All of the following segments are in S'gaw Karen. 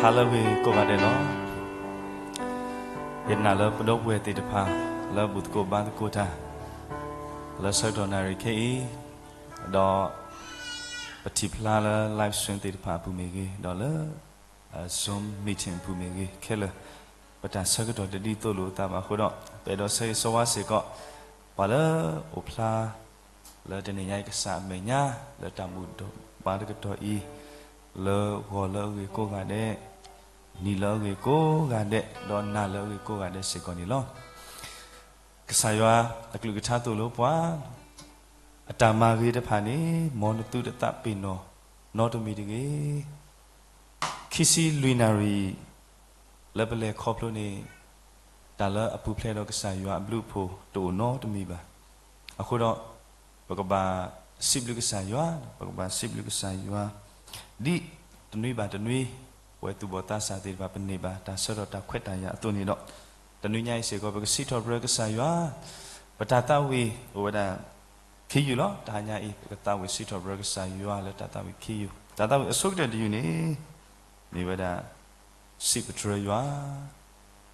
ဟါလၢအဂ့ၤကိးဂၤဒဲးလီၤ. ယနာ်လၢပဒီပုၢ်ဝဲၢ်သ့ၣ်တဖၣ် လၢအဘူၣ်သကိးဘါသကိးတၢ် လၢဆၢကတီၢ်နၣ်ရံၣ်ခဲအံၤ, ဒီးပထံၣ်ဖျါလၢ live stream သ့ၣ်တဖၣ်အပူၤမ့ၢ်ဂ့ၤ, ဒီးလၢ Zoom meeting အပူၤမ့ၢ်ဂ့ၤ, ခဲလၢာ် ပတၢ်ဆၢကတီၢ်တဒ်သိးလိာ်အသးဘၣ်အဃိဒီး, ပအဲၣ်ဒိးဆၢဂ့ၤဆၢဝါစ့ၢ်ကီး ပှၤလၢအအိၣ်ဖျါ လၢတနံၤညါအံၤကစၢ်အမဲာ်ညါ လၢတၢ်ဘူၣ်ထီၣ်ဘါတကတီၢ်အံၤ, လၢဂီၤလၢအဂ့ၤကိးဂၤဒဲး, နံၤလၢအဂ့ၤကိးဂၤဒဲး, ဒီးနၤလၢအဂ့ၤကိးဂၤဒဲးစ့ၢ်ကီးန့ၣ်လီၤ. ကစၢ်ယွၤအကလုၢ်ကထါသိၣ်လိပှၤ, အတၢ်မၤဂ့ၤတဖၣ်န့ၣ် မ်နသုတသးပ့ၤနီၣ်နီတမံၤတဂ့ၤ. ခံဆံလွံၢ်နၣ်ရံၣ် လၢပလဲၤခီဖျိန့ၣ် တၢ်လၢအပူၤဖျဲးဒီးကစၢ်ယွၤအဘျုးအဖှိၣ်တအိၣ်နီတမံၤဘၣ်. အဃိဒီး ပကဘၣ်စံးဘျုးကစၢ်ယွၤ, ပကဘၣ်စံးဘျုးကစၢ်ယွၤ ဒ်တနွံဘၣ်တနွံ ပဝဲသူၣ်ဘီၣ်သးစၢ်သ့ၣ်တဖၣ် ပန့ၢ်ဘၣ်တၢ်ဆၢထီၣ်တၢ်ခွဲးတၢ်ယာ်အသိးန့ၣ်ဒီး, တနွံညါအံၤစ့ၢ်ကီး ပကစံးထီၣ်ပတြၢၤကစၢ်ယွၤ, ပတၢ်သးဝံၣ်အိၣ်ဝဲဒၣ် ခံယုၢ်လီၤ. တဟါညါအံၤ ပကသးဝံၣ်စံးထီၣ်ပတြၢၤကစၢ်ယွၤလၢတၢ်သးဝံၣ်ခံယုၢ်, တၢ်သးဝံၣ်အဆိကတၢၢ်တယုၢ်န့ၣ် မ့ၢ်ဝဲဒၣ် စံးပတြၢၤယွၤ,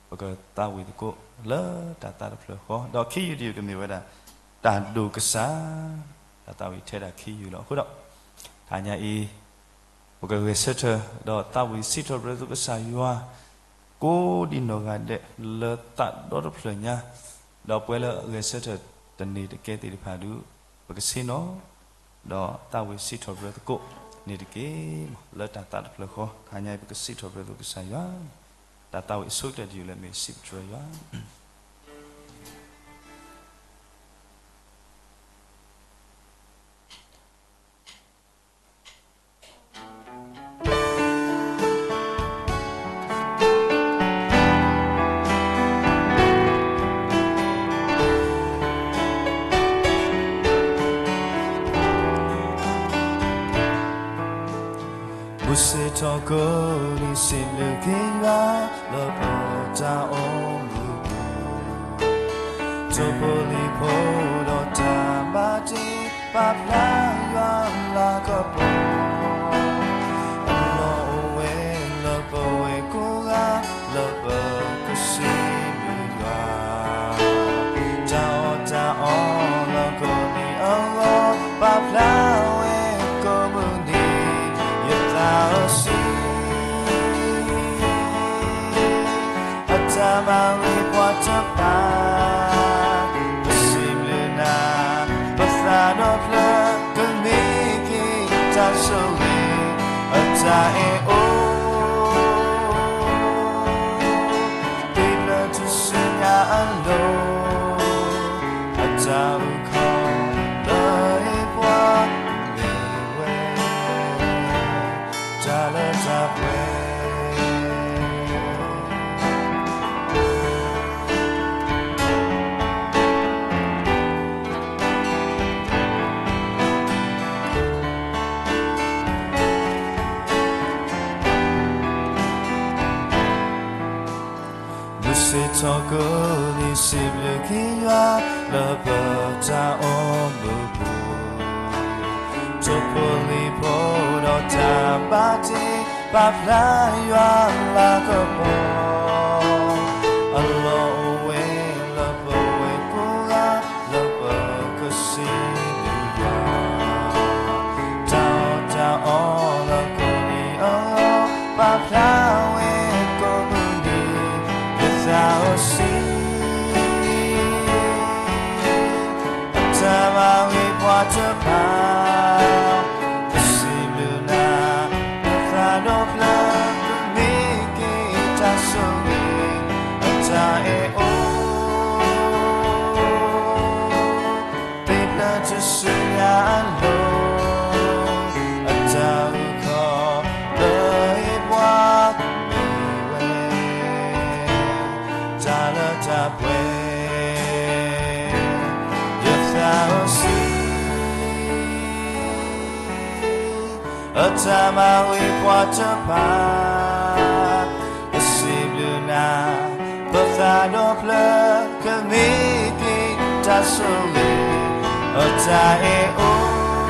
ပကသးဝံၣ်သကိးလၢတၢ်သးတဖျၢၣ်ဃီ, ဒီးခံယုၢ်တယုၢ်ကမ့ၢ်ဝဲဒၣ် တၢ်ဒိၣ်ကစၢ်, တၢ်သးဝံၣ်ထဲဒၣ်ခံယုၢ်လီၤ. အဃိဒီး တဟါညါအံၤ ပကဂဲၤဆၢထၢၣ်ဒီးသးဝံၣ်စံးထီၣ်ပတြၢၤသကိးကစၢ်ယွၤ ကိးဒံနီၢ်ဂၤဒဲးလၢသးဒီတဖျၢၣ်ညါ, ဒီးပှၤလၢအဂဲၤဆၢထၢၣ်တန့ၢ်တကဲသ့ၣ်တဖၣ်ဒီး ပကဆ့ၣ်နီၤ ဒီးသးဝံၣ်စံးထီၣ်ပတြၢၤသကိးန့ၣ်တက့ၢ်. လၢတၢ်သးတဖျၢၣ်ဃီ တဟါညါအံၤ ပကစံးထီၣ်ပတြၢၤသကိးကစၢ်ယွၤ, တၢ်သးဝံၣ်အဆိကတၢၢ်တယုၢ်လၢမ့ၢ်စံးပတြၢၤယွၤ မုၢ်ဆ့ၣ်ထီၣ်ကိးနံၤ စံးဘျုးက့ၤယွၤ လၢပတၢ်အိၣ်မူပူၤ, ထိၣ်ဖိလံၣ်ဖိဒီးတၢ်ဘၣ်တ့ ပာ်ဖျါယွၤလၤကပီၤ, အလီၢ်အိၣ်ဝဲလၢပဝဲကိးဂၤ လၢပကစံးဘျုးယွၤ, တၢ်အီၣ်တၢ်အီလၢကိးနံၤအဂီၢ် ပာ်ဖျါဝဲကိးမုၢ်နံၤ ယသးစီဆှံ အတၢ်မၤဂ့ၤပှၤတဖၣ်, ပစံးဘျုးနၤ, ပသးဒီဖျၢၣ် ကမ့ၢ်က့ၤတၢ်ဆိၣ်ဂ့ၤ အတၢ်အဲၣ်အိၣ် သ့ၣ်ဖျၢၣ်ထူၣ်စုညါအလိၤ, အတၢ်အုၣ်ခီၣ်လၢဟ့ၣ်ပှၤ မ့ၢ်ဝဲ တၢ်လၢတၢ်ပှဲၤ မုၢ်ဆ့ၣ်ထီၣ်ကိးနံၤ စံးဘျုးက့ၤယွၤ လၢပတၢ်အိၣ်မူပူၤ, ထိၣ်ဖိလံၣ်ဖိဒီးတၢ်ဘၣ်တ့ ပာ်ဖျါယွၤလၤကပီၤ, အလီၢ်အိၣ်ဝဲလၢပဝဲကိးဂၤ လၢပကစံးဘျုးယွၤ, တၢ်အီၣ်တၢ်အီလၢကိးနံၤအဂီၢ် ပာ်ဖျါဝဲကိးမုၢ်နံၤ ယသးစီဆှံ အတၢ်မၤဂ့ၤပှၤတဖၣ်, ပစံးဘျုးနၤ, ပသးဒီဖျၢၣ် ကမ့ၢ်က့ၤတၢ်ဆိၣ်ဂ့ၤ အတၢ်အဲၣ်အိၣ် သ့ၣ်ဖျၢၣ်ထူၣ်စုညါအလိၤ, အတၢ်အုၣ်ခီၣ်လၢဟ့ၣ်ပှၤ မ့ၢ်ဝဲ တၢ်လၢတၢ်ပှဲၤ ယသးစီဆှံ အတၢ်မၤဂ့ၤပှၤတဖၣ်, ပစံးဘျုးနၤ, ပသးဒီဖျၢၣ် ကမ့ၢ်က့ၤတၢ်ဆိၣ်ဂ့ၤ အတၢ်အဲၣ်အိၣ်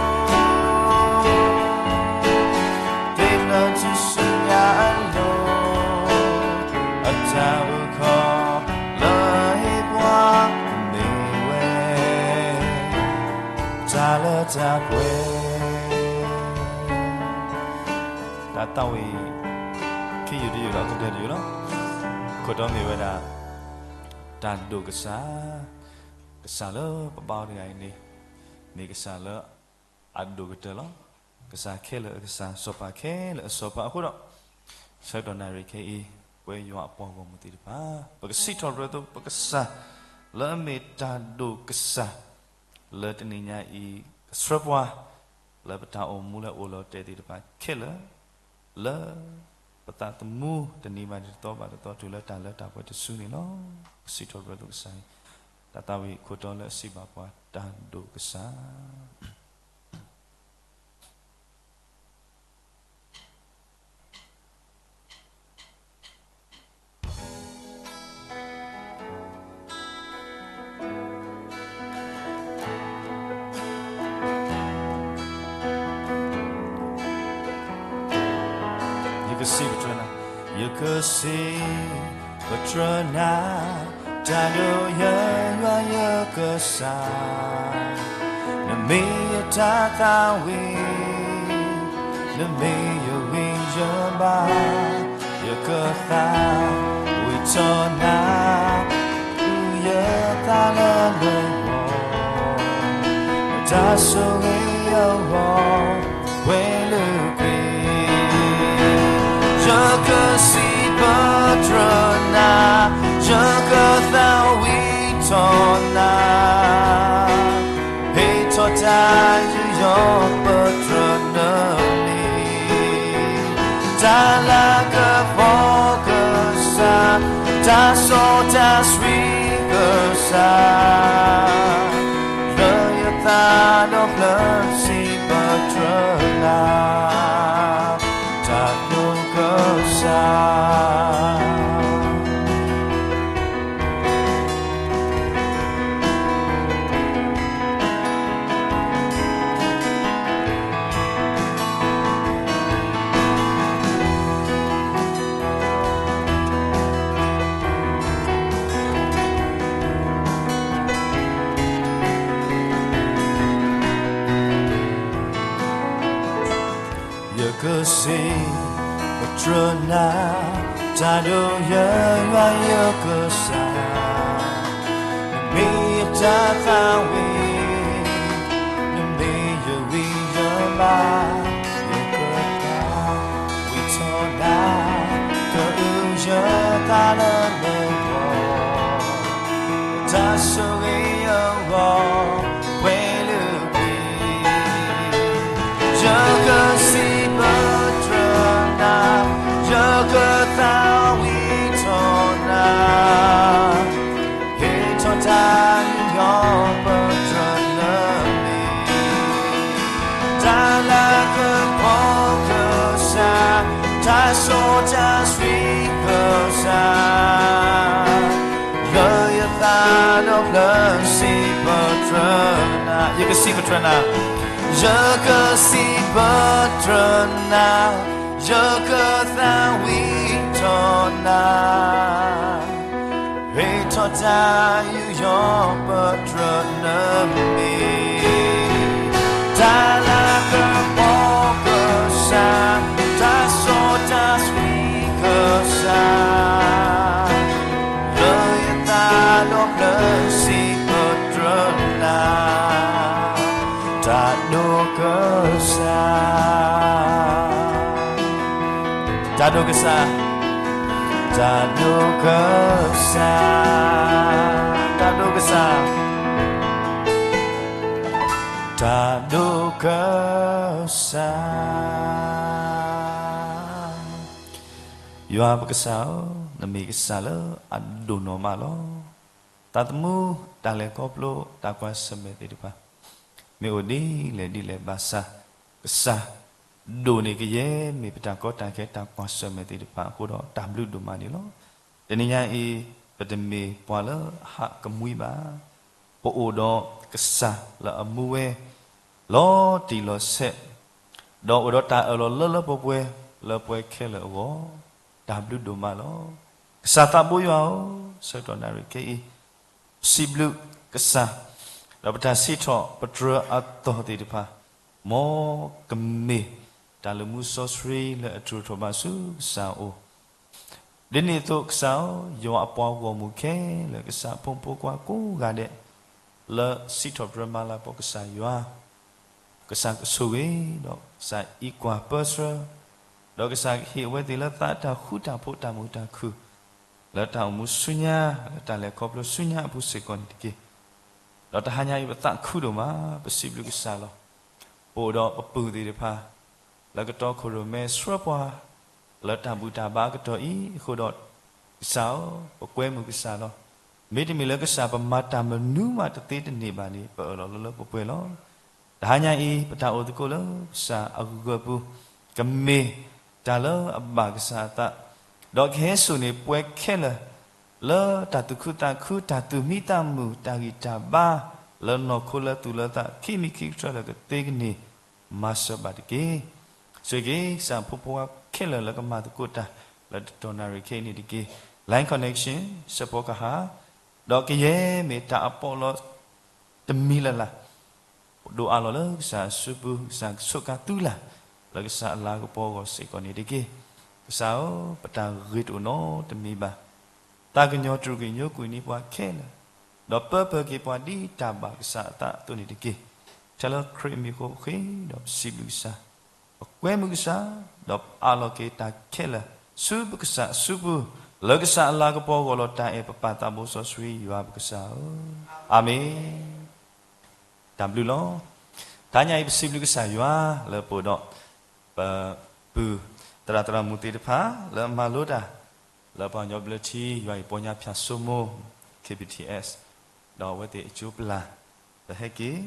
သ့ၣ်ဖျၢၣ်ထူၣ်စုညါအလိၤ တၢ်ပှဲၤ တၢ်သးဝံၣ် ခံယုၢ်တယုၢ်ဒီးကတၢၢ်တယုၢ်လီၤ. ခိၣ်တီမ့ၢ်ဝဲဒၣ် တၢ်ဒိၣ်ကစၢ်, ကစၢ်လၢပဘါအီၤတဂၤအံၤန့ၣ် မ့ၢ်ကစၢ်လၢအဒိၣ်ကတၢၢ်လီၤ. ကစၢ်ခဲလၢာ်အကစၢ်, စီၤပၤခဲလၢာ်အစီၤပၤအဃိဒီး, ဆၢကတီၢ်နၣ်ရံၣ်ခဲအံၤ ပဝဲယွၤအပှၤဂီၢ်မုၢ်သ့ၣ်တဖၣ် ပကစံးထီၣ်ပတြၢၤသပှၢ်ကစၢ် လၢအမ့ၢ်တၢ်ဒိၣ်ကစၢ် လၢတနံၤညါအံၤ ကဆှၢပှၤ လၢပတၢ်အိၣ်မူလၢအိၣ်လီၤတဲာ်သ့ၣ်တဖၣ်ခဲလၢာ် လၢပသးသမူတနံၤဘၣ်တနံၤ တသီဘၣ်တသီ တုၤလၢတၢ်လၢတၢ်ပှဲၤတစုန့ၣ်လီၤ. ပစံးထီၣ်ပတြၢၤသပှၢ်ကစၢ်အံၤ တၢ်သးဝံၣ်ခိၣ်တီလၢအစံးဘၣ်ပှၤ တၢ်ဒိၣ်ကစၢ် ယကစံးပတြၢၤနၤ, ယကစံးပတြၢၤနၤ, တၢ်ဒိၣ်ယွၤယွၤယကစၢ်, နမ့ၢ်ယတၢ်သးဝံၣ်, နမ့ၢ်ယဝံယဘါ, ယကသးဝံၣ်ထီၣ်နၤ, အုၣ်ယသးလၢနဂီၢ်, တၢ်ဆိၣ်ဂ့ၤအဂီၢ် ပှဲၤလၢကွံာ်, ယကစံးပတြၢၤနၤ, ယကသးဝံၣ်ထီၣ်နၤ, ဟ့ၣ်ထီၣ်တၢ်ယူးယီၣ်ပတြၢၤနမံၤ, တၢ်လၤကပီၤကစၢ်, တၢ်စီတၢ်ဆှံကစၢ်, လၢယသးဒီဖျၢၣ်စံးပတြၢၤနၤ, တၢ်ဒိၣ်ကစၢ် ယကစံးပတြၢၤနၤ, တၢ်ဒိၣ်ယွၤယွၤယကစၢ်, နမ့ၢ်ယတၢ်သးဝံၣ်, နမ့ၢ်ယဝံယဘါ, ယကသးဝံၣ်ထီၣ်နၤ, ကအုၣ်ယသးလၢနဂီၢ်, တၢ်ဆိၣ်ဂ့ၤအဂီၢ် ပှဲၤလၢကွံာ်, ယကစံးပတြၢၤနၤ, ယကသးဝံၣ်ထီၣ်နၤ, ဟ့ၣ်ထီၣ်တၢ်ယူးယီၣ်ပတြၢၤနမံၤ, တၢ်လၤကပီၤကစၢ်, တၢ်စီတၢ်ဆှံကစၢ်, လၢယသးဒီဖျၢၣ်စံးပတြၢၤနၤ, ယကစံးပတြၢၤနၤ, ယကစံးပတြၢၤနၤ, ယကသးဝံၣ်ထီၣ်နၤ, ဟ့ၣ်ထီၣ်တၢ်ယူးယီၣ်ပတြၢၤနမံၤ, တၢ်လၤကပီၤကစၢ်, တၢ်စီတၢ်ဆှံကစၢ်, လၢယသးဒီဖျၢၣ်စံးပတြၢၤနၤ, တၢ်ဒိၣ်ကစၢ် တၢ်ဒိၣ်ကစၢ်, တၢ်ဒိၣ်ကစၢ်, တၢ်ဒိၣ်ကစၢ်, တၢ်ဒိၣ်ကစၢ်. ယွၤပကစၢ်ဧၢ, နမ့ၢ်ကစၢ်လၢအဒိၣ်နီၢ်မးလီၤ. သးသမူ တၢ်လဲၤခီဖျိ တၢ်ကွၢ်ဆၢၣ်မဲာ်သ့ၣ်တဖၣ် မ့ၢ်အိၣ်ဒ်လဲၣ်ဒ်လဲၣ်ဘၣ်ဆၣ်, ကစၢ်ဒိၣ်န့ၢ်ကယဲၢ် မ့ၢ်ပတၢ်ကီတၢ်ခဲ တၢ်ကွၢ်ဆၢၣ်မဲာ်သ့ၣ်တဖၣ်အဃိဒီး တၢ်ဘျုးဒိၣ်မးန့ၣ်လီၤ. တနံၤညါအံၤ ပတမ့ၢ်ပှၤလၢအဟးကမှံဘၣ်. ပအိၣ်ဒီးကစၢ်လၢအမူဝဲ လီၤတံၢ်လီၤဆဲး, ဒီးအိၣ်ဒီးတၢ်အၢၣ်လီၤလၢလၢပှဲၤပှဲၤ လၢပှဲၤခဲလၢာ်အဂီၢ်, တၢ်ဘျုးဒိၣ်မးလီၤ. ကစၢ်သးဘိယွၤဧၢ, ဆၢကတီၢ်နၣ်ရံၣ်ခဲအံၤ စံးဘျုးကစၢ်, ဒီးပတၢ်စံးထီၣ်ပတြၢၤအသီၣ်သ့ၣ်တဖၣ်, မ်ကမ့ၢ်တၢ်လၢမူစီဆှံလၢအထုးထီၣ်ဘၣ်ဆူကစၢ်အအိၣ်, ဒ်န့ၣ်အသိးကစၢ်ဧၢ, ယွၤအပှၤဂီၢ်မုၢ်ခဲလၢာ်, ကစၢ်အဖိမုၣ်ဖိခွါကိးဂၤဒဲး, လၢစံးထီၣ်ပတြၢၤမၤလၤကပီၤကစၢ်ယွၤ, ကစၢ်ကဆိၣ်ဂ့ၤ, ဒီးကစၢ်အံးကွၢ်ပၢဆှၢ, ဒီးကစၢ်ကဟ့ၣ်အဝဲသ့ၣ်လၢသးအတၢ်ဃူတၢ်ဖိးတၢ်မုာ်တၢ်ခုၣ်, လၢတၢ်အိၣ်မူဆူညါ, လၢတၢ်လဲၤခီဖျိဆူညါအပူၤစ့ၢ်ကီးန့ၣ်တက့ၢ်. ဒီးတဟါညါအံၤပသးခုဒိၣ်မး, ပစံးဘျုးကစၢ်လီၤ. ပအိၣ်ဒီးပပုၢ်သ့ၣ်တဖၣ် လၢကတီၢ်ခိၣ်ရိၣ်မဲဆှၢပှၤ လၢတၢ်ဘူၣ်တၢ်ဘါအကတီၢ်အံၤအဃိဒီး, ကစၢ်ဧၢ, ပကွဲမုာ်ကစၢ်လီၤ. မ့တမ့ၢ်လၢကစၢ်ပမၤတၢ်မနုၤမးတသ့တန့ၢ်ဘၣ်န့ၣ် ပအၢၣ်လီၤလၢလၢပှဲၤပှဲၤလီၤ. တဟါညါအံၤ ပတၢ်အိၣ်သကိးလၢကစၢ်အဂၢၢ်ပူၤ, ကမ့ၢ်တၢ်လၢအဘၣ်ကစၢ်အသး, ဒီးကဟဲစိာ်န့ၢ်ပှၤခဲလၢာ် လၢတၢ်သူၣ်ခုသးခု, တၢ်သူၣ်မံသးမုာ်, တၢ်ဂံၢ်တၢ်ဘါ, လၢနီၢ်ခိလၢသူၣ်လၢသး ခံမံၤခံကတြၢၤလၢကသ့ကန့ၢ် မၤစၢၤဘၣ်တက့ၢ်. ဆိၣ်ဂ့ၤက့ၤ ကစၢ်ဖိဖိဝါခဲလၢာ်လၢကမၤသကိးတၢ် လၢတတီၤနၣ်ရံၣ်ခဲအံၤန့ၣ်တက့ၢ်. Line connection စဲးဖီကဟၣ်, ဒီးကယဲၢ်မ့ၢ်တၢ်အပီးလီ တမံၤလၢ်လၢ်, ဒိးအးလီၤလၢကစၢ်အစုပူၤ, ကစၢ်ကဆိးကါသုလၢ် လၢကစၢ်အလၤကပီၤအဂီၢ်စ့ၢ်ကီးန့ၣ်တက့ၢ်. ကစၢ်ဧၢ, ပတၢ်ဂ့ၤတအိၣ်နီတမံၤဘၣ်. သးကညီၤတြူာ်က့ၤညိကွံာ်န့ၢ်ပှၤခဲလၢာ်, ဒီးပၢပၢက့ၤပှၤဒ်တၢ်ဘၣ်ကစၢ်အသးအသိးန့ၣ်တက့ၢ်. ထဲလၢခရံာ်အမံၤအဃိပဃ့ဒီးပစံးဘျုးကစၢ်, ပကွဲမုာ်ကစၢ်, ဒီးပအးလီၤက့ၤတၢ်ခဲလၢာ် ဆူပကစၢ်အစုပူၤ, လၢကစၢ်အလၤကပီၤအဂီၢ်လီၤ. တၢ်အဲၣ်ပပၢ်သးဘိစီဆှံယွၤပကစၢ်ဧၢ, အၤမ့ၣ်. တၢ်ဘျုးလီၤ. တဟါညါအံၤပစံးဘျုးကစၢ်ယွၤ လၢပအိၣ်ဒီး ပပုၢ်သရၣ်သရၣ်မုၣ်သ့ၣ်တဖၣ် လၢအမၤလိတၢ် လၢပှၤကညီဘျၢထံ ယွၤအံၤပီညါဖၠၣ်စိမိၤ K B T S, ဒီးအဝဲသ့ၣ်အကၠိပလၢ် လၢဟဲက့ၤ,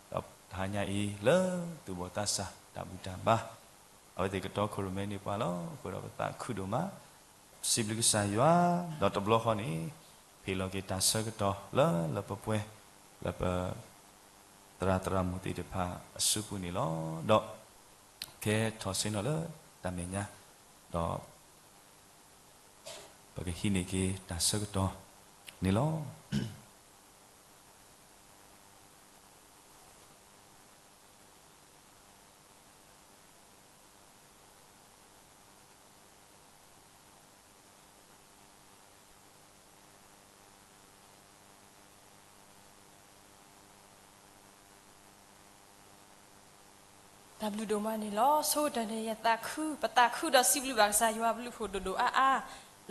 ဒီးတဟါညါအံၤ လၢသူၣ်ဘီၣ်သးစၢ်တၢ်ဘူၣ်တၢ်ဘါ အဝဲသ့ၣ်ကတီခိၣ်ရိၣ်မဲန့ၢ်ပှၤလီၤ. အဃိဒီးပသးခုဒိၣ်မး, ပစံးဘျုးကစၢ်ယွၤ, ဒီးတဘျီဃီန့ၣ် ဖ့ၣ်လီၤက့ၤတၢ်ဆၢကတီၢ်လၢလၢပှဲၤပှဲၤ လၢပသရၣ်သရၣ်မုၣ်သ့ၣ်တဖၣ်အစုပူၤန့ၣ်လီၤ. ဒီးကဲထီၣ်ဆ့ၣ်နီၤလၢတၢ်မဲာ်ညါ, ဒီးပကဟံးန့ၢ်က့ၤတၢ်ဆၢကတီၢ်န့ၣ်လီၤ. တၢ်ဘျုးဒိၣ်မးန့ၣ်လီၤ. ဆိကတၢၢ်န့ၣ် ယသးခု, ပသးခုဒီးစံးဘျုးဘၣ်ကစၢ်ယွၤအဘျုးအဖှိၣ်ဒိၣ်ဒိၣ်အါအါ,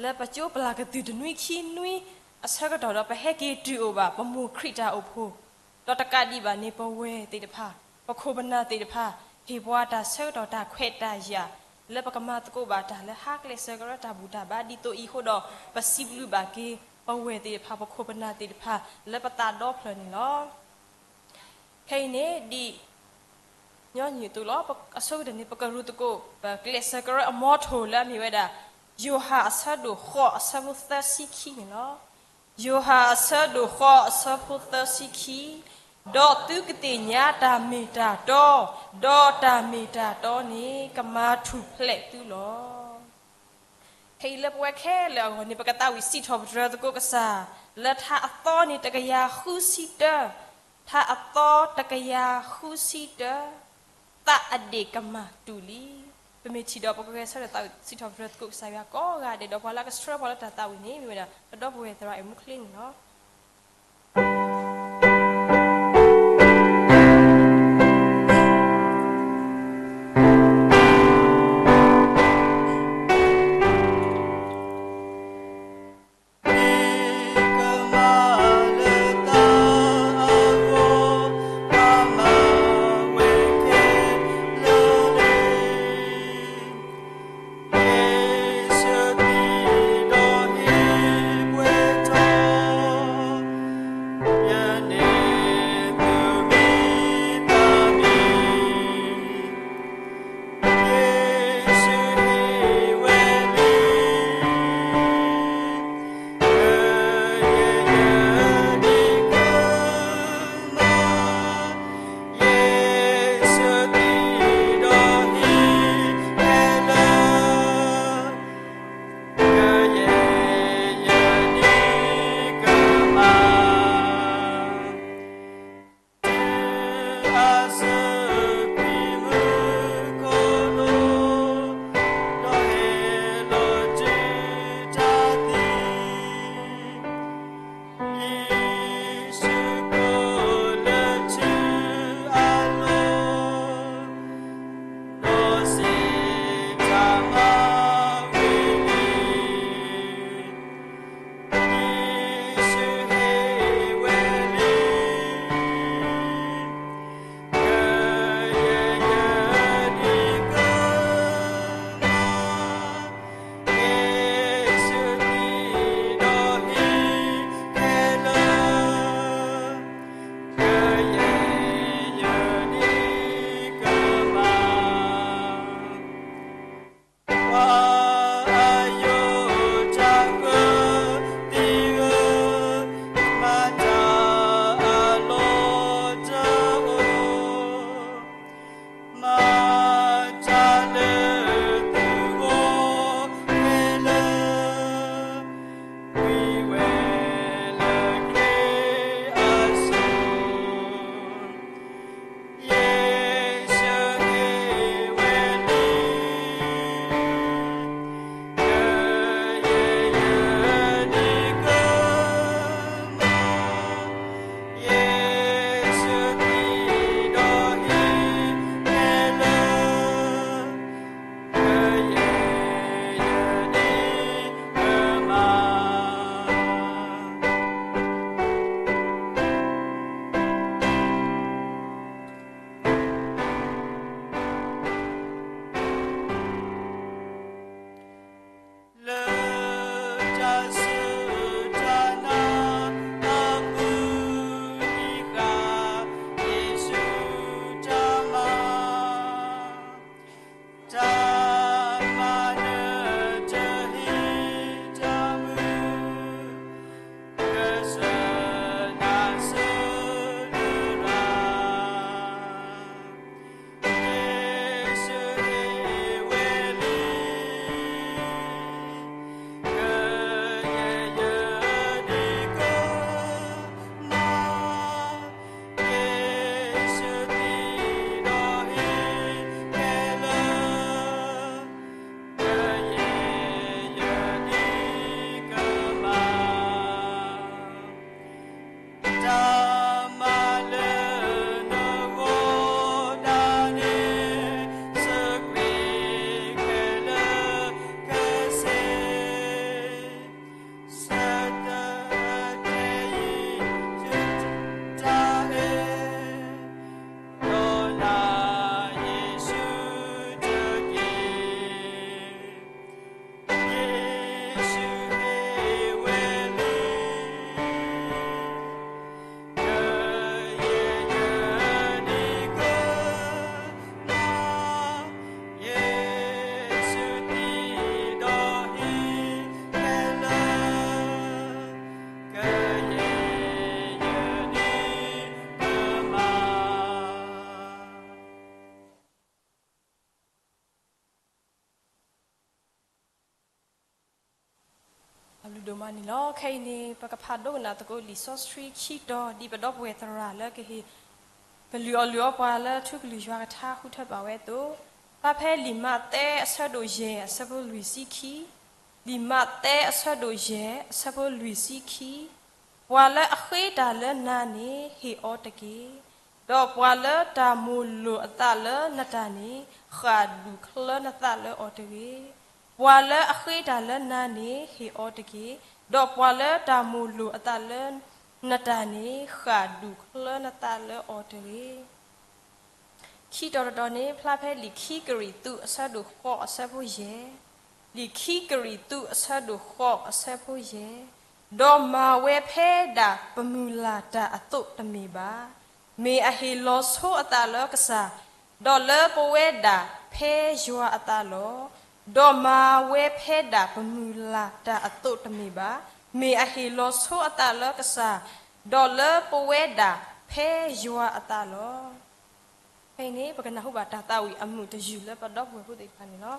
လၢပကၠိပလၢ်ကတုၤတနွံခံနွံအဆၢကတီၢ်ဒီး ပဟဲက့ၤတုၤအိၣ်ဘၣ် ပမိၢ်ခရံာ်တၢ်အိၣ်ဖှိၣ်, ဒီးတကးဒံးဘၣ်န့ၣ် ပဝဲၢ်သ့ၣ်တဖၣ်, ပခိၣ်ပနၢ်သ့ၣ်တဖၣ် ဟ့ၣ်ပှၤတၢ်ဆၢကတီၢ်တၢ်ခွဲးတၢ်ယာ် လၢပကမၤသကိးဘၣ်တၢ်လၢဟါကျဲးစၢးကရၢတၢ်ဘူၣ်တၢ်ဘါဒ်သိးအံၤအဃိဒီး ပစံးဘျုးဘၣ်က့ၤ ပဝဲၢ်သ့ၣ်တဖၣ် ပခိၣ်ပနၢ်သ့ၣ်တဖၣ် လၢပသးဒီဖျၢၣ်န့ၣ်လီၤ. ခဲအံၤန့ၣ် ဒ်ညီနုၢ်အသိးလီၤ. အဆိကတၢၢ်န့ၣ် ပကရူၢ်သကိး ပကျဲးစၢးကရၢအမီထိၣ်လၢအမ့ၢ်ဝဲဒၣ် ယိၤဟၣ်အဆၢဒိၣ်ဃိးအဆၢဖိသၢဆံခံန့ၣ်လီၤ. ယိၤဟၣ်အဆၢဒိၣ်ဃိးအဆၢဖိသၢဆံခံ, ဒီးသုကသ့ၣ်ညါတၢ်မ့ၢ်တၢ်တီ, ဒီးတၢ်မ့ၢ်တၢ်တီန့ၣ် ကမၤထူၣ်ဖျဲးသုလီၤ. ခဲအံၤလၢပဝဲခဲလၢာ်အဂီၢ်န့ၣ် ပကသးဝံၣ်စံးထီၣ်ပတြၢၤသကိးကစၢ်, လၢထါအသီန့ၣ် တကယၤဃုဆံတၢ, ထါအသီတကယၤဃုဆံတၢ, သးအဒ့ၣ်ကမၣ်တူာ်လံ. ပမ့ၢ်ထံၣ်ဒီးပကဂဲၤဆၢထၢၣ်သးဝံၣ်စံးထီၣ်ပတြၢၤသကိးကစၢ်ယွၤကိးဂၤဒဲး, ဒီးပှၤလၢကဆှၢပှၤလၢတၢ်သးဝံၣ်န့ၣ် မ့ၢ်ဝဲဒၣ် ပဒီပုၢ်ဝဲၢ်သရၣ်အဲၣ်မူချ့န့ၣ်လီၤ. ယ့ၣ်ၡူးကိးလၢထူအလီၢ်, ဒီးစံးတၢ်မၤဝံၤလံ, ယ့ၣ်ၡူးဟ့ၣ်ဝဲလံ ကယဲၢ်ယဲၢ်ဒ်ကမၤ, ဟ့ၣ်ဆူၣ်ထံဒီးဟ့ၣ်ခဲလၢာ်, ကယဲၢ်ယဲၢ်ဒ်ကမၤ ပှၤအယိၣ်တၢ်ဃၢသံဧၢ, မၤတၢ်အလီၢ်တအိၣ်, မၤတၢ်လၢသုဂီၢ်ခဲလၢာ်, ဝံဝဲလၢခရံာ်အစိၤ ယ့ၣ်ၡူးဟ့ၣ်ဝဲလံ, ကယဲၢ်ယဲၢ်ဒ်ကမၤ, ဟ့ၣ်ဆူၣ်ထံဒီးဟ့ၣ်ခဲလၢာ်, ကယဲၢ်ယဲၢ်ဒ်ကမၤ လၢတၢ်စူၢ်တၢ်နာ်အပူၤ ဟံးဃာ် ယ့ၣ်ၡူးတၢ်မၤ, တၢ်မၤလၢတဟ့ၣ်တၢ်မုာ် ကစၢ်နၤစၢ်လၢရၤ ယ့ၣ်ၡူးဟ့ၣ်ဝဲလံ, ကယဲၢ်ယဲၢ်ဒ်ကမၤ, ဟ့ၣ်ဆူၣ်ထံဒီးဟ့ၣ်ခဲလၢာ်, ကယဲၢ်ယဲၢ်ဒ်ကမၤ တၢ်မၤလၢနဂီၢ်ဒၣ်န့ၣ် စၢၤကရံၣ်ခဲလၢာ်ခဲဆ့, ဆၢတဲာ်တဲာ်ယံၤ ယတၢ်အဲၣ် ဒီးနၤယ့ၣ်ၡူးတက့ၢ်. ယ့ၣ်ၡူးဟ့ၣ်ဝဲလံ, ကယဲၢ်ယဲၢ်ဒ်ကမၤ, ဟ့ၣ်ဆူၣ်ထံဒီးဟ့ၣ်ခဲလၢာ်, ကယဲၢ်ယဲၢ်ဒ်ကမၤ တၢ်ဘျုးဒိၣ်မးန့ၣ်လီၤ. ခဲအံၤန့ၣ် ပကဖးဒိကနၣ်သကိးလံာ်စီဆှံခံတီၤ ဒ်ပဒီပုၢ်ဝဲၢ်သရၣ်လၢကဟ့ၣ် ကလုၢ်အီၣ်လုၢ်အီပှၤလၢထူကလုၢ်ယွၤကထါဃုထၢဘၣ်ဝဲအသိး, ဖျါဖဲလံာ်မးသဲအဆၢဒိၣ်ယဲၢ် အဆၢဖိလွံၢ်ဆံခံ, လံာ်မးသဲအဆၢဒိၣ်ယဲၢ် အဆၢဖိလွံၢ်ဆံခံ, ပှၤလၢအဃ့တၢ်လၢနၤန့ၣ် ဟ့ၣ်အီၤတက့ၢ်. ဒီးပှၤလၢတၢ်မိၣ်လိာ်အသးလၢနတၢ်န့ၣ် ဃၣ်ဒူၣ်ချၢနသးလၢအီၤတဂ့ၤ. ပှၤလၢအဃ့တၢ်လၢနၤန့ၣ် ဟ့ၣ်အီၤတက့ၢ်. ဒီးပှၤလၢတၢ်မိၣ်လိာ်အသးလၢနတၢ်န့ၣ် ဃၣ်ဒူၣ်ချၢနသးလၢအီၤတဂ့ၤ. ခံတီၤတတီၤန့ၣ် ဖျါဖဲလံာ်ခံကရံၣ်သူးအဆၢဒိၣ်ဃိးအဆၢဖိယဲၢ်, လံာ်ခံကရံၣ်သူးအဆၢဒိၣ်ဃိးအဆၢဖိယဲၢ်, ဒီးမၤဝဲဖဲဒၣ်ပမုၢ်လၢ်တၢ်အသိးတမ့ၢ်ဘၣ်, မ့ၢ်အဟ့ၣ်လီၤဆိအသးလၢကစၢ်, ဒီးလၢပဝဲဒၣ်ဖဲယွၤအသးလီၤ. ဒီးမၤဝဲဖဲဒၣ်ပမုၢ်လၢ်တၢ်အသိးတမ့ၢ်ဘၣ်, မ့ၢ်အဟ့ၣ်လီၤဆိအသးလၢကစၢ်, ဒီးလၢပဝဲဒၣ်ဖဲယွၤအသးလီၤ. ဖဲအံၤန့ၣ် ပကနၢ်ဟူဘၣ်တၢ်သးဝံၣ်အမုာ်တယုၢ်လၢပဒီပုၢ်ဝဲၢ်ဖိသ့ၣ်တဖၣ်န့ၣ်လီၤ.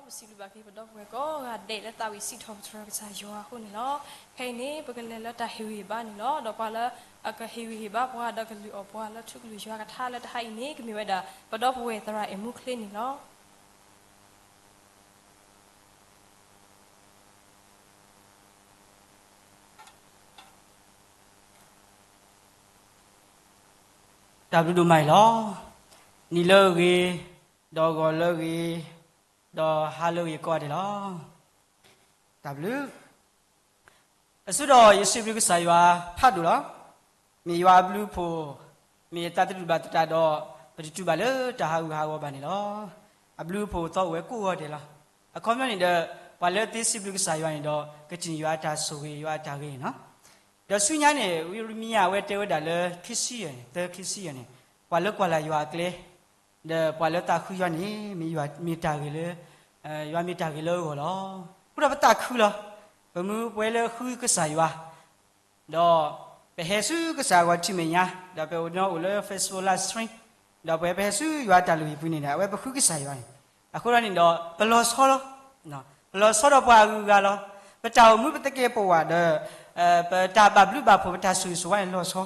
ပစံးဘျုးဘၣ်က့ၤပဒီပုၢ်ဝဲၢ်ကိးဂၤဒဲးလၢသးဝံၣ်စံးထီၣ်ပတြၢၤကစၢ်ယွၤအဃိန့ၣ်လီၤ. ခဲအံၤန့ၣ် ပကလဲၤလၢတၢ်ဟ့ၣ်ဂံၢ်ဟ့ၣ်ဘါန့ၣ်လီၤ. ဒီးပှၤလၢအကဟ့ၣ်ဂံၢ်ဟ့ၣ်ဘါပှၤဒီးကလုၢ်အီၣ်ပှၤလၢထူကလုၢ်ယွၤကထါလၢတဟါအံၤန့ၣ် ကမ့ၢ်ဝဲဒၣ် ပဒီပုၢ်ဝဲၢ်သရၣ်အဲၣ်မူချ့န့ၣ်လီၤ. တၢ်ဘျုးဒိၣ်မးအံၤလီၤ. နံၤလၢအဂ့ၤ, ဒီးဂီၤလၢအဂ့ၤ, ဒီးဟါလၢအဂ့ၤကိးဂၤဒဲးလီၤ. တၢ်ဘျုး. အဆိဒီးယစံးဘျုးကစၢ်ယွၤဖးဒိၣ်လီၤ. မ့ၢ်ယွၤအဘျုးအဖှိၣ်, မ့ၢ်အသးတဒူၣ်ဘၣ်သတးဒီး ပတတုၤဘၣ်လၢတၢ်ဟးဂူာ်ဟးဂီၤဘၣ်န့ၣ်လီၤ. အဘျုးအဖှိၣ်သီအိၣ်ဝဲကိးဂၤဒဲးလီၤ. အခီပညီန့ၣ်ဒီး ပှၤလၢသ့စံးဘျုးကစၢ်ယွၤန့ၣ်ဒီး ကထံၣ်န့ၢ်ယွၤအတၢ်ဆိၣ်ဂ့ၤ ယွၤအတၢ်ဂ့ၤန့ၣ်လီၤ. ဒီးဆူညါန့ၣ် ဝံယံးရမံယၤအဝဲတဲဝဲဒၣ်လၢခံဆံယဲၢ်န့ၣ်, သၢခံဆံယဲၢ်န့ၣ်, ပှၤလၢကွၢ်လၢ်ယွၤအကျဲ ဒီးပှၤလၢသးဃုယွၤန့ၣ် မ့ၢ်တၢ်ဂ့ၤလၢ, ယွၤမ့ၢ်တၢ်ဂ့ၤလၢအဂီၢ်လီၤ. အဃိဒီးပသးခုလီၤ. ပမ့ၢ်ပှၤလၢဃုကစၢ်ယွၤ ဒီးပဟဲဆူကစၢ်အဂီၢ်ထံမဲာ်ညါ, ဒီးပအိၣ်ဒီးအိၣ်လၢ Facebook live stream, ဒီးပဝဲပဟဲဆူယွၤတၢ်လုၢ်ဟံၣ်ပူၤန့ၣ်ဒီး အဝဲပဃုကစၢ်ယွၤန့ၣ်, အဃိဒီးန့ၣ်ဒီး ပလီၤဆီလီၤ. ပလီၤဆီဒီးပှၤအဂုၤအဂၤလီၤ. ပတၢ်အိၣ်မူပသကဲာ်ပဝးဒီး ပတၢ်ဘၣ်ဘျုးဘၣ်ဖှိၣ် ပတၢ်ဆိၣ်ဂ့ၤဆိၣ်ဝါန့ၣ်လီၤဆီ.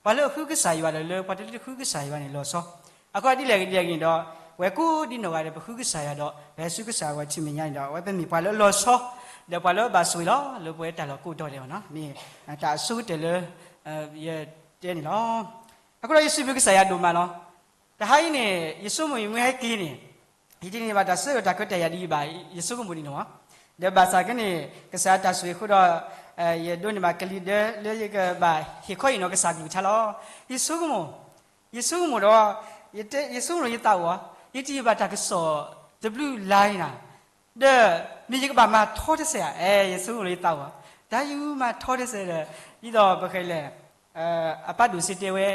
ပှၤလၢအဃုကစၢ်ယွၤဒီးလၢပှၤတလၢတဃုကစၢ်ယွၤန့ၣ်လီၤဆီ. အဃိဒ်လဲၣ်ဂ့ၤဒ်လဲၣ်ဂ့ၤန့ၣ်ဒီး ပဝဲကိးဒ်နီၢ်ဂၤဒီး ပဃုကစၢ်ယွၤဒီး ပဟဲဆူကစၢ်အဂီၢ်ထံမဲာ်ညါန့ၣ်ဒီး အဝဲပမ့ၢ်ပှၤလၢအလီၤဆီ, ဒီးပှၤလၢအဘၣ်ဆိၣ်ဂ့ၤလီၤ လၢပဝဲတၢ်လီၢ်ကိးတီၤဒဲးအီၤန့ၣ်, မ့ၢ်တၢ်အဆိကတၢၢ်လၢ ယတဲန့ၣ်လီၤ. အဃိဒီးယစံးဘျုးကစၢ်ယွၤဒိၣ်မးလီၤ. တဟါအံၤန့ၣ် ယဆိကမိၣ်ယမ့ၢ်ဟဲက့ၤန့ၣ် ယတန့ၢ်ဘၣ်တၢ်ဆၢကတီၢ်တၢ်ခွဲးတၢ်ယာ်ဒ်အံၤဘၣ်, ယဆိကမိၣ်ဒ်န့ၣ်လီၤ. ဒီးဘၣ်ဆၣ်က့န့ၣ် ကစၢ်တၢ်ဆိၣ်ဂ့ၤအဃိဒီး ယဒိးန့ၢ်ဘၣ်ကလံၤဒၢလၢယကဘၣ်ဟ့ၣ်ခီဟ့ၣ်နီၤကစၢ်ကလုၢ်ကထါလီၤ. ယဆိကမိၣ်, ယဆိကမိၣ်ဒီး ယဆိကမိၣ်လၢယသးအိၣ်, ယတယံာ်ဘၣ်တၢ်ကစီၣ်တဘျုးလါန့ၣ်, ဒီးမ့ၢ်ယကဘၣ်မၤထီတစဲးဧါ, ယဆိကမိၣ်လၢယသးအိၣ်, တၢ်ယမၤထီတစဲးဒီး ဒ်သိးပဃဲလဲၣ် အပၢ်ဒိၣ်စ့တဲဝဲ,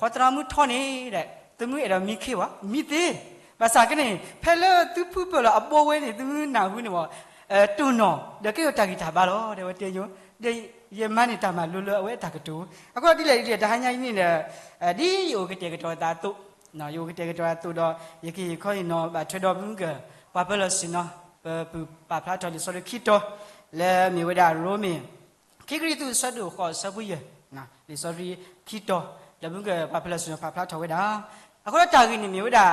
ဃီသရၣ်မုၣ်ထီန့ၣ်ဒီး သုမုၢ်အဲၣ်ဒိးမံခ့ဝဲ, မံသ့, ဘၣ်ဆၣ်က့န့ၣ် ဖဲလၢသုဖုပၢၢ်လီၤအဘိဝဲန့ၣ် သုမုၢ်နၢ်ဟူန့ၣ်ဝဲ, တိၢ်နီၣ် ဒီးကဲထီၣ်တၢ်ဂံၢ်တၢ်ဘါလီၤ တဲဝဲတဲညိ, ဒီးယမၤန့ၢ်တၢ်မၤလိလၢအဝဲအတၢ်ကတိၤ, အဃိဒ်လဲၣ်ဒ်လဲၣ် တဟါညါအံၤန့ၣ်ဒီး ဒ်ယအိၣ်ကတဲာ်ကတီၤအသးအသိး, ယအိၣ်ကတဲာ်ကတီၤအသးအသိးဒီး ယကဟ့ၣ်ခီဟ့ၣ်နီၤဘၣ်ထွဲဒီးမုၢ်က ပှၤပၢၤလီၢ်ဆ့ၣ်နီၤ ပပုၢ်ပာ်ဖျါထီၣ်လံာ်စီဆှံခံတီၤ လၢမ့ၢ်ဝဲဒၣ်ရိမ့ၤ ခံကရံၣ်သူး အဆၢဒိၣ်ဃိး အဆၢဖိယဲၢ်, လံာ်စီဆှံခံတီၤ ဒီးမုၢ်ကပှၤပၢၤလီၢ်ဆ့ၣ်နီၤပာ်ဖျါထီၣ်ဝဲဒၣ်, အဃိဒီးတၢ်ဂ့ၢ်န့ၣ်မ့ၢ်ဝဲဒၣ်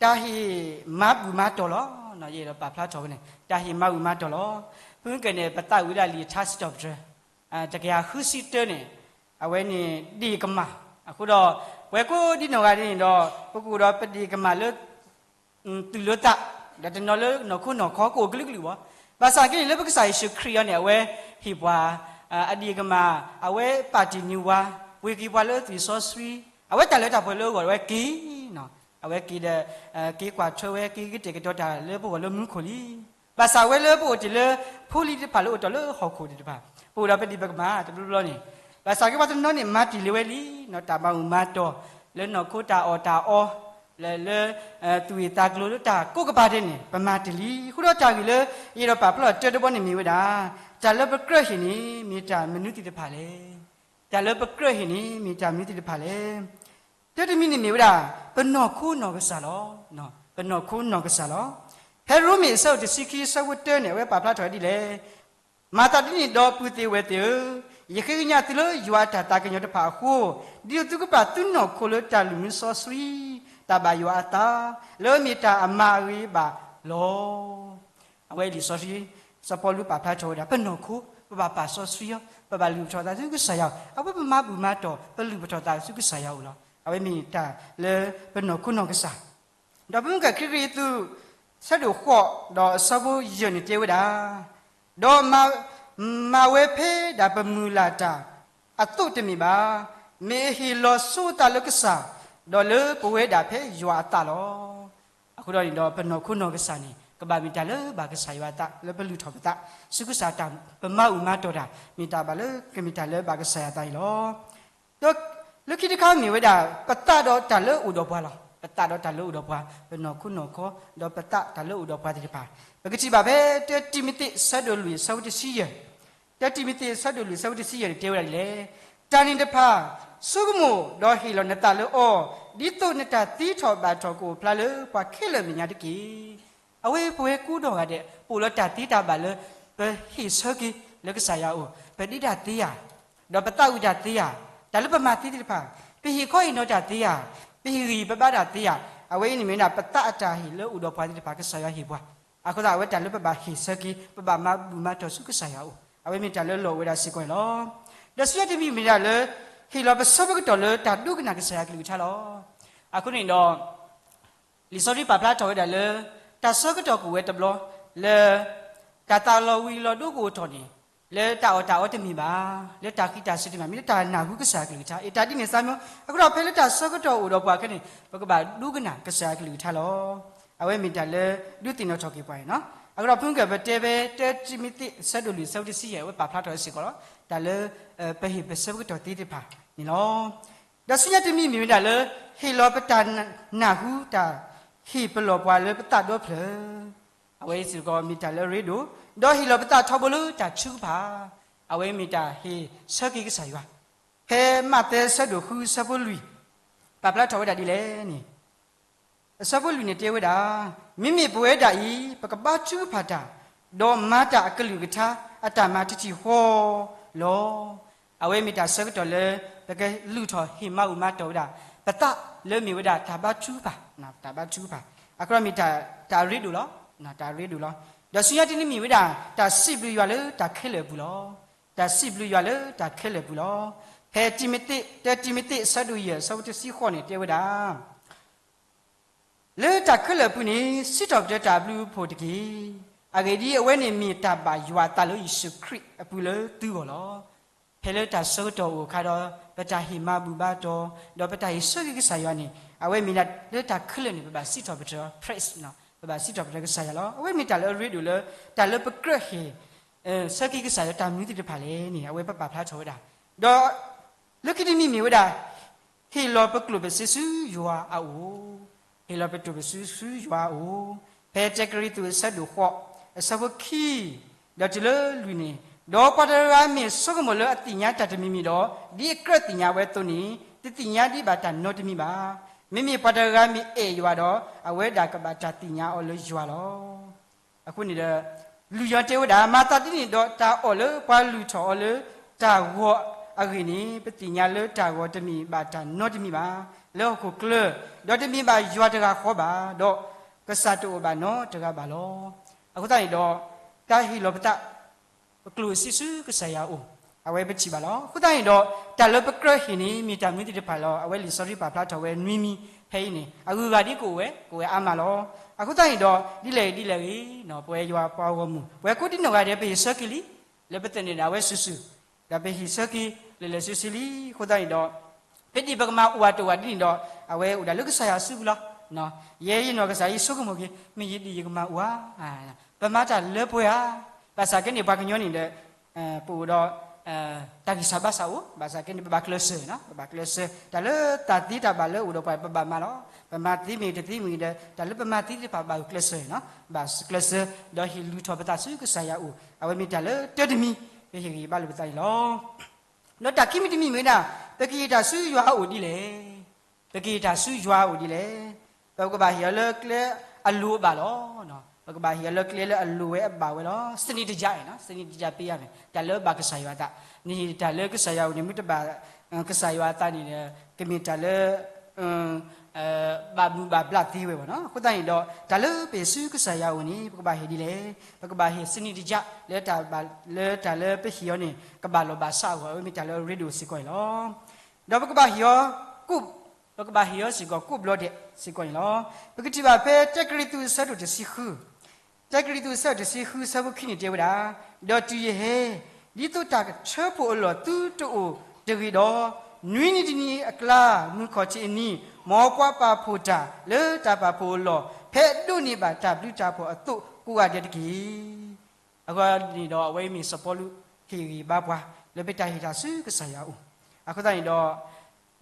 တၢ်ဟ့ၣ်မၤဘူၣ်မၤတီၢ်လီၤ. ယအဲၣ်ဒိးပာ်ဖျါထီၣ်ဝဲန့ၣ် တၢ်ဟ့ၣ်မၤဘူၣ်မၤတီၢ်လီၤ. ဖုကဲန့ၣ် ပသးဝံၣ်ဒၣ်လံာ်ထါစံးထီၣ်ပတြၢၤ တကယၤဃုဆံတၢန့ၣ် အဝဲန့ၣ်ဒ့ၣ်ကမၣ်, အဃိဒီး ပဝဲကိးဒ်နီၢ်ဂၤဒဲးန့ၣ်ဒီး ပကအိၣ်ဒီးပဒ့ၣ်ကမၣ်လၢ သုးလၢသး, ဒီးတနီၤလၢနီၢ်ခိနီၢ်ခီကအိၣ်ကလုာ်ကလုာ်ဘၣ်. ဘၣ်ဆၣ်က့န့ၣ် လၢပကစၢ်ယ့ၣ်ၡူးခရံာ်အံၤန့ၣ် အဝဲဟ့ၣ်ပှၤ အဒ့ၣ်ကမၣ်, အဝဲပာ်တ့ၢ်န့ၢ်ဝဲ, ပှ့ၤက့ၤပှၤလၢသွံၣ်စီဆှံ, အဝဲတၢ်လၢတၢ်ပှဲၤလၢအဂီၢ် အဝဲက့ၤ, အဝဲက့ၤဒီး က့ၤကွၢ်ထွဲဝဲ က့ၤကတဲာ်ကတီၤတၢ်လၢပဂီၢ်လၢမူခိၣ်လံ. ဘၣ်ဆၣ်ဝဲလၢပအိၣ်တ့ၢ်လၢ ဖိလံၤတဖၣ်လၢအိၣ်တ့ၢ်လၢဟီၣ်ခိၣ်သ့ၣ်တဖၣ် ပအိၣ်ဒီးပဒ့ၣ်ပကမၣ်တဘျီဘျီန့ၣ်, ဘၣ်ဆၣ်က့ပှၤတနီၤန့ၣ် မၤတ့ၢ်လံဝဲလံ, တၢ်မၤဘူၣ်မၤတီၢ် လၢနီၢ်ခိတၢ်အီၣ်တၢ်အီ, လၢ လၢ သူၣ်ဝံၣ်သးကျိၤလၢတၢ်ကိးကပၤဒဲးန့ၣ် ပမၤတ့ၢ်လံ. အဃိဒီးတၢ်ဂ့ၢ်လၢ ယအဲၣ်ဒိးပာ်ဖျါထီၣ်တၢတဘီန့ၣ်မ့ၢ်ဝဲဒၣ် တၢ်လၢပကြၢးဟ့ၣ်န့ၣ် မ့ၢ်တၢ်မနုၤသ့ၣ်တဖၣ်လဲၣ်. တၢ်လၢပကြၢးဟ့ၣ်န့ၣ် မ့ၢ်တၢ်မနုၤသ့ၣ်တဖၣ်လဲၣ်. တၢတမံၤန့ၣ်မ့ၢ်ဝဲဒၣ် ပနီၢ်ခိနီၢ်ကစၢ်လီၤ. ပနီၢ်ခိနီၢ်ကစၢ်လီၤ. ဖဲရိမ့ၤအဆၢဒိၣ်တဆံခံ အဆၢဖိတၢန့ၣ် အဝဲပာ်ဖျါထီၣ်ဝဲဒ်လဲၣ်. မၤသးဒ်န့ၣ်ဒီးပုၢ်သ့ၣ်ဝဲၢ်သ့ၣ်ဧၢ, ယဃ့ကညးသုလၢယွၤအတၢ်သးကညီၤတဖၣ်အဃိ, ဒ်သိးသုကပာ်သုနီၢ်ခိလၢတၢ်လုၢ်မူစီဆှံ, တၢ်ဘၣ်ယွၤအသး, လၢမ့ၢ်တၢ်အမၤအဂ့ၤဘၣ်လီၤ. အဝဲလံာ်စီဆှံ စီၤပီလူးပာ်ဖျါထီၣ်ဝဲဒၣ် ပနီၢ်ခိ, ပဘၣ်ပာ်စီဆှံအီၤ, ပဘၣ်လုၢ်ပထီၣ်သးဆူကစၢ်ယွၤ, အဝဲပမၤဘူၣ်မၤတီၢ် ပလုၢ်ပထီၣ်သးဆူကစၢ်ယွၤအအိၣ်လီၤ. အဝဲမ့ၢ်တၢ်လၢပနီၢ်ခိနီၢ်ကစၢ် ဒီးဖုမုၢ်ကဲ ခံကရံၣ်သူး ဆၢဒိၣ်ဃိး ဒီးအဆၢဖိယဲၢ်န့ၣ်တဲဝဲဒၣ်, ဒီး မၤဝဲဖဲဒၣ်ပမုၢ်လၢ်တၢ်အသိးတမ့ၢ်ဘၣ်, မ့ၢ်အဟ့ၣ်လီၤဆိအသးလၢကစၢ်, ဒီးလၢပဝဲဒၣ်ဖဲယွၤအသးလီၤ. အဃိဒီးန့ၣ်ဒီး ပနီၢ်ခိနီၢ်ကစၢ်န့ၣ် ကဘၣ်မ့ၢ်တၢ်လၢဘၣ်ကစၢ်ယွၤအသး လၢပလုၢ်ထီၣ်ပသး ဆူကစၢ်တၢ် ပမၤဘူၣ်မၤတီၢ်တၢ် မ့ၢ်တၢ်ဘၣ်လၢကမ့ၢ်တၢ်လၢဘၣ်ကစၢ်ယွၤအသးန့ၣ်လီၤ. ဒီးလၢခံတခါမ့ၢ်ဝဲဒၣ် ပသးဒီးတၢ်လၢအိၣ်ဒီးပှၤလီၤ. ပသးဒီးတၢ်လၢအိၣ်ဒီးပှၤ, ပနီၢ်ခိနီၢ်ခီ, ဒီးပသးတၢ်လၢအိၣ်ဒီးပှၤသ့ၣ်တဖၣ်, ပကထံၣ်ဘၣ်ဖဲ တၢတံၤမသ့း အဆၢဒိၣ်လွံၢ် အဆၢဖိတဆံယဲၢ်, တၢတံၤမသ့း အဆၢဒိၣ်လွံၢ် အဆၢဖိတဆံယဲၢ်န့ၣ်တဲဝဲဒၣ်ဒ်လဲၣ်, တၢ်န့ၣ်တဖၣ် ဆိကမိၣ်ဒီးဟ့ၣ်လီၤနသးလၢအီၤ, ဒ်သိးနတၢ်သံထီၣ်ဘၣ်ထီၣ်ကအိၣ်ဖျါလၢပှၤခဲလၢာ်အမဲာ်ညါတက့ၢ်. အဝဲပဝဲကိးနီၢ်ဂၤဒဲး ပအိၣ်လၢတၢ်သ့တၢ်ဘၣ်လၢ ပဟ့ၣ်ဆၢက့ၤလၢကစၢ်ယွၤအအိၣ်, ပဒ့တၢ်သ့ဧါ, ဒီးပသးဝံၣ်တၢ်သ့ဧါ, တၢ်လၢပမၤသ့သ့ၣ်တဖၣ်, ပဟ့ၣ်ခီဟ့ၣ်နီၤတၢ်သ့ဧါ, ပဟ့ၣ်ဂံၢ်ပဘါတၢ်သ့ဧါ, အဝဲအံၤန့ၣ်မ့ၢ်ဒၣ် ပသးအတၢ်ဟ့ၣ်လၢအိၣ်ဒီးပှၤသ့ၣ်တဖၣ် ကစၢ်ယွၤဟ့ၣ်ပှၤ, အဃိသတး အဝဲတၢ်လၢပဘၣ်ဟ့ၣ်ဆၢက့ၤ ပဘၣ်မၤဘူၣ်မၤတီၢ်ဆူကစၢ်ယွၤအအိၣ်, အဝဲမ့ၢ်တၢ်လၢလီၢ်အိၣ်ဝဲဒၣ်စ့ၢ်ကီးန့ၣ်လီၤ. ဒီးဆူညါတမံၤမ့ၢ်ဒၣ်လၢ ဟ့ၣ်လီၤပဆၢဖၢကတီၢ်လၢတၢ်ဒိကနၣ်ကစၢ်ယွၤကလုၢ်ကထါလီၤ. အဃိန့ၣ်ဒီး လံာ်စီဆှံပာ်ဖျါထီၣ်ဝဲဒၣ်လၢ တၢ်ဆၢကတီၢ်ကအိၣ်ဝဲတဘျီ လၢ တၢ်သးလီၤဝံၤလီၤဒိကအိၣ်ထီၣ်န့ၣ် လၢတၢ်အီၣ်တၢ်အီတမ့ၢ်ဘၣ်, လၢတၢ်ဃံးတၢ်စ့ၤတမ့ၢ်ဘၣ်, မ့ၢ်လၢတၢ်နၢ်ဟူကစၢ်ယွၤကလုၢ်ကထါ, အတၢ်ဒ်န့ၣ်သးမ့ၢ် အဃိဒီးဖဲလၢတၢ်ဆၢကတီၢ်အိၣ်ဒီးပှၤခဲန့ၣ် ပကဘၣ်ဒိကနၣ်ကစၢ်ယွၤကလုၢ်ကထါလီၤ. အဝဲမ့ၢ်တၢ်လၢဒုးသ့ၣ်နီၣ်ထီၣ်က့ၤပှၤန့ၣ်လီၤ. အဃိဒီးဖုကၢၢ်ပတဲဖဲ တၢတံၤမသ့း အဆၢဒိၣ်လွံၢ် အဆၢဖိတဆံယဲၢ် အဝဲပာ်ဖျါထီၣ်ဝဲစ့ၢ်ကီးလီၤ. တၢ်လၢ ပဟ့ၣ်ပဆၢဖၢကတီၢ်သ့သ့ၣ်တဖၣ်န့ၣ်လီၤ. ဒီးဆူညါတမံၤမ့ၢ်ဝဲဒၣ်လၢ ဟ့ၣ်လီၤပတၢ်နၢ်ဟူ တၢ်ဟ့ၣ်ပလီၢ်ပှၤလၢပသးဒီဖျၢၣ်, အဝဲစ့ၢ်ကီးမ့ၢ်တၢ်လၢအရ့ဒိၣ်, ဒီးဟ့ၣ်လီၤပသးထီဘိလၢတၢ်ထုကဖၣ်, အဝဲမ့ၢ်တၢ်ဟ့ၣ်ဆၢက့ၤကစၢ်ယွၤ, ဖဲမးသဲအဆၢဒိၣ်ဃု အဆၢဖိလွံၢ် ပာ်ဖျါထီၣ်ဝဲဒၣ်ဒ်လဲၣ်န့ၣ် အဆၢဖိလွံၢ်န့ၣ်တဲဝဲဒၣ်, မ့မ့ၢ်ပဝဲဒၣ်အံၤ ပကဘါထုကဖၣ်တၢ်, ဒီးမၤတၢ်အကလုၢ်ကထါ အတၢ်မၤတထံၣ်ဃီလီၤ. အဝဲမ့ၢ်တၢ်ဆၢကတီၢ်လၢ ပကလုၢ်ထီၣ်ဟ့ၣ်မၤဘူၣ်မၤတီၢ်ဝဲဒၣ် ပသးလၢမ့ၢ်ဝဲဒၣ်တၢ်ဘါထုကဖၣ်, တၢ်ဘါထုကဖၣ်, အဃိဒီးမ့ၢ်တၢ်အရ့ဒိၣ်လီၤ, တၢ်အရ့ဒိၣ်လီၤ. ဒီးဆူညါတနံၤမ့ၢ်ဝဲဒၣ် တၢ်စံးဘျုးယွၤလၢတၢ်ခဲလၢာ်အပူၤလီၤ. တၢ်စံးဘျုးယွၤလၢတၢ်ခဲလၢာ်အပူၤလီၤ. ဖဲတံၤမသ့း, တၢတံၤမသ့း အဆၢဒိၣ်ယဲၢ် အဆၢဖိတဆံဃိးန့ၣ်တဲဝဲဒၣ် လၢတၢ်ခဲလၢာ်အပူၤန့ၣ် စံးထီၣ်ပတြၢၤတၢ်ဘျုးအဖှိၣ်တက့ၢ်. အဂ့ၢ်ဒ်အံၤ, အဝဲန့ၣ်မ့ၢ်တၢ်ဘၣ်ယွၤအသးလၢယ့ၣ်ၡူးခရံာ်အပူၤလၢသုဂီၢ်လီၤ. ဖဲလၢတၢ်ဆၢကတီၢ်အိၣ်အခါဒီး ပတၢ်ဟ့ၣ်မၤဘူၣ်ဘါတီၢ်, ဒီးပတၢ်ဟ့ၣ်ဆၢက့ၤကစၢ်ယွၤန့ၣ် အဝဲမ့ၢ်ဒၣ်လၢတၢ်ခဲလၢာ်န့ၣ် ပဘၣ်စံးထီၣ်ပတြၢၤ praise ပဘၣ်စံးထီၣ်ပတြၢၤကစၢ်ယွၤလီၤ. အဝဲမ့ၢ်တၢ်လၢအရ့ဒိၣ်လၢ တၢ်လၢပကြၢးဟ့ၣ် ဆၢက့ၤကစၢ်ယွၤတၢ်မနုၤသ့ၣ်တဖၣ်လဲၣ်န့ၣ် အဝဲပပာ်ဖျါထီၣ်ဝဲဒၣ်, ဒီး လၢခံတနံၤမ့ၢ်ဝဲဒၣ် ဟ့ၣ်လီၤပကျိၣ်ပစ့ဆူယွၤအအိၣ်, ဟ့ၣ်လီၤပကျိၣ်ပစ့ဆူယွၤအအိၣ်, ဖဲတၢကရံၣ်သူးအဆၢဒိၣ်ဃိး အဆၢဖိခံ ဒီးတုၤလၢလွံၢ်န့ၣ်, ဒီးပှၤတဂၤဂၤမ့ၢ်ဆိကမိၣ်လၢအသ့ၣ်ညါတၢ်တမံၤမံၤဒီး, ဒ်အကြၢးသ့ၣ်ညါဝဲအသိးန့ၣ် တသ့ၣ်ညါဒံးဘၣ်တၢ်နီတမံၤဘၣ်. မ့မ့ၢ်ပှၤတဂၤဂၤမ့ၢ်အဲၣ်ယွၤဒီး, အဝဲဒၣ်ကဘၣ်တၢ်သ့ၣ်ညါအီၤလၢယွၤလီၤ. အဃိန့ၣ်ဒီး လုၢ်ယွၤတဲဝဲဒၣ်, မၤသးဒ်န့ၣ်ဒီး တၢ်အီၣ်လၢပှၤလုၢ်ထီၣ်အီၤလၢတၢ်ဂီၤအဂ့ၢ်န့ၣ် ပသ့ၣ်ညါလၢတၢ်ဂီၤတမ့ၢ်ဘၣ်တၢ်နီတမံၤဘၣ် လၢဟီၣ်ခိၣ်ချၢ, ဒီးတမ့ၢ်ဘၣ်ယွၤတဂၤဃီဘၣ်, ဒီးကစၢ်တအိၣ်ဘၣ်နီတဂၤဘၣ်လီၤ. အဃိသတးန့ၣ်ဒီး တၢ်ဟ့ၣ်လီၤပသး ပကျိၣ်စ့ဆူကစၢ်ယွၤအအိၣ်, အဝဲပထံၣ်ဘၣ်လီၤ. အဃိသတးန့ၣ်ဒီး တၢ်လၢပကြၢးဟ့ၣ်န့ၣ် မ့ၢ်တၢ်မနုၤသ့ၣ်တဖၣ်လီၤ. အဝဲလံာ်စီဆှံပာ်ဖျါထီၣ်ဝဲနွံမံၤဖဲအံၤန့ၣ် အဂုၤအဂၤဒ်ကအိၣ်ဝဲ ကအိၣ်ဝဲအါမးလီၤ. အဃိသတးန့ၣ်ဒီး ဒ်လဲၣ်ဂ့ၤဒ်လဲၣ်ဂ့ၤ, ပဝဲယွၤပှၤဂီၢ်မုၢ် ပဝဲကိးဒံနီၢ်ဂၤဒဲး ပဟ့ၣ်ဆၢက့ၤလံ, လၢပသန့ၤဒၣ်ဝဲစုာ်စုာ်, ဒီးပဟ့ၣ်ဆၢက့ၤလၢာ်လၢာ်ဆ့ဆ့လံ. အဃိသတးန့ၣ်ဒီး ဖဲဒ်ပကမၤအိၣ်အတအိၣ်ဒ်န့ၣ်ဒီး အဝဲအိၣ်ဒၣ်လၢကစၢ်ယွၤစုပူၤလီၤ. ယဲယနီၢ်ကစၢ်ယဆိကမိၣ်က့ၤ မ့ၢ်ယဒ်ယကမၤအိၣ်ဧါ, ပမၤတၢ်လၢပှဲၤဧါ. ဘၣ်ဆၣ်က့န့ၣ် ပှၤကညီန့ၣ်ဒီး ပအိၣ်ဒီး တၢ်ဂံၢ်စၢ်ဘါစၢ်အိၣ်, ဘၣ်ဆၣ်က့န့ၣ် ပဘၣ်ကျဲးစၢး, ပဘၣ်ကျဲးစၢး, တၢ်လၢတၢ်သ့တၢ်ဘၣ်လၢအိၣ်ဒီးပှၤ ပဘၣ်မၤလီၤ. ပမၤသ့မ့ၢ်တသ့မ့ၢ်ဒီး တၢ်လၢပမၤသ့သ့ၣ်တဖၣ် ဘၣ်ကျဲးစၢးနီၤ, ဘၣ်ကျဲးစၢး, ဒီးဟ့ၣ်လုၢ်ထီၣ်ပသးဆူကစၢ်ယွၤအအိၣ်, အဝဲမ့ၢ်တၢ်လၢတၢတမံၤ ပဟ့ၣ်ဂံၢ်ဘါလိာ်ပသးန့ၣ်လီၤ. ဒီးတၢ်ခံမံၤတမံၤမ့ၢ်ဝဲဒၣ် ပကဟ့ၣ်တၢ်ဆူယွၤအအိၣ်ဒ်လဲၣ်. ပကဟ့ၣ်တၢ်ဆူယွၤအအိၣ်ဒ်လဲၣ်. ပကဘၣ်ဟ့ၣ်အီၤလၢကျဲအလိၤအဘၣ်လီၤ. ပကဘၣ်ဟ့ၣ်အီၤလၢကျဲလၢအလိၤဝဲအဘၣ်ဝဲလီၤ. စနံတကါအံၤ, စနံတကါပ့ယါန့ၣ် တၢ်လၢဘၣ်ကစၢ်ယွၤအသး, နဟ့ၣ်တၢ်လၢကစၢ်ယွၤအအိၣ်န့ၣ် မ့ၢ်တဘၣ်ကစၢ်ယွၤအသးန့ၣ် ကမ့ၢ်တၢ်လၢ ဘၣ်မူဘၣ်ဘျးသ့ဝဲဘၣ်နီၤ. အဃိသတးန့ၣ်ဒီး တၢ်လၢပဟ့ၣ်ဆူကစၢ်ယွၤအအိၣ်န့ၣ် ပကဘၣ်ဟ့ၣ်ဒ်လဲၣ်. ပကဘၣ်ဟ့ၣ်စနံတကါ လၢတၢ်လၢပဟ့ၣ်အီၤန့ၣ် ကဘၣ်လီၢ်ဘၣ်စးအဂီၢ် အဝဲမ့ၢ်တၢ်လၢအရ့ဒိၣ်စ့ၢ်ကီးန့ၣ်လီၤ. ဒီးပကဘၣ်ဟ့ၣ်အီၤ ပကဘၣ်ဟ့ၣ်အီၤစ့ၢ်ကီး ကိးဘျီဒဲးစ့ၢ်ကီးန့ၣ်လီၤ. ပကထံၣ်ဘၣ်ဖဲ တၢကရံၣ်သူး အဆၢဒိၣ်တဆံဃု, တၢကရံၣ်သူး အဆၢဒိၣ်တဆံဃု အဆၢဖိခံန့ၣ်တဲဝဲဒၣ်, ဒီးတုၤယဟဲ, ဒ်သိးတၢ်ကထၢဖှိၣ်အလီၢ်သုတအိၣ်တဂ့ၤဒီး, နွံနံၤတနံၤအကျါ မုၢ်ခီၣ်ထံးအနံၤ, မ်ပှၤပာ်ဖှိၣ်တၢ်လၢတၢ်ပာ်ဖှိၣ်အလီၢ် ဖဲအဒိးန့ၢ်ဘၣ်တၢ်ဘျုးတၢ်ဖှိၣ်အသိးကိးဂၤဒဲးတက့ၢ်. အဂီၢ်န့ၣ်ဒီး အဝဲမ့ၢ်စီၤပီလူးဟ့ၣ်ဂံၢ်ဘါပှၤ လၢပတၢ်ဟ့ၣ်တၢ်ဆူကစၢ်ယွၤအအိၣ်, အဃိသတးန့ၣ်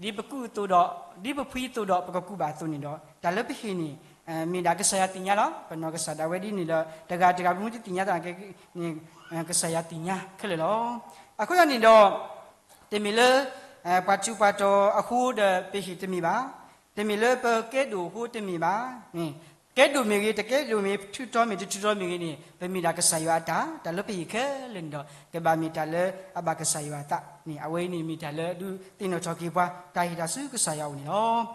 ဒီး ဒ်ပကူအသိးဒီး ဒ်ပဖှံအသိးဒီး ပကကူးဘၣ်အသိးန့ၣ်ဒီး တၢ်လၢပဟ့ၣ်န့ၣ် မ့ၢ်ဒၣ်ကစၢ်ယွၤသ့ၣ်ညါလီၤ. ပနီၢ်ကစၢ်ဒၣ်ဝဲဒ်န့ၣ်ဒီး တဂၤတဂၤပမ့ၢ်တသ့ၣ်ညါသးန့ၣ် ကစၢ်ယွၤသ့ၣ်ညါခဲလၢာ်လီၤ. အဃိသတးန့ၣ်ဒီး တမ့ၢ်လၢ ပှၤထူးပှၤတီၤအဃိဒီးပဟ့ၣ်တမ့ၢ်ဘၣ်, တမ့ၢ်လၢပကဲဒိၣ်အဃိတမ့ၢ်ဘၣ်န့ၣ် ကဲဒိၣ်မ့ၢ်ဂ့ၤ တကဲဒိၣ်မ့ၢ် ထုးထီမ့ၢ်တထုးထီမ့ၢ်ဂ့ၤန့ၣ် ပမ့ၢ်ဒၣ်ကစၢ်ယွၤအတၢ်, တၢ်လၢပဟ့ၣ်ခဲလၢာ်န့ၣ်ဒီး ကဘၣ်မ့ၢ်တၢ်လၢအဘၣ်ကစၢ်ယွၤအသးန့ၣ် အဝဲအံၤန့ၣ်မ့ၢ်တၢ်လၢဒုးသ့ၣ်နီၣ်ထီၣ်က့ၤပှၤ တၢ်ဟ့ၣ်တၢ်ဆူကစၢ်ယွၤအအိၣ်န့ၣ်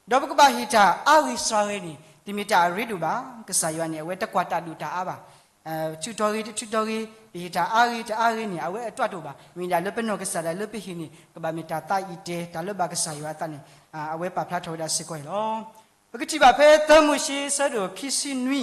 လီၤ. ဒီးပကဘၣ်ဟ့ၣ်တၢ်အါဂ့ၤစှၤဂ့ၤန့ၣ် တမ့ၢ်တၢ်အရ့ဒိၣ်ဘၣ်. ကစၢ်ယွၤန့ၣ် အဝဲတကွၢ်တၢ်ဒိၣ်တၢ်အါဘၣ်. ထုးထီဂ့ၤ တထုးထီဂ့ၤ ပဟ့ၣ်တၢ်အါဂ့ၤတအါဂ့ၤန့ၣ် အဝဲအတကွၢ်တၢ်ဒိၣ်ဘၣ်. မ့ၢ်ဒၣ်လၢပနီၢ်ကစၢ်ဒၣ်လၢပဟ့ၣ်န့ၣ် ကဘၣ်မ့ၢ်တၢ်သးအံၤတဲ တၢ်လၢဘၣ်ကစၢ်ယွၤအသးန့ၣ် အဝဲပာ်ဖျါထီၣ်ဝဲဒၣ်စ့ၢ်ကီးန့ၣ်လီၤ. ပကထံၣ်ဘၣ်ဖဲသၢမိၤၡ့ဆၢဒိၣ်ခံဆံနွံ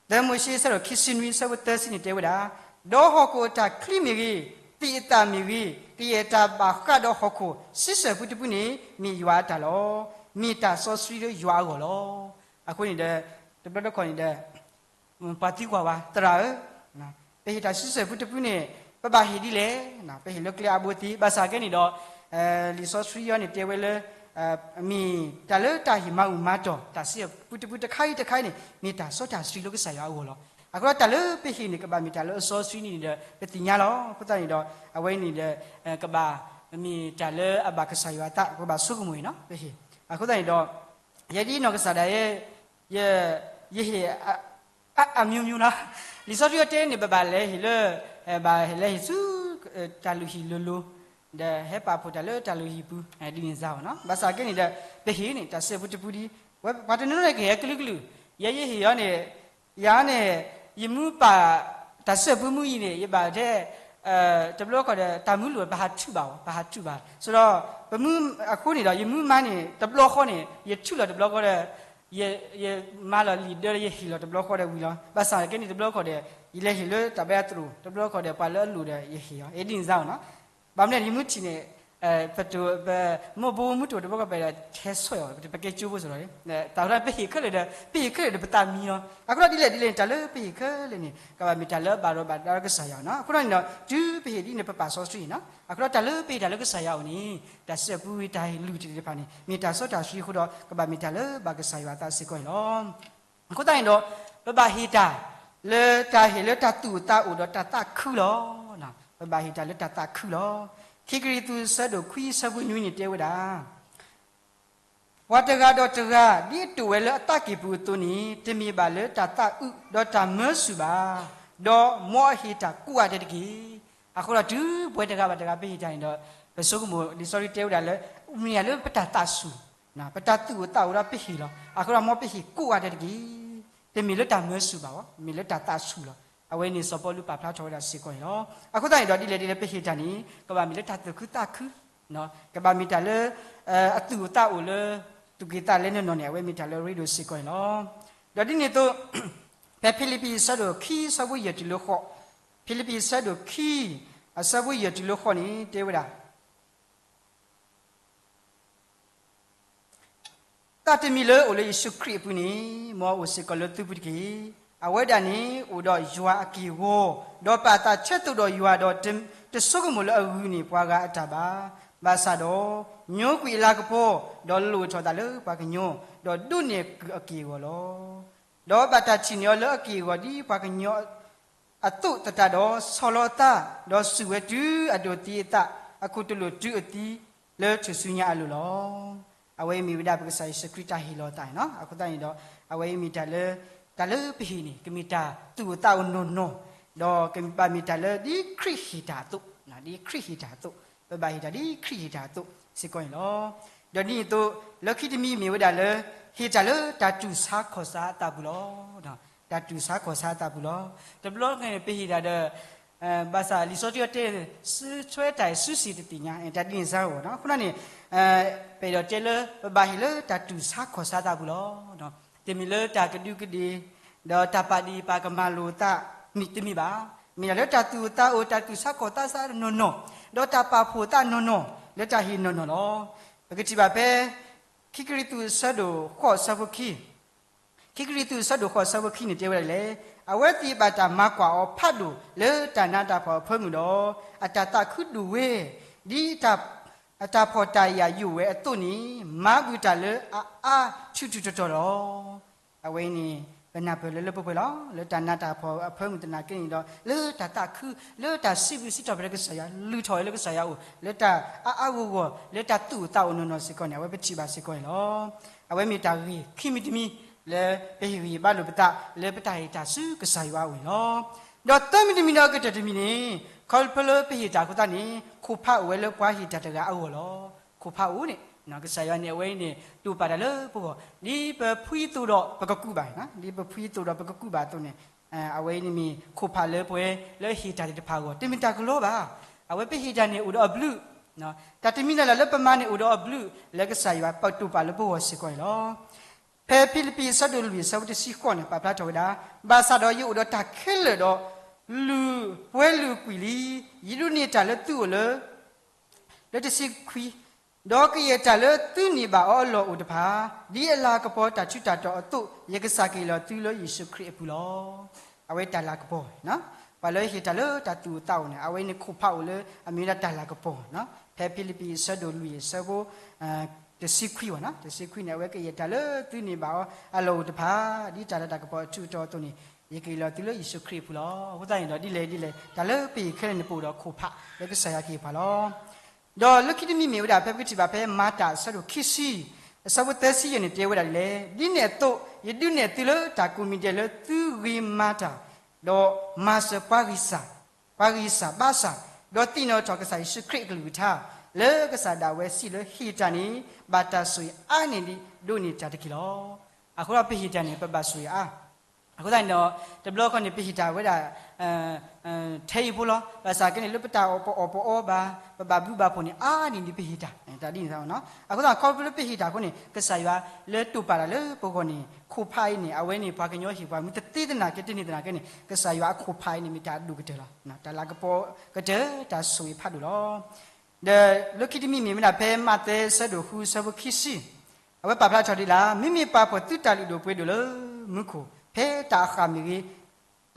သၢမိၤၡ့ဆၢဒိၣ်ခံဆံနွံဆၢဖိသၢဆံန့ၣ်တဲဝဲဒၣ်, ဒီးဟီၣ်ခိၣ်အတၢ်ချံမ့ၢ်ဂ့ၤ, သ့ၣ်အသၣ်မ့ၢ်ဂ့ၤ, ကယဲၢ်တၢ်ဘၣ်ဃးဒီးဟီၣ်ခိၣ် ဆံဆၢၣ်ပူတပူန့ၣ် မ့ၢ်ယွၤအတၢ်လီၤ. မ့ၢ်တၢ်စီဆှံလၢယွၤအဂီၢ်လီၤ. အဃိန့ၣ်ဒီး တဘျီတခီၣ်န့ၣ်ဒီး ပှၤသံကွၢ်ဝဲ သရၣ်ဧၢ, ပဟ့ၣ်တၢ်ဆံဆၢၣ်ပူတပူန့ၣ် ပဘၣ်ဟ့ၣ်ဒ်လဲၣ်. ပဟ့ၣ်လၢကျဲအါဘိသ့ ဘၣ်ဆၣ်ကဲန့ၣ်ဒီး လံာ်စီဆှံအံၤန့ၣ်တဲဝဲလၢ မ့ၢ်တၢ်လၢတၢ်ဟ့ၣ်မၤအူၣ်မၤတီၢ် တၢ်ဆံဆၢၣ်ပူတခါအံၤတခါအံၤန့ၣ် မ့ၢ်တၢ်စီတၢ်ဆှံလၢကစၢ်ယွၤအဂီၢ်လီၤ. အဃိဒီးတၢ်လၢပဟ့ၣ်န့ၣ် ကဘၣ်မ့ၢ်တၢ်လၢအစီဆှံန့ၣ်ဒီး ပသ့ၣ်ညါလီၤ. အဃိသတးန့ၣ်ဒီး အဝဲန့ၣ်ဒီး ကဘၣ်မ့ၢ်တၢ်လၢအဘၣ်ကစၢ်ယွၤအသး ပကဘၣ်ဆိကမိၣ်အံၤနီၤ ပဟ့ၣ်. အဃိသတးန့ၣ်ဒီး ယဲဒ်နီၢ်ကစၢ်ဒၣ်ယဲ ယဟ့ၣ် အ အမျိုးမျိုးနီၤ. လံာ်စီဆှံတဲန့ၣ် ပဘၣ်လဲၤဟ့ၣ်လၢ ဘၣ်လဲၤဟ့ၣ်ဆူ တၢ်လုၢ်ဟံၣ်လိၤလိၤ ဒီးဟဲပာ်ဖှိၣ်တၢ်လၢတၢ်လုၢ်ဟံၣ်ပူၤ ဒ်န့ၣ်စ့ၢ်ကီးနီၤ. ဘၣ်ဆၣ်ကဲန့ၣ်ဒီး ပဟ့ၣ်န့ၣ် တၢ်ဆံဆၢၣ်ပူတပူဒ် ပှၤတနီၤနီၤကဟဲကလုာ်ကလုာ် ယဲယဟ့ၣ်အီၤန့ၣ် ယၤန့ၣ် ယမူပာ် တၢ်ဆံဆၢၣ်ပူမူအံၤန့ၣ် ယဘၣ်ထဲ တဘျီဃီဒီး တၢ်မူလိာ် ပဟးထုးဘၣ်အီၤ ပဟးထုးဘၣ်. ဆိုတော့ ပမူ အဃိန့ၣ်ဒီး ယမူမါန့ၣ် တဘျီဃီန့ၣ် ယထုးလီၤတဘျီဃီဒီး ယမၤလီၤလံာ်ဒၢ ယဟ့ၣ်လီၤတဘျီဃီဒီးဝံၤလီၤ. ဘၣ်ဆၣ်ကဲန့ၣ်တဘျီဃီဒီး ယလဲၤဟ့ၣ်လၢတၢ်ဘဲအသရိာ် တဘျီဃီဒီး ပှၤလၢအလိၣ်ဒီး ယဟ့ၣ်အီၤ ဒ်န့ၣ်စ့ၢ်ကီးနီၤ. ဘၣ်မနုၤယမူထံၣ်န့ၣ် ပမိၢ်ဘိမူထီၣ်တဘျီဃီ ပဒီးထဲဆီၣ်အီၤ ပကဲကၠိဖိစီၤဒီး တၢ်ဝဲဒၣ်ပဟ့ၣ်ခဲလၢာ်ဒီး ပဟ့ၣ်ခဲလၢာ်ဒီးပသးမံလီၤ. အဃိဒီးဒ်လဲၣ်ဒ်လဲၣ်န့ၣ် တၢ်လၢပဟ့ၣ်ခဲလၢာ်န့ၣ် ကဘၣ်မ့ၢ်တၢ်လၢအဘၣ်ဒီးဘၣ်ဒါလၢကစၢ်ယွၤနီၤ. အဃိဒီးန့ၣ်ဒီး တုၤပဟ့ၣ်ဒ်န့ၣ် ပပာ်စီဆှံနီၤ. အဃိဒီးတၢ်လၢပဟ့ၣ်တၢ်လၢကစၢ်ယွၤအအိၣ်န့ၣ် တၢ်ဆံဆၢၣ်ပူဝံၤ တၢ်ဟ့ၣ်လုၢ်တၢ်သ့ၣ်တဖၣ်န့ၣ် မ့ၢ်တၢ်စီတၢ်ဆှံအဃိဒီး ကဘၣ်မ့ၢ်တၢ်လၢဘၣ်ကစၢ်ယွၤအသးစ့ၢ်ကီးန့ၣ်လီၤ. အဃိသတးန့ၣ်ဒီး ပဘၣ်ဟ့ၣ်တၢ် လၢတၢ်ဟ့ၣ်လၢတၢ်သူၣ်အုးသးအုးဒီးတၢ်သးခုလီၤ. ပဘၣ်ဟ့ၣ်တၢ်လၢတၢ်သးခုလီၤ. ခံကရံၣ်သူး အဆၢဒိၣ်ခွံ အဆၢဖိနွံန့ၣ်တဲဝဲဒၣ် ပှၤတဂၤဒီးတဂၤ ဒ်အတိာ်ဝဲလၢအသးကံၢ်ပူၤအသိးန့ၣ် တမ့ၢ်ဘၣ်လၢတၢ်သးအုးဒီးတၢ်မၢဆူၣ်ဘၣ်, ဒီးမ်အဟ့ၣ်တၢ်ကိးဂၤဒဲးတက့ၢ်. အဃိဒီးတုၤပဝဲတဂၤဘၣ်တဂၤ ပဟ့ၣ်တၢ်န့ၣ်ဒီး ပဆိကမိၣ် လံာ်စီဆှံတဲဝဲဒၣ်လၢ မ့ၢ်ဒၣ်လၢပတၢ်သးဆူၣ်, ပတၢ်သူၣ်အိၣ်သးအိၣ်ဒီးပဟ့ၣ်လီၤ. အဃိဒီးမ်ပဟ့ၣ်ကိးဂၤဒဲးတက့ၢ်. တမ့ၢ်လၢတၢ်မၢဆူၣ်ဘၣ်ဘၣ်, မ့ၢ်လၢတၢ်သးဆူၣ်လီၤ. အဝဲန့ၣ်စီၤပီလူးပာ်ဖျါထီၣ်ဝဲဒၣ်စ့ၢ်ကီးန့ၣ်လီၤ. အဃိသတးန့ၣ်ဒီး ဒ်လဲၣ်ဒ်လဲၣ်ပဟ့ၣ်တၢ်န့ၣ် ကဘၣ်မ့ၢ်လၢတၢ်သူၣ်ခုသးခု, ကဘၣ်မ့ၢ်တၢ်လၢ အသူၣ်အိၣ်သးအိၣ်လၢ သူၣ်က့ၤသးလဲနီၢ်နီၢ်န့ၣ် အဝဲမ့ၢ်တၢ်လၢအရ့ဒိၣ်စ့ၢ်ကီးန့ၣ်လီၤ. ဒီးဒ်န့ၣ်အသိး ဖဲဖံလံးပံၤအဆၢဒိၣ်ခံ အဆၢဖိယဲၢ်တုၤလၢဃိး, ဖံလံးပံၤအဆၢဒိၣ်ခံ အဆၢဖိယဲၢ်တုၤလၢဃိးန့ၣ် တဲဝဲဒၣ် သးတမံၤလၢအိၣ်လၢယ့ၣ်ၡူးခရံာ်အပူၤန့ၣ် မ်အအိၣ်စ့ၢ်ကီးလၢသုပူၤတက့ၢ်. အဝဲဒၣ်န့ၣ်အိၣ်ဒီးယွၤအက့ၢ်အဂီၤ, ဒီးပာ်သးဆၢသိးဒီးယွၤဒီး တဆိကမိၣ်လၢအဂုၤန့ၢ်ပှၤဂၤအတၢ်ဘၣ်. ဘၣ်ဆၣ်ဒီး ညိကွံာ်အလၤကပီၤ, ဒီးလိၣ်ထီၣ်သးလၢပှၤကညီ, ဒီးဒိးန့ၢ်အကုၢ်အက့ၢ်အဂီၤလီၤ. ဒီးဘၣ်တၢ်ထံၣ်န့ၢ်အီၤလၢအက့ၢ်အဂီၤဒ်ပှၤကညီ အသိးသတးဒီး ဆီၣ်လီၤအသး, ဒီးစူၢ်ဝဲတုၤအဒိးသံအသး, အခိၣ်တလိာ်တုၤအသံလၢထူၣ်စုညါအလိၤလီၤ. အဝဲအံၤမ့ၢ်ဝဲဒၣ်ပကစၢ်ယ့ၣ်ၡူးခရံာ်တၢ်ဟ့ၣ်လီၤအသးန့ၣ်လီၤ. အဃိသတးန့ၣ်ဒီး အဝဲအံၤမ့ၢ်တၢ်လၢ တၢ်လၢပဟ့ၣ်န့ၣ် ကမ့ၢ်တၢ်သူၣ်အိၣ်သးအိၣ်နီၢ်နီၢ်, ဒီးကဘၣ်မ့ၢ်တၢ်လၢဒ်ခရံာ်ဟ့ၣ်တၢ်အသိး, ဒ်ခရံာ်ဟ့ၣ်တၢ်အသိး, ပဘၣ်ဟ့ၣ်တၢ်ဒ်ခရံာ်ဟ့ၣ်တၢ်အသိးစ့ၢ်ကီးန့ၣ်လီၤ. ဒီးဒ်န့ၣ်အသိး လၢခံတမံၤမ့ၢ်ဝဲဒၣ်လၢ ဟ့ၣ်တၢ်လၢတၢ်တူၢ်ဆါခီၣ်ဆါအသးပူၤလီၤ. တၢ်တူၢ်ဆါခီၣ်ဆါအသးပူၤလီၤ. တဘျီန့ၣ် ပဟ့ၣ်တၢ်ဒီး ဘၣ်ဆၣ်လံာ်စီဆှံတဲ ဆၢထွဲတၢ်အံၤစုစ့ၣ်တသ့ၣ်ညါ တၢ်ဒ်န့ၣ်စ့ၢ်ကီးနီၤ. အဃိန့ၣ် ပအဲၣ်ဒိးတဲလၢ ပဘၣ်ဟ့ၣ်လၢတၢ်တူၢ်ဆါခီၣ်ဆါသးပူၤလီၤ. တမ့ၢ်လၢတၢ်ကဒူးကဒ့ၣ် ဒီးတၢ်ပာ်ဒ့ၣ်ပာ်ကမၣ်လိာ်သး မ့ၢ်တမ့ၢ်ဘၣ်. မ့ၢ်ဒၣ်လၢတၢ်သူၣ်အိၣ်သးအိၣ် တၢ်တူၢ်ဆါခီၣ်ဆါသးနီၢ်နီၢ်, ဒီးတၢ်ပာ်ဖှိၣ်သးနီၢ်နီၢ် လၢတၢ်ဟ့ၣ်နီၢ်နီၢ်လီၤ. ပကထံၣ်ဘၣ်ဖဲ ခံကရံၣ်သူးအဆၢဒိၣ်ဃိးအဆၢဖိခံ ခံကရံၣ်သူးအဆၢဒိၣ်ဃိးအဆၢဖိခံန့ၣ်တဲဝဲဒ်လဲၣ်, အဝဲသ့ၣ်ဘၣ်တၢ်မၤကွၢ်အီၤဖးဒိၣ်လၢတၢ်နးတၢ်ဖှီၣ်အဖၢမုၢ်ဒီး အတၢ်သးခုဒိၣ်ဝဲ, ဒ်အတၢ်ဖှီၣ်တၢ်ယာ်ယိာ်ဝဲအသိးန့ၣ် မၤဘၣ်တၢ်လၢအအါထုးထုးထီၣ်ထီၣ်လီၤ. အဝဲအံၤန့ၣ် ပနၢ်ပၢၢ်လၢလၢပှဲၤပှဲၤလီၤ. လၢတၢ်နးတၢ်ဖှီၣ်အဖၢမုၢ်သနာ်က့န့ၣ်ဒီး လၢတၢ်သးခု လၢတၢ်စံးဘျုးစံးထီၣ်ပတြၢၤကစၢ်ယွၤ လုၢ်ထီၣ်ဝဲလၢကစၢ်ယွၤအအိၣ် လၢတၢ်အါအါဂီၢ်ဂီၢ် လၢတၢ်သူၣ်အိၣ်သးအိၣ်နီၢ်နီၢ်စ့ၢ်ကီးန့ၣ် အဝဲပထံၣ်ဘၣ်စ့ၢ်ကီးန့ၣ်လီၤ. အဝဲမ့ၢ်တၢ်ဂ့ၢ်ခံမံၤတမံၤ လၢပဟ့ၣ်ဂံၢ်ဟ့ၣ်ဘါလိာ်ပသး လၢပတၢ်ဟ့ၣ်တၢ်ဆူကစၢ်ယွၤအအိၣ်န့ၣ်လီၤ. ဒီးသၢမံၤတမံၤဒီးအကတၢၢ်တမံၤန့ၣ်, ခီဖျိလၢပဟ့ၣ်တၢ်အဃိသတးန့ၣ် ခိၣ်ဖးအိၣ်ဝဲလၢပှၤဟ့ၣ်တၢ်တဂၤအဂီၢ်လီၤ. ခိၣ်ဖးအိၣ်န့ၣ် ကစၢ်ယွၤန့ၣ် အဝဲအံၤန့ၣ် တိာ်ပာ်တၢ်လၢပဂီၢ်, ဒ်ပဖှံသိးဒီးပကကူးဘၣ်, ဒ်ပဖှံသိးဒီးပကကူးဘၣ်အသိးန့ၣ်, အဝဲအံၤန့ၣ်မ့ၢ်ခိၣ်ဖးလၢပှဲၤလၢဟ့ၣ်တၢ်သ့ၣ်တဖၣ်အဂီၢ်, တမ့ၢ်တၢ်ကလီဘၣ်. အဝဲပဟ့ၣ်တၢ်န့ၣ်အိၣ်ဒီးအဘျုး, တၢ်တမံၤလၢ်လၢ်လၢပမၤန့ၣ်အိၣ်ဒီးအဘျုး လၢကစၢ်ယွၤပတိာ်ပာ်လၢပဂီၢ်စ့ၢ်ကီးန့ၣ်လီၤ. ဖဲဖံလံးပံးအဆၢဒိၣ်လွံၢ်အဆၢဖိတဆံဃိးန့ၣ် ပာ်ဖျါထီၣ်ဝဲဒၣ်, ဘၣ်ဆၣ်ဒီးယအိၣ်ဒီးတၢ်ခဲလၢာ်ဒီး လုၢ်ပှဲၤလုၢ်ကွံာ်လံ, ယဒိးန့ၢ်တၢ်လၢသုအိၣ်လၢ လၢတဆံခွံ, ဒီးကယဲၢ်တၢ်လၢသုန့ၢ်ဘၣ်အီၤအလီၢ်အိၣ်တဖၣ်, ဒ်အလၤကပီၤတၢ်ထူးတၢ်တီၤအသိး ယကစၢ်ကဟ့ၣ်လီၤသုလၢယ့ၣ်ၡူးခရံာ်အပူၤလီၤ. အဝဲတၢ်လၤကပီၤ, ပှၤလၢဟ့ၣ်တၢ်လၢတၢ်သူၣ်အိၣ်သးအိၣ်န့ၣ် အဝဲန့ၣ်ခိၣ်ဖးအိၣ်လၢအမ့ၢ်ဝဲဒၣ်တၢ်လၤကပီၤ, ဖဲဖံလံးပံးအဆၢဒိၣ်လွံၢ်အဆၢဖိ တဆံခွံဘၣ်, တဆံခွံန့ၣ် အဝဲကယဲၢ်တၢ်လၢသုန့ၢ်ဘၣ်အီၤအလီၢ်အိၣ်တဖၣ်, ဒ်တၢ်လၤတၢ်ကပီၤအထူးအတီၤအသိးန့ၣ် ယကဟ့ၣ်လီၤသုလၢယ့ၣ်ၡူးခရံာ်အပူၤလီၤ. အဃိသတးန့ၣ်ဒီး ဒ်လဲၣ်ဒ်လဲၣ် တၢ်လၢပဟ့ၣ်ခဲလၢာ်န့ၣ် ပအိၣ်ဒီးခိၣ်ဖးလၢကစၢ်ယွၤကဟ့ၣ်ပှၤလီၤ. ဒီးလၢခံတမံၤမ့ၢ်ဝဲဒၣ် ဖဲပကထံၣ်ဘၣ်ဖဲမၤတၢ်အဆၢဒိၣ်ခံဆံ အဆၢဖိသၢဆံယဲၢ်န့ၣ် တဲဝဲဒၣ်ဒ်လဲၣ်, ဒ်န့ၣ်အသိး ယဒုးနဲၣ်သုလၢတၢ်ကိးမံၤဒဲးလၢသုဂ့ၤမၤတၢ်, ဒီးမၤစၢၤပှၤဂံၢ်စၢ်, ပှၤဂံၢ်စၢ်ဘါစၢ်, ဒီးသ့ၣ်နီၣ်ထီၣ်ကစၢ်ယ့ၣ်ၡူးခရံာ်အကလုၢ်ကထါ, လၢကစၢ်ဒၣ်ဝဲစံးလၢဟ့ၣ်တၢ်န့ၣ် ဘၣ်တၢ်ဆိၣ်ဂ့ၤအါန့ၢ်ဒံးဒိးန့ၢ်တၢ်တက့ၢ်လီၤ. အဃိဒီးပဟ့ၣ်တၢ်န့ၣ် ပဘၣ်ဆိၣ်ဂ့ၤအါ အဃိသတးန့ၣ်ဒီး တဘျီခီန့ၣ် ပဟ့ၣ်တၢ်ဝဲဒၣ် ထဲအံၤဖိလီၤ. ဘၣ်ဆၣ်ကဲန့ၣ် လၢပတၢ်အီၣ်ပအီၣ်ပအီဘၣ်, ပဘၣ်ဘျုးဘၣ်ဖှိၣ်န့ၣ် အါန့ၢ်ဒံးပဟ့ၣ်တၢ်, တၢ်ဒ်န့ၣ်သ့ၣ်နီၤ. အဃိသတး ခီဖျိလၢပဟ့ၣ်တၢ်အဃိန့ၣ် ကစၢ်ယွၤလၢတိာ်ပာ်တၢ်လၢပဂီၢ်န့ၣ် ခိၣ်ဖးအံၤန့ၣ် အဝဲန့ၣ် ပှၤကညီဟ့ၣ်ပှၤမ့ၢ်တသ့သနာ်က့ တန့ၢ်သနာ်က့န့ၣ် ကစၢ်ယွၤအခိၣ်ဖးအံၤန့ၣ် မ့ၢ်တၢ်အဒိၣ်ကတၢၢ်လီၤ. တၢ်လၤကပီၤကတၢၢ် တၢ်ဆိၣ်ဂ့ၤဖးဒိၣ်လီၤ. ဒီးလၢခံတမံၤမ့ၢ်ဝဲဒၣ် ဖဲမးသဲအဆၢဒိၣ်ဃုအဆၢဖိခံဆံ အဝဲပာ်ဖျါထီၣ်ဒ်လဲၣ်, မ့မ့ၢ်ပာ်ဖှိၣ်သုတၢ်လုၢ်ဒိၣ်ပှ့ၤဒိၣ်လၢမူခိၣ်, ဖဲတၢ်အဃၣ်မ့ၢ်ဂ့ၤ,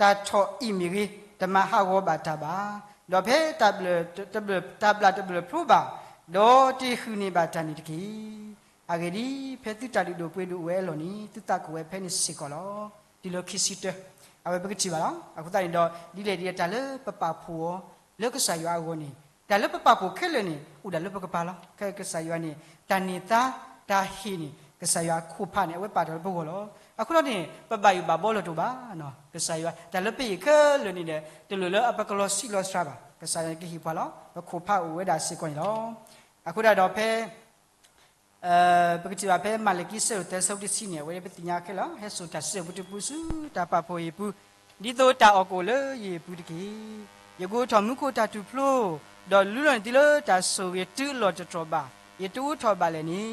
တၢ်ထီၣ်အံၣ်မ့ၢ်ဂ့ၤ, တမၤဟးဂီၤဘၣ်တၢ်ဘၣ်, ဒီးဖဲတၢ်ဘျၣ်တဘျၣ်ဖျိဘၣ်, ဒီးတ့ၢ်ဟုၣ်န့ၢ်ဘၣ်တၢ်န့ၣ်တက့ၢ်. အဂ့ၢ်ဒ်အံၤ, ဖဲသုတၢ်လုၢ်ဒိၣ်ပှ့ၤဒိၣ်အိၣ်ဝဲအလီၢ်န့ၣ် သုသးကအိၣ်ဝဲဖဲန့ၣ်စ့ၢ်ကီးလီၤ. တုၤလၢခံဆံတၢ အဝဲပကထံၣ်ဘၣ်လီၤ. အဃိသတးန့ၣ်ဒီး ဒ်လဲၣ်ဒ်လဲၣ် တၢ်လၢပပာ်ဖှိၣ်အီၤ လၢကစၢ်ယွၤအဂီၢ်န့ၣ် တၢ်လၢပပာ်ဖှိၣ်ခဲလၢာ်န့ၣ် အိၣ်ဒၣ်လၢပကပၤလီၤ. ခဲကစၢ်ယွၤန့ၣ် တၢ်န့ၢ်သါ တၢ်ဟ့ၣ်န့ၣ် ကစၢ်ယွၤခိၣ်ဖးန့ၣ် အဝဲပာ်တၢ်လၢပဂီၢ်လီၤ. အဃိဒီးန့ၣ် ပဘၣ်ယိၣ်ဘၣ်ဘှီလီၤတိာ်ဘၣ်. ကစၢ်ယွၤ တၢ်လၢပဟ့ၣ်ခဲလၢာ်န့ၣ်ဒီး တလိၣ်လၢအပကလီၤဆံးလီၤစှၤဘၣ်. ကစၢ်ယွၤကဟ့ၣ်ပှၤလီၤ. ပခိၣ်ဖးအိၣ်ဝဲဒၣ်စ့ၢ်ကီးန့ၣ်လီၤ. အဃိဒၣ်ဒီးဖဲ ပကထံၣ်ဘၣ်ဖဲမၤလကံအဆၢဒိၣ်သၢအဆၢဖိတဆံန့ၣ် အဝဲပသ့ၣ်ညါခဲလၢာ်လီၤ. ဟဲစိာ်တၢ်စုအပူၤတပူၤဆူတၢ်ပာ်ဖှိၣ်အံၤအပူၤ, ဒ်သိးတၢ်အီၣ်ကအိၣ်လၢယအံၤအပူၤတက့ၢ်. ယကအိးထီၣ်မူခိၣ်တၢ်ထူၣ်ဖျိ, ဒီးလူလီၤန့ၢ်သုလၢတၢ်ဆိၣ်ဂ့ၤတုၤအလီၢ်တတြီၢ်ဘၣ်. ယတအိးထီၣ်ဘၣ်လဲၣ်န့ၣ်,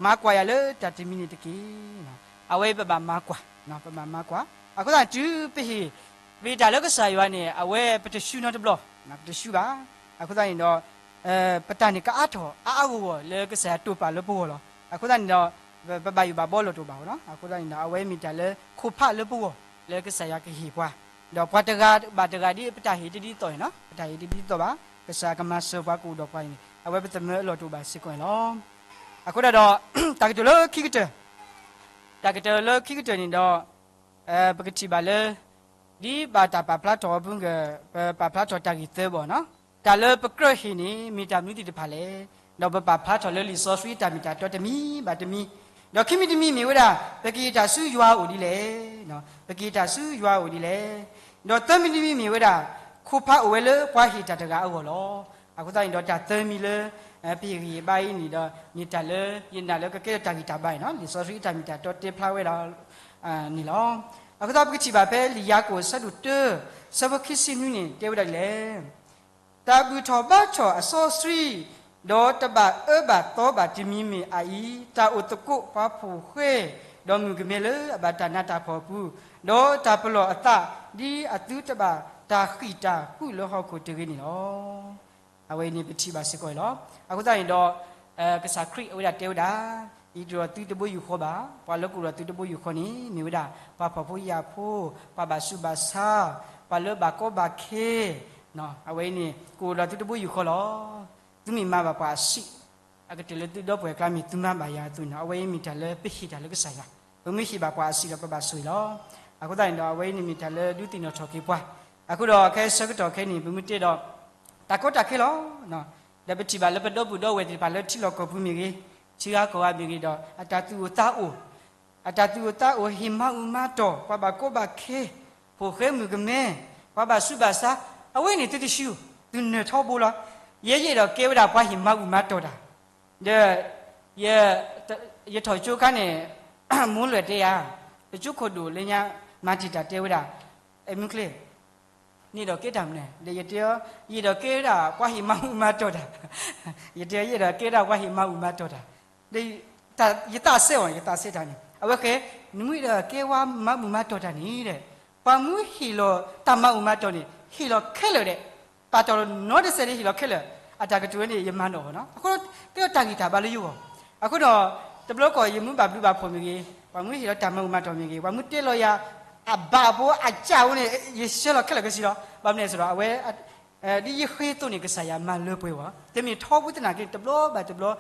မၤကွၢ်ယၤလၢတၢ်တမံၤန့ၣ်တက့ၢ်. အဝဲပဘၣ်မၤကွၢ်, ပဘၣ်မၤကွၢ်. အဃိသတးတုၤပဟ့ၣ် ပဟ့ၣ်တၢ်လၢကစၢ်ယွၤန့ၣ် အဝဲပတဆူနီတဘျီ, ပတဆူဘၣ်. အဃိသတးန့ၣ်ဒီး ပတၢ်န့ၣ်ကအါထီၣ်အါအါဂီၢ်ဂီၢ်လၢကစၢ်ယွၤတိာ်ပာ်လၢပဂီၢ်လီၤ. အဃိသတးန့ၣ်ဒီး ပဘၣ်ယိၣ်ဘၣ်ဘှီလီၤတိာ်ဘၣ်လီၤ. အဃိသတးန့ၣ်ဒီး အဝဲမ့ၢ်တၢ်လၢခိၣ်ဖးလၢပဂီၢ် လၢကစၢ်ယွၤကဟ့ၣ်ပှၤ, ဒီးပှၤတဂၤဘၣ်တဂၤဒ်ပတၢ်ဟ့ၣ်တဒ်သိးန့ၣ်လီၤ. ပတၢ်ဟ့ၣ်တဒ်သိးဘၣ်, ကစၢ်ယွၤကမၤစၢၤပှၤကအိၣ်ဒီးပှၤန့ၣ် အဝဲပသမၢအလီၢ်တအိၣ်ဘၣ်စ့ၢ်ကီးန့ၣ်လီၤ. အဃိဒၣ်ဒီး တၢ်ကတိၤလၢခံကတၢၢ်, တၢ်ကတိၤလၢခံကတၢၢ်န့ၣ်ဒီး ပကထံၣ်ဘၣ်လၢ ဒ်ဘၣ်တၢ်ပာ်ဖျါထီၣ်အပူၤက ပပာ်ဖျါထီၣ်တၢ်ဂ့ၢ်သၢဘီၣ်န့ၣ်လီၤ. တၢ်လၢပကြၢးဟ့ၣ်န့ၣ် မ့ၢ်တၢ်မနုၤသ့ၣ်တဖၣ်လဲၣ်, ဒီးပပာ်ဖျါထီၣ်လၢလံာ်စီဆှံတၢ်မ့ၢ်တၢ်တီတမံၤဘၣ်တမံၤ, ဒီးခံမံၤတမံၤမ့ၢ်ဝဲဒၣ် ပကဟ့ၣ်တၢ်ဆူယွၤအအိၣ်ဒ်လဲၣ်, ပကဟ့ၣ်တၢ်ဆူယွၤအအိၣ်ဒ်လဲၣ်, ဒီးသၢမံၤတမံၤမ့ၢ်ဝဲဒၣ် ခိၣ်ဖးအိၣ်ဝဲလၢပှၤဟ့ၣ်တၢ်တဂၤအဂီၢ်လီၤ. အဃိသတးန့ၣ်ဒီး တၢ်သၢမံၤလၢ ပဟ့ၣ်ဂံၢ်ဟ့ၣ်ဘါအံၤန့ၣ်ဒီး မ့ၢ်တၢ်လၢယနာ်လၢကကဲထီၣ်တၢ်ဂံၢ်တၢ်ဘါန့ၣ်လီၤ. လံာ်စီဆှံတၢ်မ့ၢ်တၢ်တီတဲဖျါဝဲဒၣ်န့ၣ်လီၤ. အဃိသတးပကထံၣ်ဘၣ်ဖဲလံာ်ယၤကိာ်အဆၢဒိၣ်တၢ အဆၢဖိခံဆံနွံန့ၣ် တဲဝဲဒၣ်ဒ်လဲၣ်, တၢ်ဘူၣ်ထီၣ်ဘါထီၣ်အစီဆှံ, ဒီးတဘၣ်အၢဘၣ်သီဘၣ်တမံၤမ့ၢ်အအံၤ, တၢ်အိၣ်သကိးပှၤဖိၣ်ဃဲ ဒီးမုၣ်ကမဲလၢအဘၣ်တၢ်နးတၢ်ဖှီၣ်အပူၤ, ဒီးတၢ်ပလီၢ်အသး ဒ်အသုတဘၣ်တၢ်ဃံၣ်တၢ်ဃုာ်လၢဟီၣ်ခိၣ်တဂ့ၤန့ၣ်လီၤ. အဝဲအံၤန့ၣ်ပထံၣ်ဘၣ်စ့ၢ်ကီးအံၤလီၤ. အဃိသတးန့ၣ်ဒီး ကစၢ်ခရံာ်အဝဲဒၣ်တဲဝဲဒၣ်, ယတအိၣ်ဒီးသုတဘိယူၢ်ဃီဘၣ်, ပှၤလၢကအိၣ်ဒီးသုတဘိယူၢ်ဃီန့ၣ် မ့ၢ်ဝဲဒၣ် ပှၤဖှီၣ်ဖိယာ်ဖိ, ပှၤဘၣ်ဆူးဘၣ်ဆါ, ပှၤလၢဘၣ်ကီဘၣ်ခဲ, အဝဲအံၤန့ၣ် ကအိၣ်ဒီးသုတဘိယူၢ်ဃီလီၤ. သုမ့ၢ်မၤဘၣ်ပှၤအဆံး အကတၢၢ်လၢသုဒီပုၢ်ဝဲၢ်အကျါမ့ၢ်သုမၤဘၣ်ယၤအသိးန့ၣ် အဝဲအံၤမ့ၢ်တၢ်လၢပဟ့ၣ်တၢ်လၢကစၢ်ယွၤ, ပမ့ၢ်ဟ့ၣ်ဘၣ်ပှၤအဆံးဒီးပဘၣ်ဆိၣ်ဂ့ၤလီၤ. အဃိသတးန့ၣ်ဒီး အဝဲအံၤန့ၣ်မ့ၢ်တၢ်လၢဒုးသ့ၣ်နီၣ်ထီၣ်က့ၤပှၤ, အဃိဒီးခဲအံၤဆၢကတီၢ်ခဲအံၤန့ၣ် ပမ့ၢ်တဲဒီး တၢ်ကီတၢ်ခဲလီၤ. ဒီးပထံၣ်ဘၣ်လၢပဒီပုၢ်ဒီဝဲၢ်သ့ၣ်တဖၣ်လၢထံလီၢ်ကီၢ်ပူၤမ့ၢ်ဂ့ၤ, ထံဂၤကီၢ်ဂၤမ့ၢ်ဂ့ၤဒီး အတၢ်သူၣ်အိၣ်သးအိၣ် အတၢ်သူၣ်အိၣ်သးအိၣ် ဟ့ၣ်မၤအုၣ်မၤတီၢ်, ပှၤဘၣ်ကီဘၣ်ခဲ, ဖိၣ်ဃဲမုၣ်ကမဲ, ပှၤဘၣ်ဆူးဘၣ်ဆါ, အဝဲန့ၣ်သုတဆူ, သုနၢၤထီဘိလီၤ. ယဲယအဲၣ်ဒိးကဲဝဲဒၣ်ပှၤဟ့ၣ်မၤအုၣ်မၤတီၢ်တၢ်, ဒီး ယ ယထီၣ်ကၠိခါန့ၣ် မိၢ်လွဲၢ်တဲယၤ, ပကၠိခိၣ်ဒိၣ်လၢညါ မၤတံာ်တာ်တဲဝဲဒၣ်, အဲၣ်မုၢ်ချ့ နအဲၣ်ဒိးကဲတၢ်မနုၤလဲၣ်. ဒီးယတဲအီၤ, ယအဲၣ်ဒိးကဲဝဲဒၣ်ပှၤဟ့ၣ်မၤအုၣ်မၤတီၢ်တၢ်, ယတဲအီၤ ယအဲၣ်ဒိးကဲဒၣ်ပှၤဟ့ၣ်မၤအုၣ်မၤတီၢ်တၢ်, ဒီး ယသးစဲအီၤန့ၣ် ယသးစဲတၢ်န့ၣ် အဝဲဃဲ, နမ့ၢ်အဲၣ်ဒိးကဲပှၤမၤအုၣ်မၤတီၢ်တၢ်န့ၣ်ဒီး ပှၤမ့ၢ်ဟ့ၣ်လီၤတၢ်မၤအုၣ်မၤတီၢ်န့ၣ် ဟ့ၣ်လီၤခဲလၢာ်ဒီး, ပာ်တီၢ်နီတစဲးန့ၣ် ဟ့ၣ်လီၤခဲလၢာ်, အတၢ်ကတိၤဝဲန့ၣ် ယမၤနီၣ်အီၤနီၤ, အဃိ ကဲထီၣ်တၢ်ဂံၢ်တၢ်ဘါလၢယဂီၢ်, အဃိဒီး တဘျီကီး ယမ့ၢ်ဘၣ်ဘျုးဘၣ်ဖှိၣ်မ့ၢ်ဂ့ၤ, ပှၤမ့ၢ်ဟ့ၣ်လီၤတၢ်မၤအုၣ်မၤတီၢ်မ့ၢ်ဂ့ၤ, ပှၤမ့ၢ်တဲလီၤယၤ အဘၣ်အဖှိၣ်အကၢ်အဃိန့ၣ် ယဆှၢလီၤခဲလၢာ်ခဲဆ့လီၤ. ဘၣ်မနုၤလဲၣ်န့ၣ်ဒီး အဝဲ ဒ်ယဃ့သိးန့ၣ် ကစၢ်ယွၤမၤလၢပှဲၤဝဲ, တမ့ၢ်ထီဘိသနာ်က့ တဘျီဘၣ်တဘျီ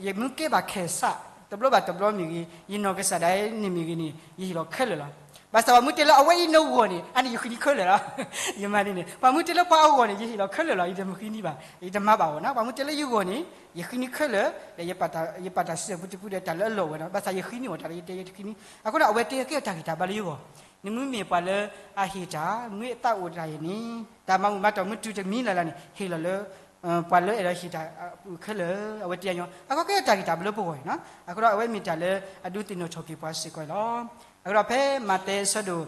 ယမ့ၢ်ကဲဘၣ်ခဲစး တဘျီဘၣ်တဘျီမ့ၢ်ဂ့ၤ, ယနီၢ်ကစၢ်ဒၣ်အံၤန့ၣ်မ့ၢ်ဂ့ၤန့ၣ် ယဟ့ၣ်လီၤခဲလၢာ်လီၤ. ဘၣ်ဆၣ်ပှၤမ့ၢ်တဲလၢအဝဲအံၤနဂီၢ်န့ၣ် အန့ၣ်ယဃ့နံၤခဲလၢာ်လီၤ. ယမၤဒ်န့ၣ် ပှၤမ့ၢ်တဲလၢပှၤအဂီၢ်န့ၣ် ယဟ့ၣ်လီၤခဲလၢာ်လီၤ, ယတမဃ့နံၤဘၣ်, ယတမၤဘၣ်အီၤနီၤ. ပှၤမ့ၢ်တဲလၢယဂီၢ်န့ၣ် ယဃ့နံၤခဲလၢာ်, ဒီးယပာ်တၢ်စုတပူတပူဒီး တၢ်လၢအလီၢ်ဝဲနီၤ, ဘၣ်ဆၣ်ယဃ့နံၤအီၤတၢ်လၢယတဲယတဃ့နံၤ, အဃိဒီး အဝဲတဲကဲထီၣ်တၢ်ဂံၢ်တၢ်ဘါလၢယဂီၢ်, နမ့မ့ၢ်ပှၤလၢအဟ့ၣ်တၢ်, မ့ၢ်အသးအိၣ်တၢ်အံၤန့ၣ် တၢ်မၤမုာ်မၤတီၢ်မ့ၢ်တုၤတမံၤလၢ်လၢ်န့ၣ် ဟ့ၣ်လီၤလၢ ပှၤလၢအဲၣ်ဒိးဟ့ၣ်တၢ်အပူၤခဲလၢာ်, အဝဲတဲညီ, အဃိကဲထီၣ်တၢ်ဂံၢ်တၢ်ဘါလၢပဂီၢ်န့ၣ်နီၤ, အဃိဒီးအဝဲမ့ၢ်တၢ်လၢအဒိးသန့ၤထီၣ်က့ၤပှၤစ့ၢ်ကီးလီၤ. အဃိဒီးဖဲမးသဲအဆၢဒိၣ်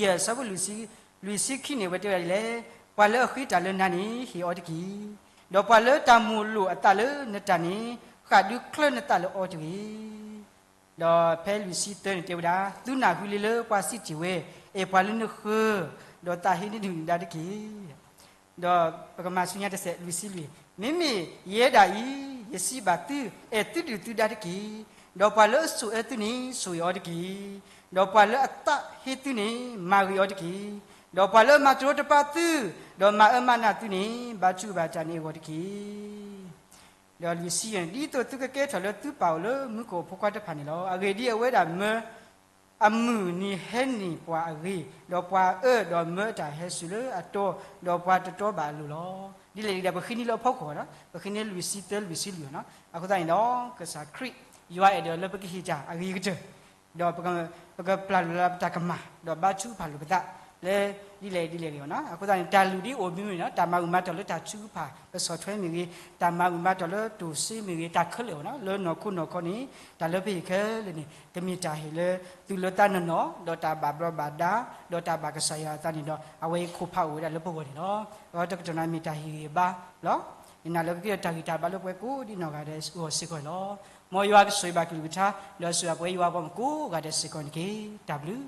ယဲၢ်အဆၢဖိ လွံၢ်ဆံခံန့ၣ် အဝဲတဲဝဲဒၣ်ဒ်လဲၣ်, ပှၤလၢအဃ့တၢ်လၢနၤန့ၣ် ဟ့ၣ်အီၤတက့ၢ်. ဒီးပှၤလၢတၢ်မိၣ်လိာ်အသးလၢနတၢ်န့ၣ် ဃၣ်ဒုးချၢနသးလၢအီၤတဂ့ၤ. ဒီးဖဲလွံၢ်ဆံသၢန့ၣ်တဲဝဲဒၣ်, သုနၢ်ဟူလံလၢပှၤစံးတ့ၢ်ဝဲ, အဲၣ်ပှၤလၢနဃၢၤ, ဒီးသးဟ့နဒုၣ်နဒါတက့ၢ်. ဒီးပကမၤဆူညါတစဲး လွံၢ်ဆံလွံၢ်, မ့မ့ၢ်ယဲဒၣ်အံၤ ယစံးဘၣ်သု, အဲၣ်သုဒုၣ်သုဒါတက့ၢ်. ဒီးပှၤလၢအဆိၣ်အၢသုန့ၣ် ဆိၣ်ဂ့ၤအီၤတက့ၢ်. ဒီးပှၤလၢအသးဟ့သုန့ၣ် မၤဂ့ၤအီၤတက့ၢ်. ဒီးပှၤလၢအမၤတရီတပါသု, ဒီးမၤအၢမၤနးသုန့ၣ် ဘါထုကဖၣ်တၢ်န့ၣ်အဂီၢ်တက့ၢ်. ဒီးလွံၢ်ဆံယဲၢ်န့ၣ်, ဒ်သိးသုကကဲထီၣ်လၢသုပၢ်အိၣ်လၢမူခိၣ်အဖိခွါတဖၣ်န့ၣ်လီၤ. အဂ့ၢ်ဒ်အံၤ, အဝဲဒၣ်မၢ အမုၢ်နံၤဟဲန့ၢ်ပှၤအဂ့ၢ်, ဒီးပှၤအၢဒီးမၢအတၢ်ဟဲစူၤလၢအတီ, ဒီးပှၤတတီဘၣ်အလိၤလီၤ. ဒ်လဲၣ်ဒ်လဲၣ် ပဃ့နံၤလၢအဖီခိၣ်နီၤ, ပဃ့နံၤလွံၢ်ဆံသၢ လွံၢ်ဆံလွံၢ်နီၤ. အဃိသတးန့ၣ်ဒီး ကစၢ်ခရံာ် ယွၤအဲၣ်ဒိးလၢပကဟ့ၣ်တၢ်အဂ့ၤကတၢၢ်, ဒီးပကပျၢ်လိာ်လၢပတၢ်ကမၣ်, ဒီးဘါထုကဖၣ်လိာ်ပသး လၢဒ်လဲၣ်ဒ်လဲၣ်ဂ့ၤနီၤ. အဃိသတးန့ၣ် တၢ်လုၢ်ဒ်အိၣ်မ့ၢ်မ့ၢ်နီၤ, တၢ်မၤအုၣ်မၤတီၢ်လၢတၢ်ထုကဖၣ် ပဆီၣ်ထွဲမ့ၢ်ဂ့ၤ, တၢ်မၤအုၣ်မၤတီၢ်လၢတိၢ်စ့မ့ၢ်ဂ့ၤ, တၢ်ခဲလၢာ်နီၤ, လၢနီၢ်ခိနီၢ်ခီန့ၣ် တၢ်လၢပဟ့ၣ်ခဲလၢာ်န့ၣ် ကမ့ၢ်တၢ်ဟ့ၣ်လၢ သူၣ်လၢသးနီၢ်နီၢ်, ဒီးတၢ်ဘၣ်ဘျီးဘၣ်ဒါ, ဒီးတၢ်ဘၣ်ကစၢ်ယွၤအသးန့ၣ်ဒီး အဝဲအံၤခိၣ်ဖးအိၣ်ဝဲဒၣ်လၢပဂီၢ်န့ၣ်လီၤ. အဝဲတကတီၢ်န့ၣ်မ့ၢ်တၢ်ဟ့ၣ်ဂံၢ်ဟ့ၣ်ဘါလီၤ. ယနာ်လၢကကဲထီၣ်တၢ်ဂံၢ်တၢ်ဘါလၢပှၤကိးဒ်နီၢ်ဂၤဒဲးအဂီၢ်စ့ၢ်ကီးန့ၣ်လီၤ. မ်ယွၤကဆိၣ်ဂ့ၤဘၣ်ကလုၢ်ကထါ, ဒီးဆိၣ်ဂ့ၤပှၤယွၤပှၤမုၣ်ကိးဂၤဒဲးစ့ၢ်ကီးန့ၣ်တက့ၢ်. တၢ်ဘျုး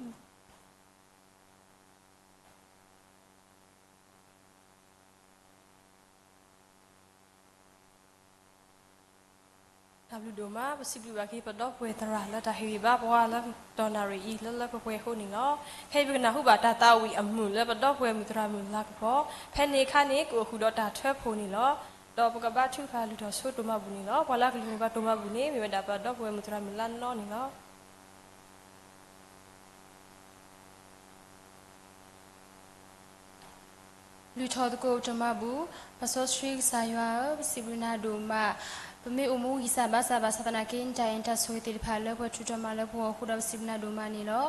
တၢ်ဘျုးဒိၣ်မး, ပစံးဘျုးဘၣ်က့ၤပဒီပုၢ်ဝဲၢ်သရၣ်လၢတၢ်ဟ့ၣ်ဂံၢ်ဘါပှၤလၢတီၢ်နၣ်ရံၣ်အံၤလၢလၢပှဲၤပှဲၤအဃိန့ၣ်လီၤ. ခဲအံၤပကနၢ်ဟူဘၣ်တၢ်သးဝံၣ်အမုာ်လၢပဒီပုၢ်ဝဲၢ်မုၣ်သရၣ်မုၣ်လၤကပီၤ, ဖဲန့ၣ်အခါန့ၣ် ကအိၣ်ဃုာ်ဒီးတၢ်ထၢဖှိၣ်န့ၣ်လီၤ. ဒီးပကဘါထုကဖၣ်လုၢ်ထီၣ်ဆိဒိၣ်မးပူၤန့ၣ်လီၤ. ပှၤလၢအကလုၢ်န့ၢ်ဘၣ်ဒိၣ်မးပူၤန့ၣ် မ့ၢ်ဝဲဒၣ်ပဒီပုၢ်ဝဲၢ်မုၣ်သရၣ်မုၣ်လါနီန့ၣ်လီၤ. လုၢ်ထီၣ်သကိးပတၢ်မၤဘူၣ်, ပၢ်စီဆှံကစၢ်ယွၤဧၢ, ပစံးဘျုးနၤဒိၣ်မး, ပမ့ၢ်အိၣ်မူဂံၢ်စၢ်ဘါစၢ်ဘၣ်ဆၣ်သနာ်က့ နတၢ်အဲၣ်တၢ်ဆိၣ်ဂ့ၤသ့ၣ်တဖၣ်လၢပှဲၤထူးထီၣ်မးလၢပဂီၢ်အဃိဒီး ပစံးဘျုးနၤဒိၣ်မးန့ၣ်လီၤ.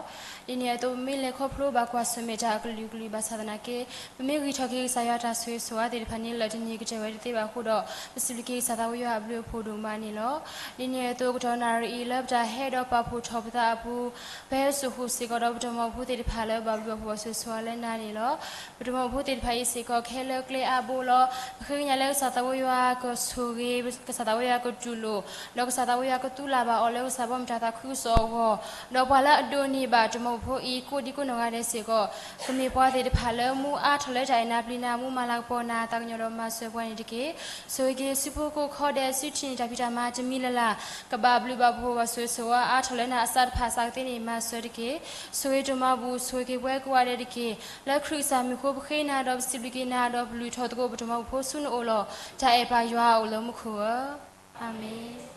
ဒ်န့ၣ်အသိး ပမ့ၢ်လဲၤခီဖျိဘၣ်ကွၢ်ဆၢၣ်မဲာ်တၢ်အကလုာ်ကလုာ်ဘၣ်ဆၣ်သနာ်က့ ပမ့ၢ်ဂံၢ်ထီၣ်က့ၤကစၢ်ယွၤတၢ်ဆိၣ်ဂ့ၤဆိၣ်ဝါသ့ၣ်တဖၣ်န့ၣ် လၢာ်တန့ၢ်ကတၢၢ်ဝဲတသ့ဘၣ်အဃိဒီး ပစံးဘျုးက့ၤကစၢ်သးဝဲယွၤအဘျုးအဖှိၣ်ဒိၣ်မးန့ၣ်လီၤ. ဒ်န့ၣ်အသိး ကတီၢ်နၣ်ရံၣ်အံၤလၢပတၢ်ဟဲဒီးပာ်ဖှိၣ်ထီၣ်ပသးအပူၤ, ပဟဲစိာ်ဃုာ်စ့ၢ်ကီးဒီးပတၢ်မၤဘူၣ်ဖိသ့ၣ်တဖၣ်လၢဘၣ်ဘျုးဘၣ်ဖှိၣ်ဘၣ်ဆိၣ်ဂ့ၤဆိၣ်ဝါလၢနၤန့ၣ်လီၤ. ပတၢ်မၤဘူၣ်ဖိသ့ၣ်တဖၣ်အံၤစ့ၢ်ကီးခဲလၢာ်ကျဲအါဘိလီၤ. ပဃ့ကညးလၢကစၢ်သးဝဲယွၤကဆိၣ်ဂ့ၤ, ကစၢ်သးဝဲယွၤကတူၢ်လိာ်, ဒီးကစၢ်သးဝဲယွၤကသူလၢ်ဘၣ်အီၤလၢကစၢ်ဘီမုၢ်တၢ်သးခုကစီၣ်အဂီၢ်, ဒီးပှၤလၢအဒိးန့ၢ်ဘၣ်တၢ်မၤဘူၣ်ဖိအံၤ ကိးဒံကိးနီၢ်ဂၤဒဲးစ့ၢ်ကီး ကမ့ၢ်ပှၤသ့ၣ်တဖၣ်လၢမူအါထီၣ်လၢတၢ်အဲၣ်နၤပျံၤနၤ, မူမၤလၤကပီၤနၤသးကညီၤဒီးမၤစၢၤပှၤန့ၣ်တက့ၢ်. ဆိၣ်ဂ့ၤက့ၤဆူဖိကိးခီဒဲး ဆူထံၣ်န့ၢ်တၢ်ဖံးတၢ်မၤတမံၤလၢ်လၢ်, ကဘၣ်ဘျုးဘၣ်ဖှိၣ်ဘၣ်ဆိၣ်ဂ့ၤဆိၣ်ဝါအါထီၣ်လၢနၤအစးတဖၣ်အစးကသ့န့ၣ် မၤစၢၤတက့ၢ်. ဆိၣ်ဂ့ၤတၢ်မၤဘူၣ် ဆိၣ်ဂ့ၤက့ၤပှၤကိးဂၤဒဲးတက့ၢ်. လၢခရံာ်ကစၢ်မံၤအဃိ ပဃ့နၤဒီးပစံးဘျုးက့ၤနၤဒီးပလုၢ်ထီၣ်သကိးပတၢ်မၤဘူၣ်ဖိဆူနအိၣ်လီၤ. တၢ်အဲၣ်ပၢ်ယွၤအိၣ်လၢမူခိၣ်ဧၢ, အၤမ့ၣ်.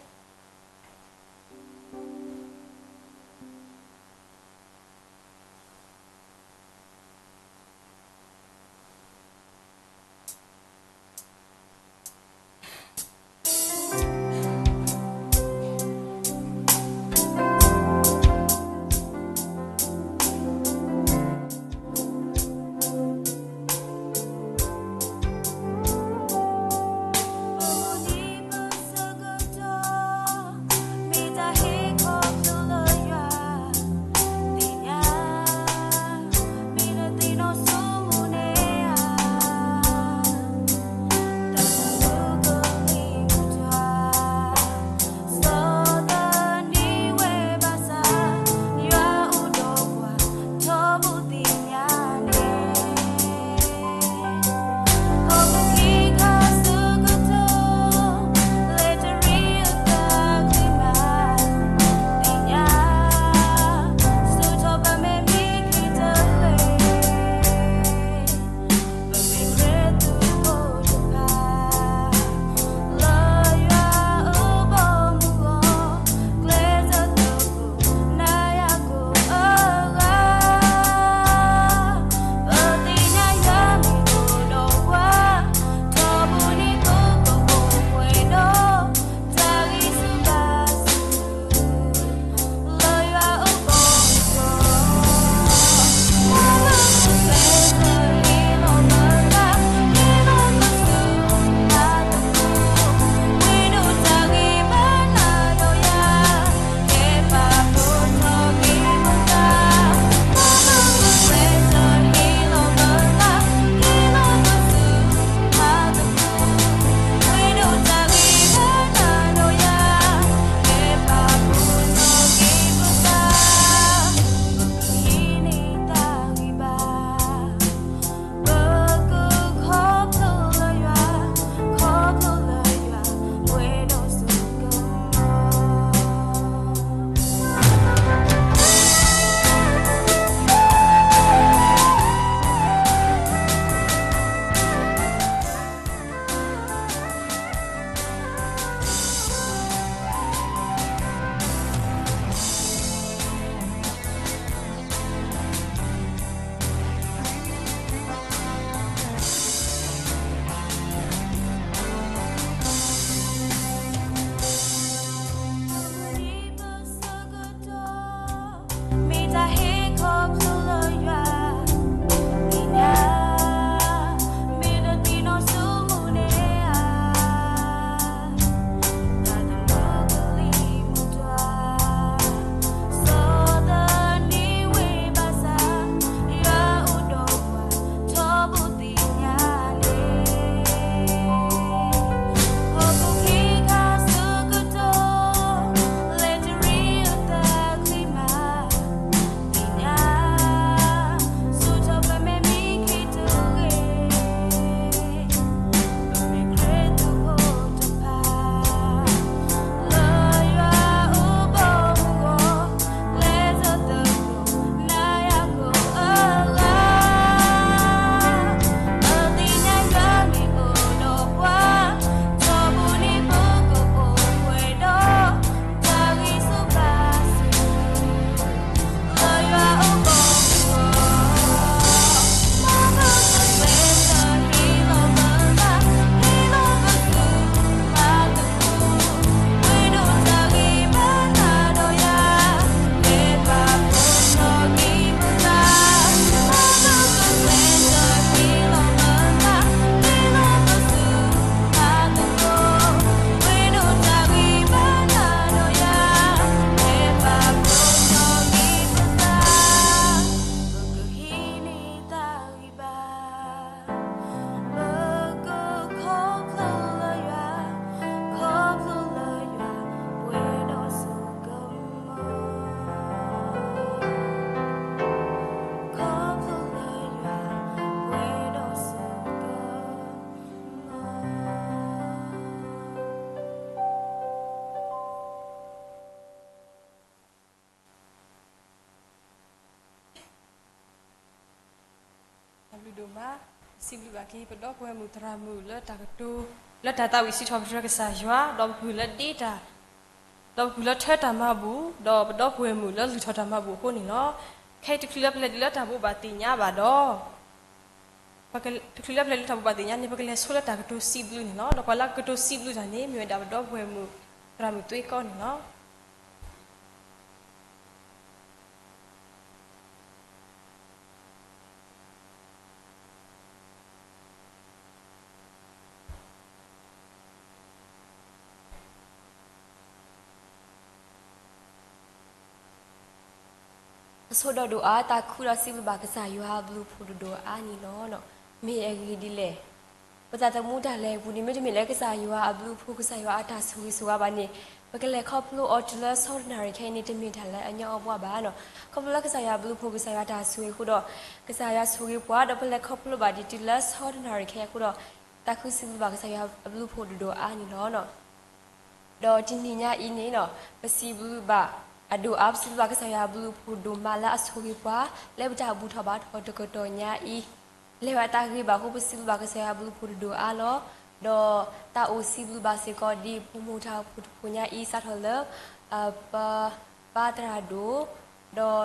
ပစံးဘျုးဘၣ်က့ၤ ပဒီပုၢ်ဝဲၢ်မုၣ်သရၣ်မုၣ်လၢတၢ်ကတိၤ လၢတၢ်သးဝံၣ်စံးထီၣ်ပတြၢၤကစၢ်ယွၤ ဒီးပပုၢ်လၢဒ့တၢ် ဒီးပပုၢ်လၢထၢတၢ်မၤဘူၣ် ဒီးပဒီပုၢ်ဝဲၢ်မုၣ်လၢလုၢ်ထီၣ်တၢ်မၤဘူၣ်အဃိန့ၣ်လီၤ. ခဲအံၤတချုးလၢပလဲၤဒံးလၢတၢ်ဘိးဘၣ်သ့ၣ်ညါဘၣ်ဒီး တချုးလၢပလဲၤဒံးလၢတၢ်ဘိးဘၣ်သ့ၣ်ညါန့ၣ် ပကလဲၤဆိလၢတၢ်ကတိၤစံးဘျုးန့ၣ်လီၤ. ဒီးပှၤလၢကတိၤစံးဘျုးတၢ်န့ၣ် မ့ၢ်ဝဲဒၣ်ပဒီပုၢ်ဝဲၢ်မုၣ် သရၣ်မုၣ်သွ့ကီန့ၣ်လီၤ. အဆိဒိၣ်ဒိၣ်အါ သးခုဒီးစံးဘျုးဘၣ်ကစၢ်ယွၤအဘျုးအဖှိၣ်ဒိၣ်ဒိၣ်အါန့ၣ်လီၤ. မ့ၢ်အဂ့ၢ်ဒ်လဲၣ်, ပသးသမူတၢ်လဲၤအပူၤန့ၣ် မ့တမ့ၢ်လၢကစၢ်ယွၤအဘျုးအဖှိၣ် ကစၢ်ယွၤအတၢ်ဆိၣ်ဂ့ၤဆိၣ်ဝါဘၣ်န့ၣ် ပကလဲၤခီဖျိအီၤတုၤလၢဆီတနၣ်ရံၣ်ခဲအံၤန့ၣ် တမ့ၢ်တၢ်လၢအညီအီၣ်ဘှီဘၣ်နီၤ. ခီဖျိလၢကစၢ်ယွၤအဘျုးအဖှိၣ် ကစၢ်ယွၤတၢ်ဆိၣ်ဂ့ၤအဃိဒီး ကစၢ်ယွၤဆိၣ်ဂ့ၤပှၤ ဒီးပလဲၤခီဖျိဘၣ်ဒံးတုၤလၢဆီတနၣ်ရံၣ်ခဲအံၤအဃိဒီး သးခုစံးဘျုးဘၣ်ကစၢ်ယွၤအဘျုးအဖှိၣ်ဒိၣ်ဒိၣ်အါန့ၣ်လီၤ. ဒီးတနံၤညါအံၤန့ၣ်နီၤ ပစံးဘျုးဘၣ်အဒိၣ်အါ ပစံးဘျုးဘၣ်ကစၢ်ယွၤအဘျုးအဖှိၣ်ဒိၣ်မးလၢအဆိၣ်ဂ့ၤပှၤ လၢပတၢ်ဘူၣ်ထီၣ်ဘါထီၣ်တကတီၢ်ညါအံၤ လဲၤဝဲအသးဂ့ၤဘၣ်အဃိ ပစံးဘျုးဘၣ်ကစၢ်ယွၤအဘျုးအဖှိၣ်ဒိၣ်ဒိၣ်အါလီၤ. ဒီးသးအိၣ်စံးဘျုးဘၣ်စ့ၢ်ကီးဒ် ဖိမုၣ်တၢ်အိၣ်ဖှိၣ်တဖှိၣ်ညါအံၤ စးထီၣ်လၢ ပ ပၢ်သရၣ်ဒိၣ် ဒီး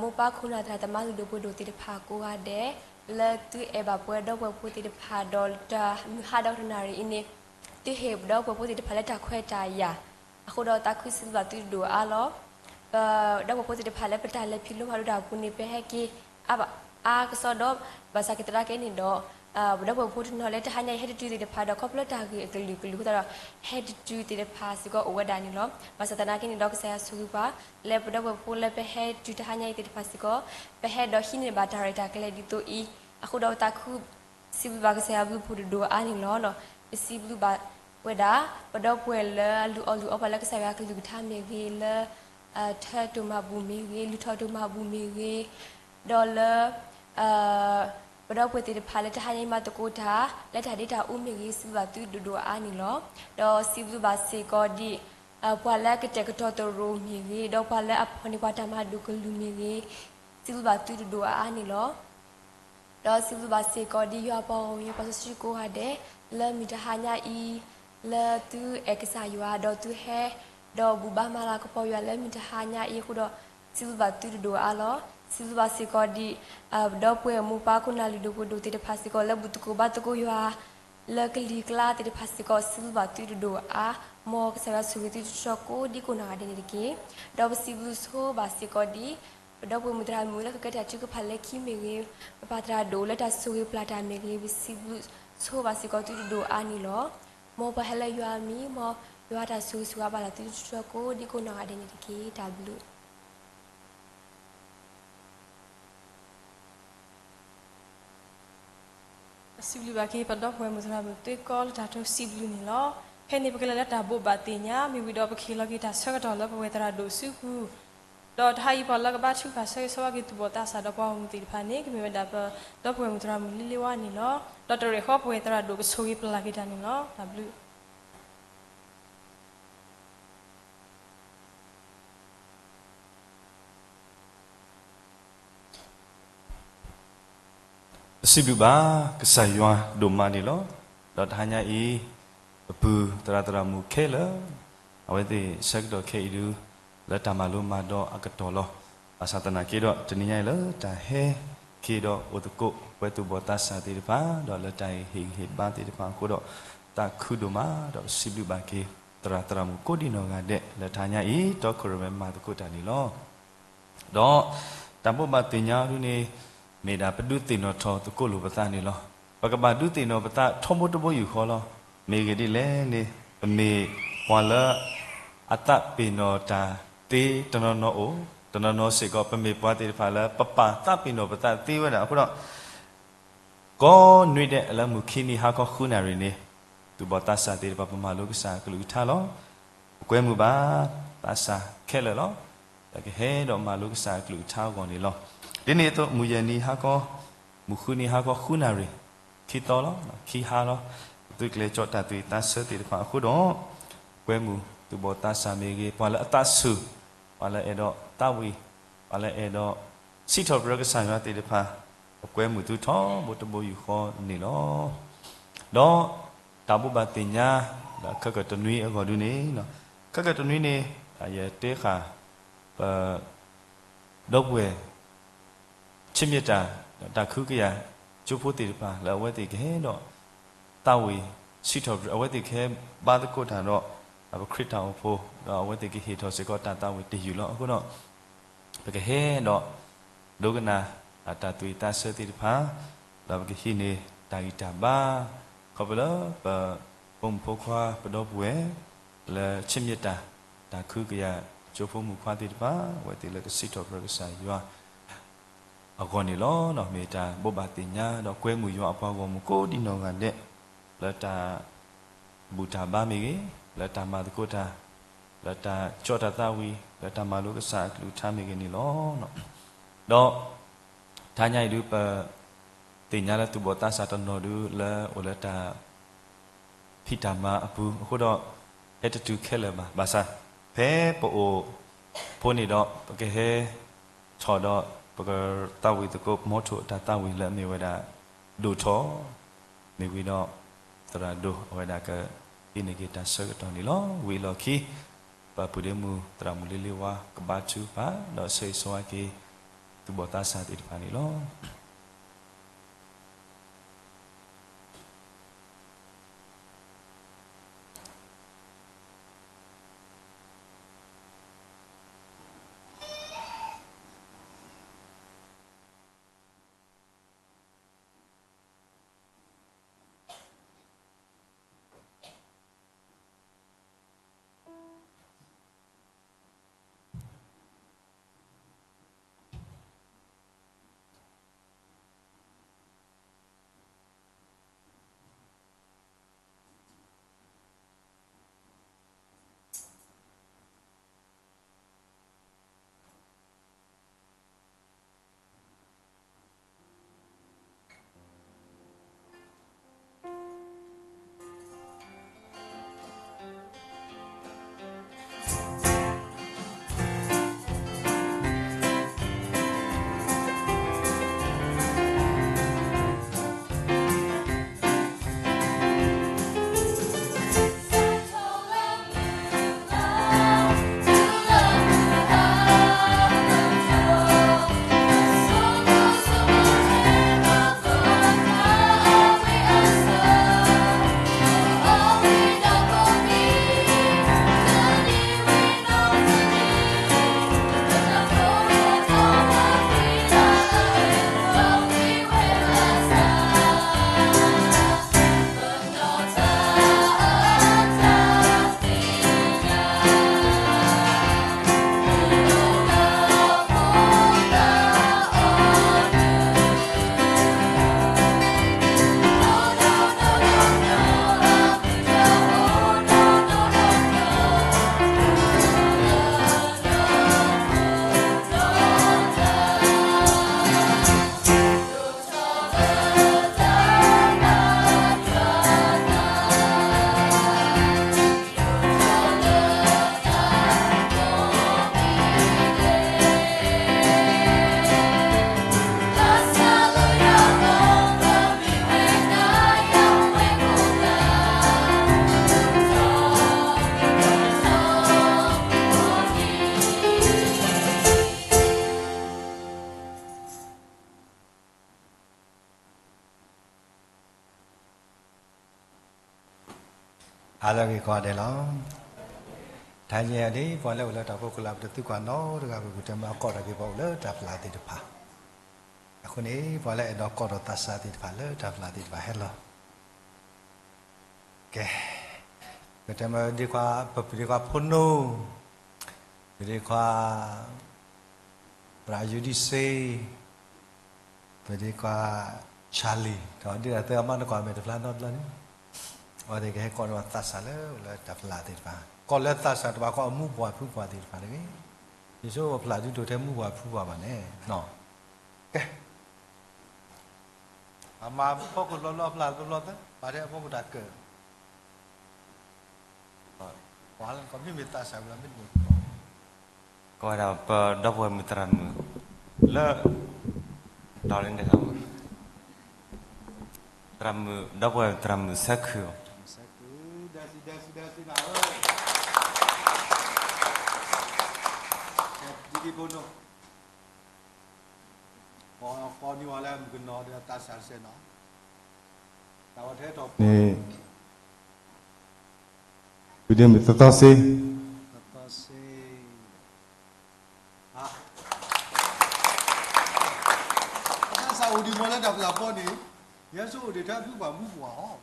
မိၢ်ပၢ်ခိၣ်နၢ်သရၣ်သမါလုၢ်ဒိၣ်ပှ့ၤဒိၣ်သ့ၣ်တဖၣ်ကိးဂၤဒဲး လၢသုအဲၣ်ဘၣ်ပှၤဒီပုၢ်ဝဲၢ်ဖိသ့ၣ်တဖၣ် ဒီးတၢ်မုၢ်ဟါဒီးတနၣ်ရံၣ်အံၤန့ၣ် သုဟ့ၣ်ပဒီပုၢ်ဝဲၢ်ဖိသ့ၣ်တဖၣ်လၢတၢ်ခွဲးတၢ်ယာ် အဃိဒီးသးခုစံးဘျုးဘၣ်သုဒိၣ်အါလီၤ. ပဒီပုၢ်ဝဲၢ်ဖိသ့ၣ်တဖၣ်လၢပတၢ်လဲၤဖံးလိမၤဒိးတၢ်အပူၤန့ၣ် ပဟဲက့ၤ အါကစီဒီး ဘၣ်ဆၣ်ကသနာ်က့န့ၣ်ဒီး ပဒီပုၢ်ဝဲၢ်ဖိတနီၤလၢတဟါညါအံၤ ဟဲတတုၤသ့ၣ်တဖၣ်ဒီး ခီဖျိတၢ်ဂ့ၢ်အကလုာ်ကလုာ်အဃိသတးဒီး ဟဲတတုၤသ့ၣ်တဖၣ်စ့ၢ်ကီးအိၣ်ဝဲဒၣ်န့ၣ်လီၤ. ဘၣ်ဆၣ်သနာ်က့န့ၣ်ဒီး ကစၢ်ယွၤဆိၣ်ဂ့ၤပှၤ လၢပဒီပုၢ်ဝဲၢ်ဖိလၢပဟဲတုၤတဟါညါအံၤသ့ၣ်တဖၣ်စ့ၢ်ကီး ပဟဲဒီးဟံးန့ၢ်ဘၣ်တၢ်ရဲၣ်တၢ်ကျဲၤဒ်သိးအံၤ အဃိဒီးပသးခု စံးဘျုးဘၣ်ကစၢ်ယွၤအဘျုးအဖှိၣ်ဒိၣ်ဒိၣ်အါန့ၣ်လီၤ. ပစံးဘျုးဘၣ်ဝဲဒၣ် ပဒီပုၢ်ဝဲၢ်လၢအလုၢ်အီၣ်လုၢ်အီပှၤလၢကစၢ်ယွၤအကလုၢ်ကထါမ့ၢ်ဂ့ၤ လၢ ထၢတၢ်မၤဘူၣ်မ့ၢ်ဂ့ၤ လုၢ်ထီၣ်တၢ်မၤဘူၣ်မ့ၢ်ဂ့ၤ ဒီးလၢ ပဒီပုၢ်ဝဲၢ်သ့ၣ်တဖၣ်လၢတဟါညါအံၤမၤသကိးတၢ် လၢတၢ်ဒ့တၢ်အူမ့ၢ်ဂ့ၤ စံးဘျုးဘၣ်သုဒိၣ်ဒိၣ်အါန့ၣ်လီၤ. ဒီးစံးဘျုးဘၣ်စ့ၢ်ကီးဒ် ပှၤလၢအကတဲာ်ကတီၤသရိာ်မ့ၢ်ဂ့ၤ ဒီးပှၤလၢအဖီၣ်န့ၢ်ပှၤတၢ်မၤဒိၣ်ကလုာ်မ့ၢ်ဂ့ၤ စံးဘျုးဘၣ်သုဒိၣ်ဒိၣ်အါအါန့ၣ်လီၤ. ဒီးစံးဘျုးဘၣ်စ့ၢ်ကီးဒ်ယွၤပှၤဂီၢ်မုၢ် ယွၤပှၤစီဆှံကိးဂၤဒဲး လၢမုၢ်တဟါညါအံၤ လၢသုအဲၣ်ကစၢ်ယွၤ ဒီးသုဟဲ ဒီးဘူၣ်ဘါမၤလၤကပီၤယွၤလၢမုၢ်တဟါညါအံၤအဃိဒီး စံးဘျုးဘၣ်သုဒိၣ်ဒိၣ်အါလီၤ. စံးဘျုးဘၣ်စ့ၢ်ကီးဒ် ပဒီပုၢ်ဝဲၢ်မိၢ်ပၢ်ခိၣ်နၢ်လုၢ်ဒိၣ်ပှ့ၤဒိၣ်သ့ၣ်တဖၣ်စ့ၢ်ကီး လၢဘူၣ်သကိးဘါသကိးယွၤ လၢကလံၤကျါသ့ၣ်တဖၣ်စ့ၢ်ကီး စံးဘျုးဘၣ်သုဒိၣ်ဒိၣ်အါ, မ်ကစၢ်ယွၤဆိၣ်ဂ့ၤသုတြီကိးဒံကိးနီၢ်ဂၤဒဲးန့ၣ်တက့ၢ်. ဒီးပစံးဘျုးဆိဘၣ်စ့ၢ်ကီးဒ် ပဒီပုၢ်ဝဲၢ်မုၣ်သရၣ်မုၣ်လၢကကဲတၢ်ထုကဖၣ်လၢခံမ့ၢ်ဂ့ၤ, ပပၢ်သရၣ်ဒိၣ်လၢတၢ်ဆိၣ်ဂ့ၤပျၢ်တၢ်မ့ၢ်ဂ့ၤ, ပစံးဘျုးဆိဘၣ်စ့ၢ်ကီးသုဒိၣ်ဒိၣ်အါန့ၣ်လီၤ. မ်ပှၤဟဲလၢယွၤအမံၤ, မ်ယွၤတၢ်ဆိၣ်ဂ့ၤဆိၣ်ဝါဘၣ်လၢသုတြီကိးဒံကိးနီၢ်ဂၤဒဲးန့ၣ်တက့ၢ်. တၢ်ဘျုး ပစံးဘျုးဘၣ်က့ၤ ပဒီပုၢ်ဝဲၢ်မုၣ်သရၣ်မုၣ်သွ့ကီလၢတၢ်တိစံးဘျုးန့ၣ်လီၤ. ဖဲန့ၣ်ပကလဲၤလၢတၢ်ဘိးဘၣ်သ့ၣ်ညါ မ့ၢ်ဝံၤဒီးပကဟ့ၣ်လီၤက့ၤတၢ်ဆၢကတီၢ်လၢပဝဲၢ်သရၣ်ဒိၣ်စုပူၤ, ဒီးတဟါအံၤပှၤလၢကဘါထုကဖၣ်ဆၢဂ့ၤဆၢဝါက့ၤသူၣ်ဘီၣ်သးစၢ်ဒီးပှၤဂီၢ်မုၢ်သ့ၣ်တဖၣ်န့ၣ် ကမ့ၢ်ဝဲဒၣ်ပဒီပုၢ်ဝဲၢ်မုၣ်သရၣ်မုၣ်လ့လ့ဝါန့ၣ်လီၤ. ဒီးတရဲၣ်ဃီပဝဲၢ်သရၣ်ဒိၣ်ကဆိၣ်ဂ့ၤပျၢ်က့ၤတၢ်န့ၣ်လီၤ. တၢ်ဘျုး ပစံးဘျုးဘၣ် ကစၢ်ယွၤဒိၣ်မးန့ၣ်လီၤ. ဒီးတဟါညါအံၤ ပပုၢ်သရၣ်သရၣ်မုၣ်ခဲလၢာ် အဝဲသ့ၣ်ဆၢကတီၢ်ခဲအံၤဒု လၢတၢ်မၤလိမၤဒိးအကတီၢ်လီၤ. ဘၣ်ဆၣ်သနာ်က့ဒီး တနံၤညါအံၤလၢတၢ်ဟဲက့ၤဒီးအိၣ်သကိး ပဝဲသူၣ်ဘီၣ်သးစၢ်သ့ၣ်တဖၣ် ဒီးလၢတၢ်ဟ့ၣ်ဂံၢ်ဟ့ၣ်ဘါသ့ၣ်တဖၣ်အဃိဒီး သးခုဒိၣ်မး ဒီးပစံးဘျုးဘၣ်က့ၤ သရၣ်သရၣ်မုၣ်ကိးဒံနီၢ်ဂၤဒဲး လၢတဟါညါအံၤ တီခိၣ်ရိၣ်မဲမၤသကိးတၢ်န့ၣ်လီၤ. ဒီးတၢ်ဘိးဘၣ်သ့ၣ်ညါဒုန့ၣ် မ့ၢ်ဒၣ်ပဒုးသ့ၣ်နီၣ်ထီၣ်သကိးလိာ်ပသးန့ၣ်လီၤ. ပကဘၣ်ဒုးသ့ၣ်နီၣ်ပသးထီဘိတဘိယူၢ်ဃီလီၤ. မ့ၢ်ဂ့ၢ်ဒ်လဲၣ်န့ၣ် ပမ့ၢ်ပှၤလၢအသးပ့ၤနီၣ်တၢ်သ့တနီၤနီၤအိၣ်, တနီၤနီၤစ့ၢ်ကီး ပမ့ၢ်ပှၤသ့ၣ်တဖၣ်လၢပပာ်သးပ့ၤနီၣ်ပသးသ့ဝဲဒၣ်အဃိဒီး ကိးနွံဒဲးလၢမုၢ်ခံနံၤဟါခီဃုနၣ်ရံၣ်န့ၣ် သူၣ်ဘီၣ်သးစၢ်သ့ၣ်တဖၣ် ပမၤလိကစၢ်အကလုၢ်ကထါလီၤ. ပကွဲမုာ်ဘၣ်သးစၢ်ခဲလၢာ်လီၤ. ပကဟဲဒီးမၤလိကစၢ်အကလုၢ်ကထါအဂီၢ်န့ၣ်လီၤ. ဒ်န့ၣ်အသိး မုၢ်ယဲၢ်နံၤဟါခီ, မုၢ်ဃုနံၤဟါခီဃုနၣ်ရံၣ်, ခံသီလီၤ, ခံဟါလီၤ. ပသုးကျဲၤကၠီၣ်တၢ်သံသးဆၢသ့ၣ်တဖၣ်အဃိဒီး ကွဲမုာ်သူၣ်ဘီၣ်သးစၢ်မ့ၢ်ဂ့ၤ, ပှၤလၢအသးဆူၣ်, ပှၤလၢအဲၣ်ဒိးသးဝံၣ်, ပှၤလၢအဲၣ်ဒိးစံးထီၣ်ပတြၢၤကစၢ်ယွၤသ့ၣ်တဖၣ် ပကွဲမုာ်သုထီဘိတဘိယူၢ်ဃီန့ၣ်လီၤ. ဒီးတၢ်ဘိးဘၣ်သ့ၣ်ညါ ဒီးခဲကတနွံအဂီၢ်ဒုန့ၣ်, ခဲကတနွံန့ၣ် ယတဲဃာ် ပ ဒီပုၢ်ဝဲၢ် ဆ့ၣ်မ့ၢ်တၢ် တၢ်ခုကယာ်ကၠိဖိသ့ၣ်တဖၣ် လၢအဝဲသ့ၣ်ကဟဲဒီး သးဝံၣ် စံးထီၣ်ပတြၢၤ အဝဲသ့ၣ်ကဟဲဘါသကိးတၢ်ဒီး ပခရံာ်တၢ်အိၣ်ဖှိၣ် ဒီးအဝဲသ့ၣ်ကဟ့ၣ်ထီၣ်စ့ၢ်ကီးတၢ်သးဝံၣ်တယုၢ်လီၤ. အဃိဒီး ပကဟဲဒီး ဒိကနၣ် တၢ်သူၣ်ဝံၣ်သးဆၢသ့ၣ်တဖၣ် ဒီးပကဟံးန့ၢ်တၢ်ဂံၢ်တၢ်ဘါ ခီဖျိလၢပ ဖိမုၣ်ဖိခွါပဒီပုၢ်ဝဲၢ် လၢဆ့ၣ်မ့ၢ်တၢ် တၢ်ခုကယာ်ကၠိဖိမုၣ်ခွါသ့ၣ်တဖၣ် အဝဲသ့ၣ်လၢကစံးထီၣ်ပတြၢၤကစၢ်ယွၤ အဂီၢ်န့ၣ်လီၤ. မ့ၢ်တၢ်ဘိးဘၣ်သ့ၣ်ညါ ဒီးကွဲမုာ်ယွၤအပှၤဂီၢ်မုၢ်ကိးဒံနီၢ်ဂၤဒဲး လၢတၢ် ဘူၣ်တၢ်ဘါမ့ၢ်ဂ့ၤ, လၢတၢ်မၤသကိးတၢ်, လၢတၢ်ကၠီတၢ်သးဝံၣ်, လၢတၢ်မၤလိကစၢ်အကလုၢ်ကထါမ့ၢ်ဂ့ၤန့ၣ်လီၤ. ဒီး တဟါညါအံၤဒုး ပသ့ၣ်ညါလၢသူၣ်ဘီၣ်သးစၢ်တနီၤဒုး လၢအိၣ်လၢတၢ် ဖံးတၢ်မၤအပူၤအဃိဒီး ဟဲတတုၤခဲလၢာ်ဘၣ်. ဘၣ်ဆၣ် ဖဲပအိၣ်ဖိန့ၣ်ဒီး ပကဟဲထီၣ်ဒီး ပကသးဝံၣ်သကိး မီထိၣ်အတၢ်သးဝံၣ်လၢအမ့ၢ်ဝဲဒၣ် ဒိၣ်ထီၣ် မ့ၢ်ဝံၤဒီး သရၣ်ဒိၣ်အဝဲဒၣ်ကဟံးန့ၢ်က့ၤတၢ်ဆၢကတီၢ်န့ၣ်လီၤ. ဝံၤအလီၢ်ခံ ပပုၢ်ဒ့မုၣ်သရၣ်မုၣ်လ့လ့ဝါ ကဘါထုကဖၣ် ဒီးဆၢဂ့ၤဆၢဝါက့ၤ သူၣ်ဘီၣ်သးစၢ်သ့ၣ်တဖၣ်န့ၣ်လီၤ. ဟါလၢအဂ့ၤကိးဂၤဒဲးလီၤ. တဟါညါအံၤ ပှၤလၢအိၣ်လၢတၢ်ဖီခိၣ်လၢပတသုကွၢ်နီတဂၤ ပကတဲမ့ၢ်အကိးထီၣ်က့ၤပှၤအိၣ်လၢတၢ်ဖျါသ့ၣ်တဖၣ်, အဃိန့ၣ် ပှၤလၢအဲၣ်ဒိးကိးထီၣ်သးစၢ်သ့ၣ်တဖၣ်လၢတၢ်ဖျါသ့ၣ်တဖၣ်ဟဲလီၤ. ကဲ, ပကတဲမ့ၢ်ဒ်ခွါ, ပပုၢ်ဒ့ခွါဖိနိ, ပဒ့ခွါ ပရၣ်ယူဒံစ့, ပဒ့ခွါ Charlie ဒီးဒ်သိးသ့ၣ်အမါတကိးမဲာ်တဖျါနီတဘျီန့ၣ်, အဝဲသ့ၣ်ကဟဲကိးထီၣ်သးစၢ်လၢ လၢတၢ်ဖျါသ့ၣ်တဖၣ်, ကိးလၢသးစၢ်တဘၣ် ကိးအမူပှၢ်ဖုပှၢ်သ့ၣ်တဖၣ်တဂ့ၤ. ယဆိကမိၣ်ဖျါဒုးဒိၣ်ထဲမူပှၢ်ဖုပှၢ်ဘၣ်န့ၣ်, ကဲ အမၤဖီခိၣ်ဘျီဘျီ ဖျါဘျီဘျီသၢ ပာ်ထဲအဖီခိၣ်တၢ်ကၢၣ်, ပှၤလၢကမ့ၢ်မ့ၢ်သးစၢ်ဝဲ မ့ၢ်တမ့ၢ် ကိးဝဲဒၣ်ပဒီပုၢ်ဝဲၢ်မုၣ်သရၣ်မုၣ် လၢ ဒီးလၢတဂၤမး သရၣ်မုၣ် ဒီပုၢ်ဝဲၢ်သရၣ်မုၣ်ဆၢခုၣ်, ဆၢခုၣ်, ဒဲစံဒဲစံဒဲစံနၤဧၢ, ဒ်ဒ်ဖိနီၤ, ကိးနံၤဝဲလၢမုၣ်ကနီၤဒီးသးစၢ်တစဲးနီၤ, တၢ်ဝဲထဲထီၣ်န့ၣ် ဝံၤဒ်မ့ၢ်သသီစ့, သသီစ့, သးစၢ်အိၣ်ဒံးမ့ၢ်လၢတၢ်ပျၢ်ဖီန့ၣ်, ယဲဆိအိၣ်ဒံးထဲဖုပှၢ်မူပှၢ်အီၤ,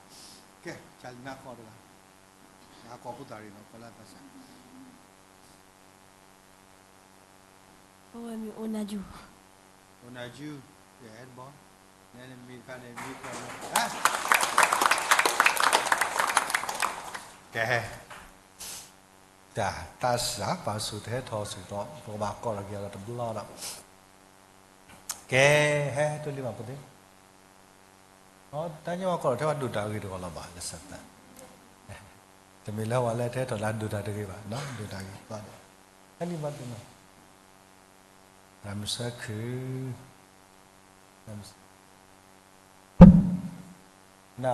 ကဲ ကၢ်လံနါကီၢ်တဂၤ, နကိးဖိသၣ်ရံၣ်နီၤ ကိးလၢသးစၢ် ပဝဲမ့ၢ်အိၣ်နၢ်ယူၢ်, အိၣ်နၢ်ယူၢ်, ကဲတဘီ, နဲနမံၤတခါန့ၣ်မံၤတခါ, ကဲ, တၢ်သးစၢ်ပာ်ဆူၣ်တဟဲထီၣ်ဆူၣ်ဒီး ပကဘၣ်ကိးထီၣ်က့ၤအီၤဒီးတဘျီဒီး, ကဲ, ဟဲတလံၤဘၣ်ဖိသ့ၣ်, တၢ်ညါဝဲကိးထီၣ်ထဲဝဲဒိၣ်တၢ်ဂ့ၤတဂီၢ်လီၤဘၣ်လၢစၢ်သး, တမ့ၢ်လၢဝဲလၢထဲထီၣ်လၢဒိၣ်တၢ်တဂ့ၤဘၣ်, ဒိၣ်တၢ်ဂ့ၤဘၣ်ဒီး, ဟဲလံဘၣ်တနီၤ, သရၣ်မုၣ်ဆၢခုၣ်, သရၣ်မုၣ်ဆၢခုၣ်, န,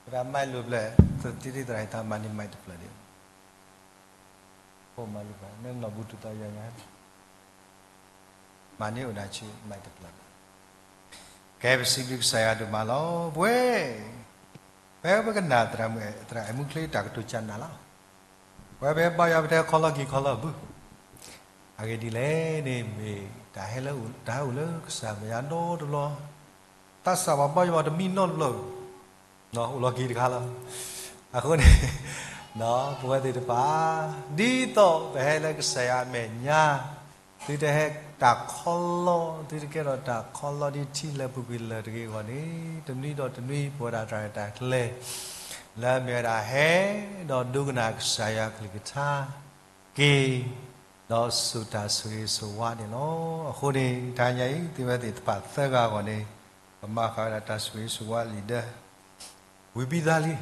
သရၣ်မၤလိာ်ဖျၢၣ်, သတံၢ်သရၣ်ဟံၣ်သးမၤန့ၢ်မံၤတဖျၢၣ်ဒီး, ဖိမၤလိာ်ဖျၢၣ် နနီၢ်ဘူးတူၢ်သးယၤညါ, မၤန့ၢ်အိၣ်ဒၣ်ဆူမံၤတဖျၢၣ်, ကဲပစံးဘျုးကစၢ်ယွၤဒိၣ်မးလီၤ. ပဝဲ, ပဝဲပကနၣ်သရၣ်မုၣ်, သရၣ်အဲၣ်မူချ့တၢ်ကတိၤကနၣ်လီၤ. ပဝဲပဟဲဘါယွၤပတဲခီလီၤကံၤခီလီၤဘု, အဂ့ၢ်ဒ်လဲၣ်န့ၣ်မ့ၢ် တၢ်ဟဲလၢ, တၢ်ဟဲအိၣ်လၢကစၢ်မဲာ်ညါဒီတဘျီ, သးစၢ်ပှၤဘါယွၤတမံနီတဘျီ, အိၣ်လီၤကံၤတခါလီၤ. အဃိန့ၣ်, ပဝဲသ့ၣ်တဖၣ်, ဒ်သိးပဟဲလၢကစၢ်ယွၤအမဲာ်ညါ, သုတဟဲတၢ်ခီလီၤ, သုတကဲထီၣ်တၢ်ခီလီၤဒ်ထံလၢာ်ပူၤကွံာ်လၢာ်တဂ့ၤအဂီၢ်န့ၣ်, တနွံဒီးတနွံပဝဲဒၣ်တၢ်ရဲၣ်တၢ်ကျဲၤ, လၢအမ့ၢ်ဝဲဒၣ်ဟဲ, ဒီးဒိကနၣ်ကစၢ်ယွၤကလုၢ်ကထါ, က့ၤ, ဒီးစူၢ်တၢ်ဆိၣ်ဂ့ၤဆိၣ်ဝါန့ၣ်လီၤ. အဃိန့ၣ် တဟါညါအံၤ သုဝဲသ့ၣ်တဖၣ်သၢဂၤအဂီၢ်န့ၣ်, ပမၤဃာ်ဝဲဒၣ်တၢ်ဆိၣ်ဂ့ၤဆိၣ်ဝါလံာ်ဒၢ, ဝံၤဘံသးလံ,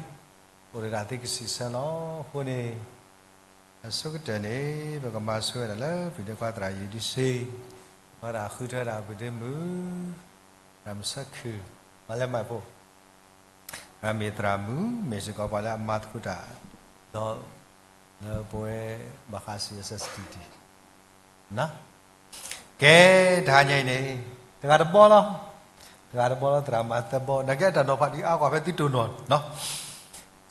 အိၣ်ဒၣ်သုကစံးဆၢလီၤ. အဃိန့ၣ်, အဆိကတၢၢ်န့ၣ် ပကမၤဆိဝဲဒၣ်လၢ ပဒိခွါသရၣ်ယံၤဒုစ့, ပဝဲဒၣ်ဃုထၢဒၣ်ပဒ့မုၣ်, သရၣ်မုၣ်ဆၢခုၣ်, မၤလဲၤမၤဖိ မ့ၢ်သရၣ်မုၣ် မ့ၢ်စ့ၢ်ကီးပှၤလၢအမၤသကိးတၢ်, ဒီး, လၢပဝဲ, ဘၣ်ဃးစံး အစၢစတံတံ, ကဲ, တဟါညါအံၤန့ၣ်, တဂၤတဘီလီၤ, တဂၤတဘီလီၤ သရၣ်မုၣ်သၢဘီ, နာ်က့အတၢ်နီၤဖးဒံးအါကွၢ်ဖဲသုတိၢ်နီၣ်,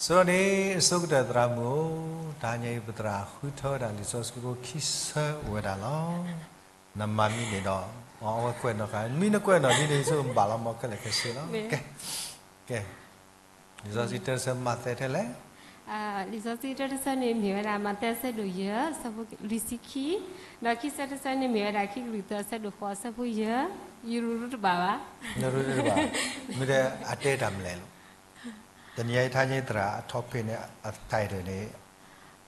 ဆိန့ၣ် အဆိကတၢၢ်သရၣ်မုၣ်ဧၢ, တဟါညါအံၤပသရၣ်ဃုထၢဝဲဒၣ်လံာ်စီဆှံဖိခံဆၢအိၣ်ဝဲဒၣ်လီၤ. နမၤမံန့ၣ်ဒီး, အဝဲကွဲးနီၣ်ဃာ်, မ့ၢ်နကွဲးနီၣ်ဒ်န့ၣ် ဆိဘၣ်လီၤမ့ၢ်ခဲလၢာ်ခဲဆ့လီၤ. ကဲ, လံာ်စီဆှံတၢတဆၢမးသဲထဲလဲၣ်. လံာ်စီဆှံတၢတဆၢန့ၣ်မ့ၢ်ဝဲဒၣ် မးသဲအဆၢဒိၣ်ယဲၢ် အဆၢဖိလွံၢ်ဆံခံ, ဒီးခံဆၢတဆၢန့ၣ်မ့ၢ်ဝဲဒၣ် ခံကရံၣ်သူး အဆၢဒိၣ်ဃိး အဆၢဖိယဲၢ်, ယရူၤရူတဘၣ်ဘၣ်, မ့ၢ်တဲအတဲတၢ်မလဲၣ်လီၤ. တနံၤအံၤ တဟါညါအံၤသရၣ်အ topic န့ၣ် အ title န့ၣ်,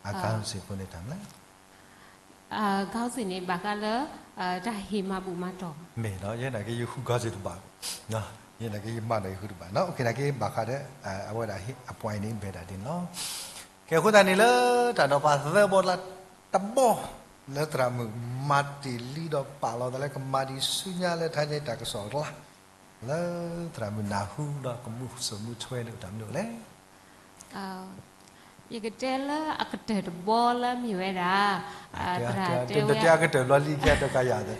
အ ခေါင်းစဉ်ဖိန့ၣ်တၢ်မလဲၣ်. အ ခေါင်းစဉ်န့ၣ် ဘၣ်ဃးလၢ တၢ်ဟ့ၣ်မၤဘူၣ်မၤတီၢ်, မ့ၢ်ဒီး ယဲနာ်က့ယဃု ခေါင်းစဉ်တဘၣ်, ယဲနာ်က့ယမၤဒီးယဃုတဘၣ်နီၤ, နာ်က့ဘၣ်ဃးဒီး အဝဲဒၣ်အ point န့ၣ် ဘဲၣ်ဒၣ်ဒ်န့ၣ်လီၤ. ကဲအဃိသတးန့ၣ်လၢတၢ်နီၤဖးသၢဘီလၢတဘီ, လၢသရၣ်မုၣ်မၤတ့ၢ်လံဒီးပာ်လီၤသးလၢကမၤဒံးဆူညါလၢတဟါညါအံၤတၢ်ကစီၣ်အကျါ, လၢသရၣ်မုၣ်နၢ်ဟူဒီးကမူၣ်စိးမူထွဲန့ၣ် တၢ်မနုၤလဲၣ်. ယကတဲလၢအကတၢၢ်တဘီလၢမ့ၢ်ဝဲဒၣ်, သရၣ်တဲဝဲ, တဲအကတၢၢ်ဘျီလံကဲတကယၤ,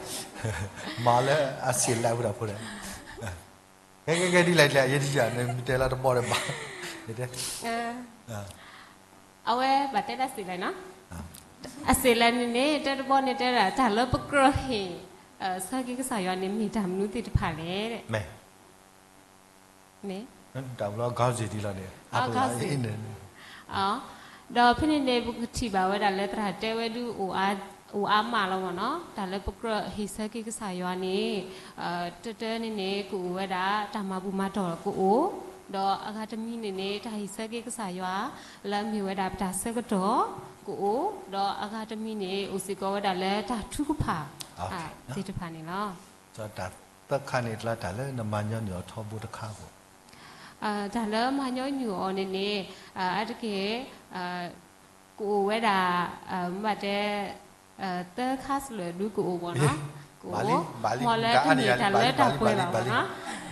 မၤလၢအစံးလၢဝဲဒၣ်ဖိဒီး, ကဲကဲကဲဒ်လဲၣ်ဒ်လဲၣ် ယဲဒ်ယၤန့ၣ် မ့ၢ်တဲလၢတဘီဒီးဘၣ်, တဲ အဝဲဘၣ်တဲဒၣ်စံးလဲၣ်နီၤ, အစံးလဲၣ်န့ၣ်န့ၣ် တဲတဘီန့ၣ်တဲဒၣ် တၢ်လၢပကြၢးဟ့ၣ်ဆၢက့ၤကစၢ်ယွၤန့ၣ် မ့ၢ်တၢ်မနုၤသ့ၣ်တဖၣ်လဲၣ်. မ့ၢ်, တၢ်ဘျီ ခေါင်းစဉ် ဒ်လီၤန့ၣ်, ဒီးဖဲန့ၣ်န့ၣ် ပကထံၣ်ဘၣ်ဝဲဒၣ်လၢသရၣ်တဲဝဲဒုး အိၣ်အါမးလီၤမ့ၢ်နီၤ, တၢ်လၢပကြၢးဟ့ၣ်ဆၢက့ၤကစၢ်ယွၤန့ၣ်, တၢတၢန့ၣ်န့ၣ် ကအိၣ်ဝဲဒၣ်တၢ်မၤဘူၣ်မၤတီၢ်ကအိၣ်, ဒီးအဂၤတမံၤန့ၣ်န့ၣ် တၢ်ဟ့ၣ်ဆၢက့ၤကစၢ်ယွၤ လၢအမ့ၢ်ဝဲဒၣ်ပတၢ်ဆၢကတီၢ်ကအိၣ်, ဒီးအဂၤတမံၤန့ၣ် အိၣ်စ့ၢ်ကီးဝဲဒၣ်လၢတၢ်ထုကဖၣ်သ့ၣ်တဖၣ်န့ၣ်လီၤ. တၢ်သၢခါန့ၣ် တလၢတၢ်လၢနမၤညီနုၢ်အီၤထီဘိတခါဧိၤ, တၢ်လၢမၤညီနုၢ်အီၤန့ၣ်န့ၣ်, အါတက့ၢ်, ကအိၣ်ဝဲဒၣ်, ဘၣ်တဲ, သၢခါစလၢာ်ဒုကအိၣ်မ့ၢ်နီၤ, ကအိၣ်, မ်လၢတမ့ၢ်တၢ်လၢတၢ်ပှဲၤဘၣ်မ့ၢ်နီ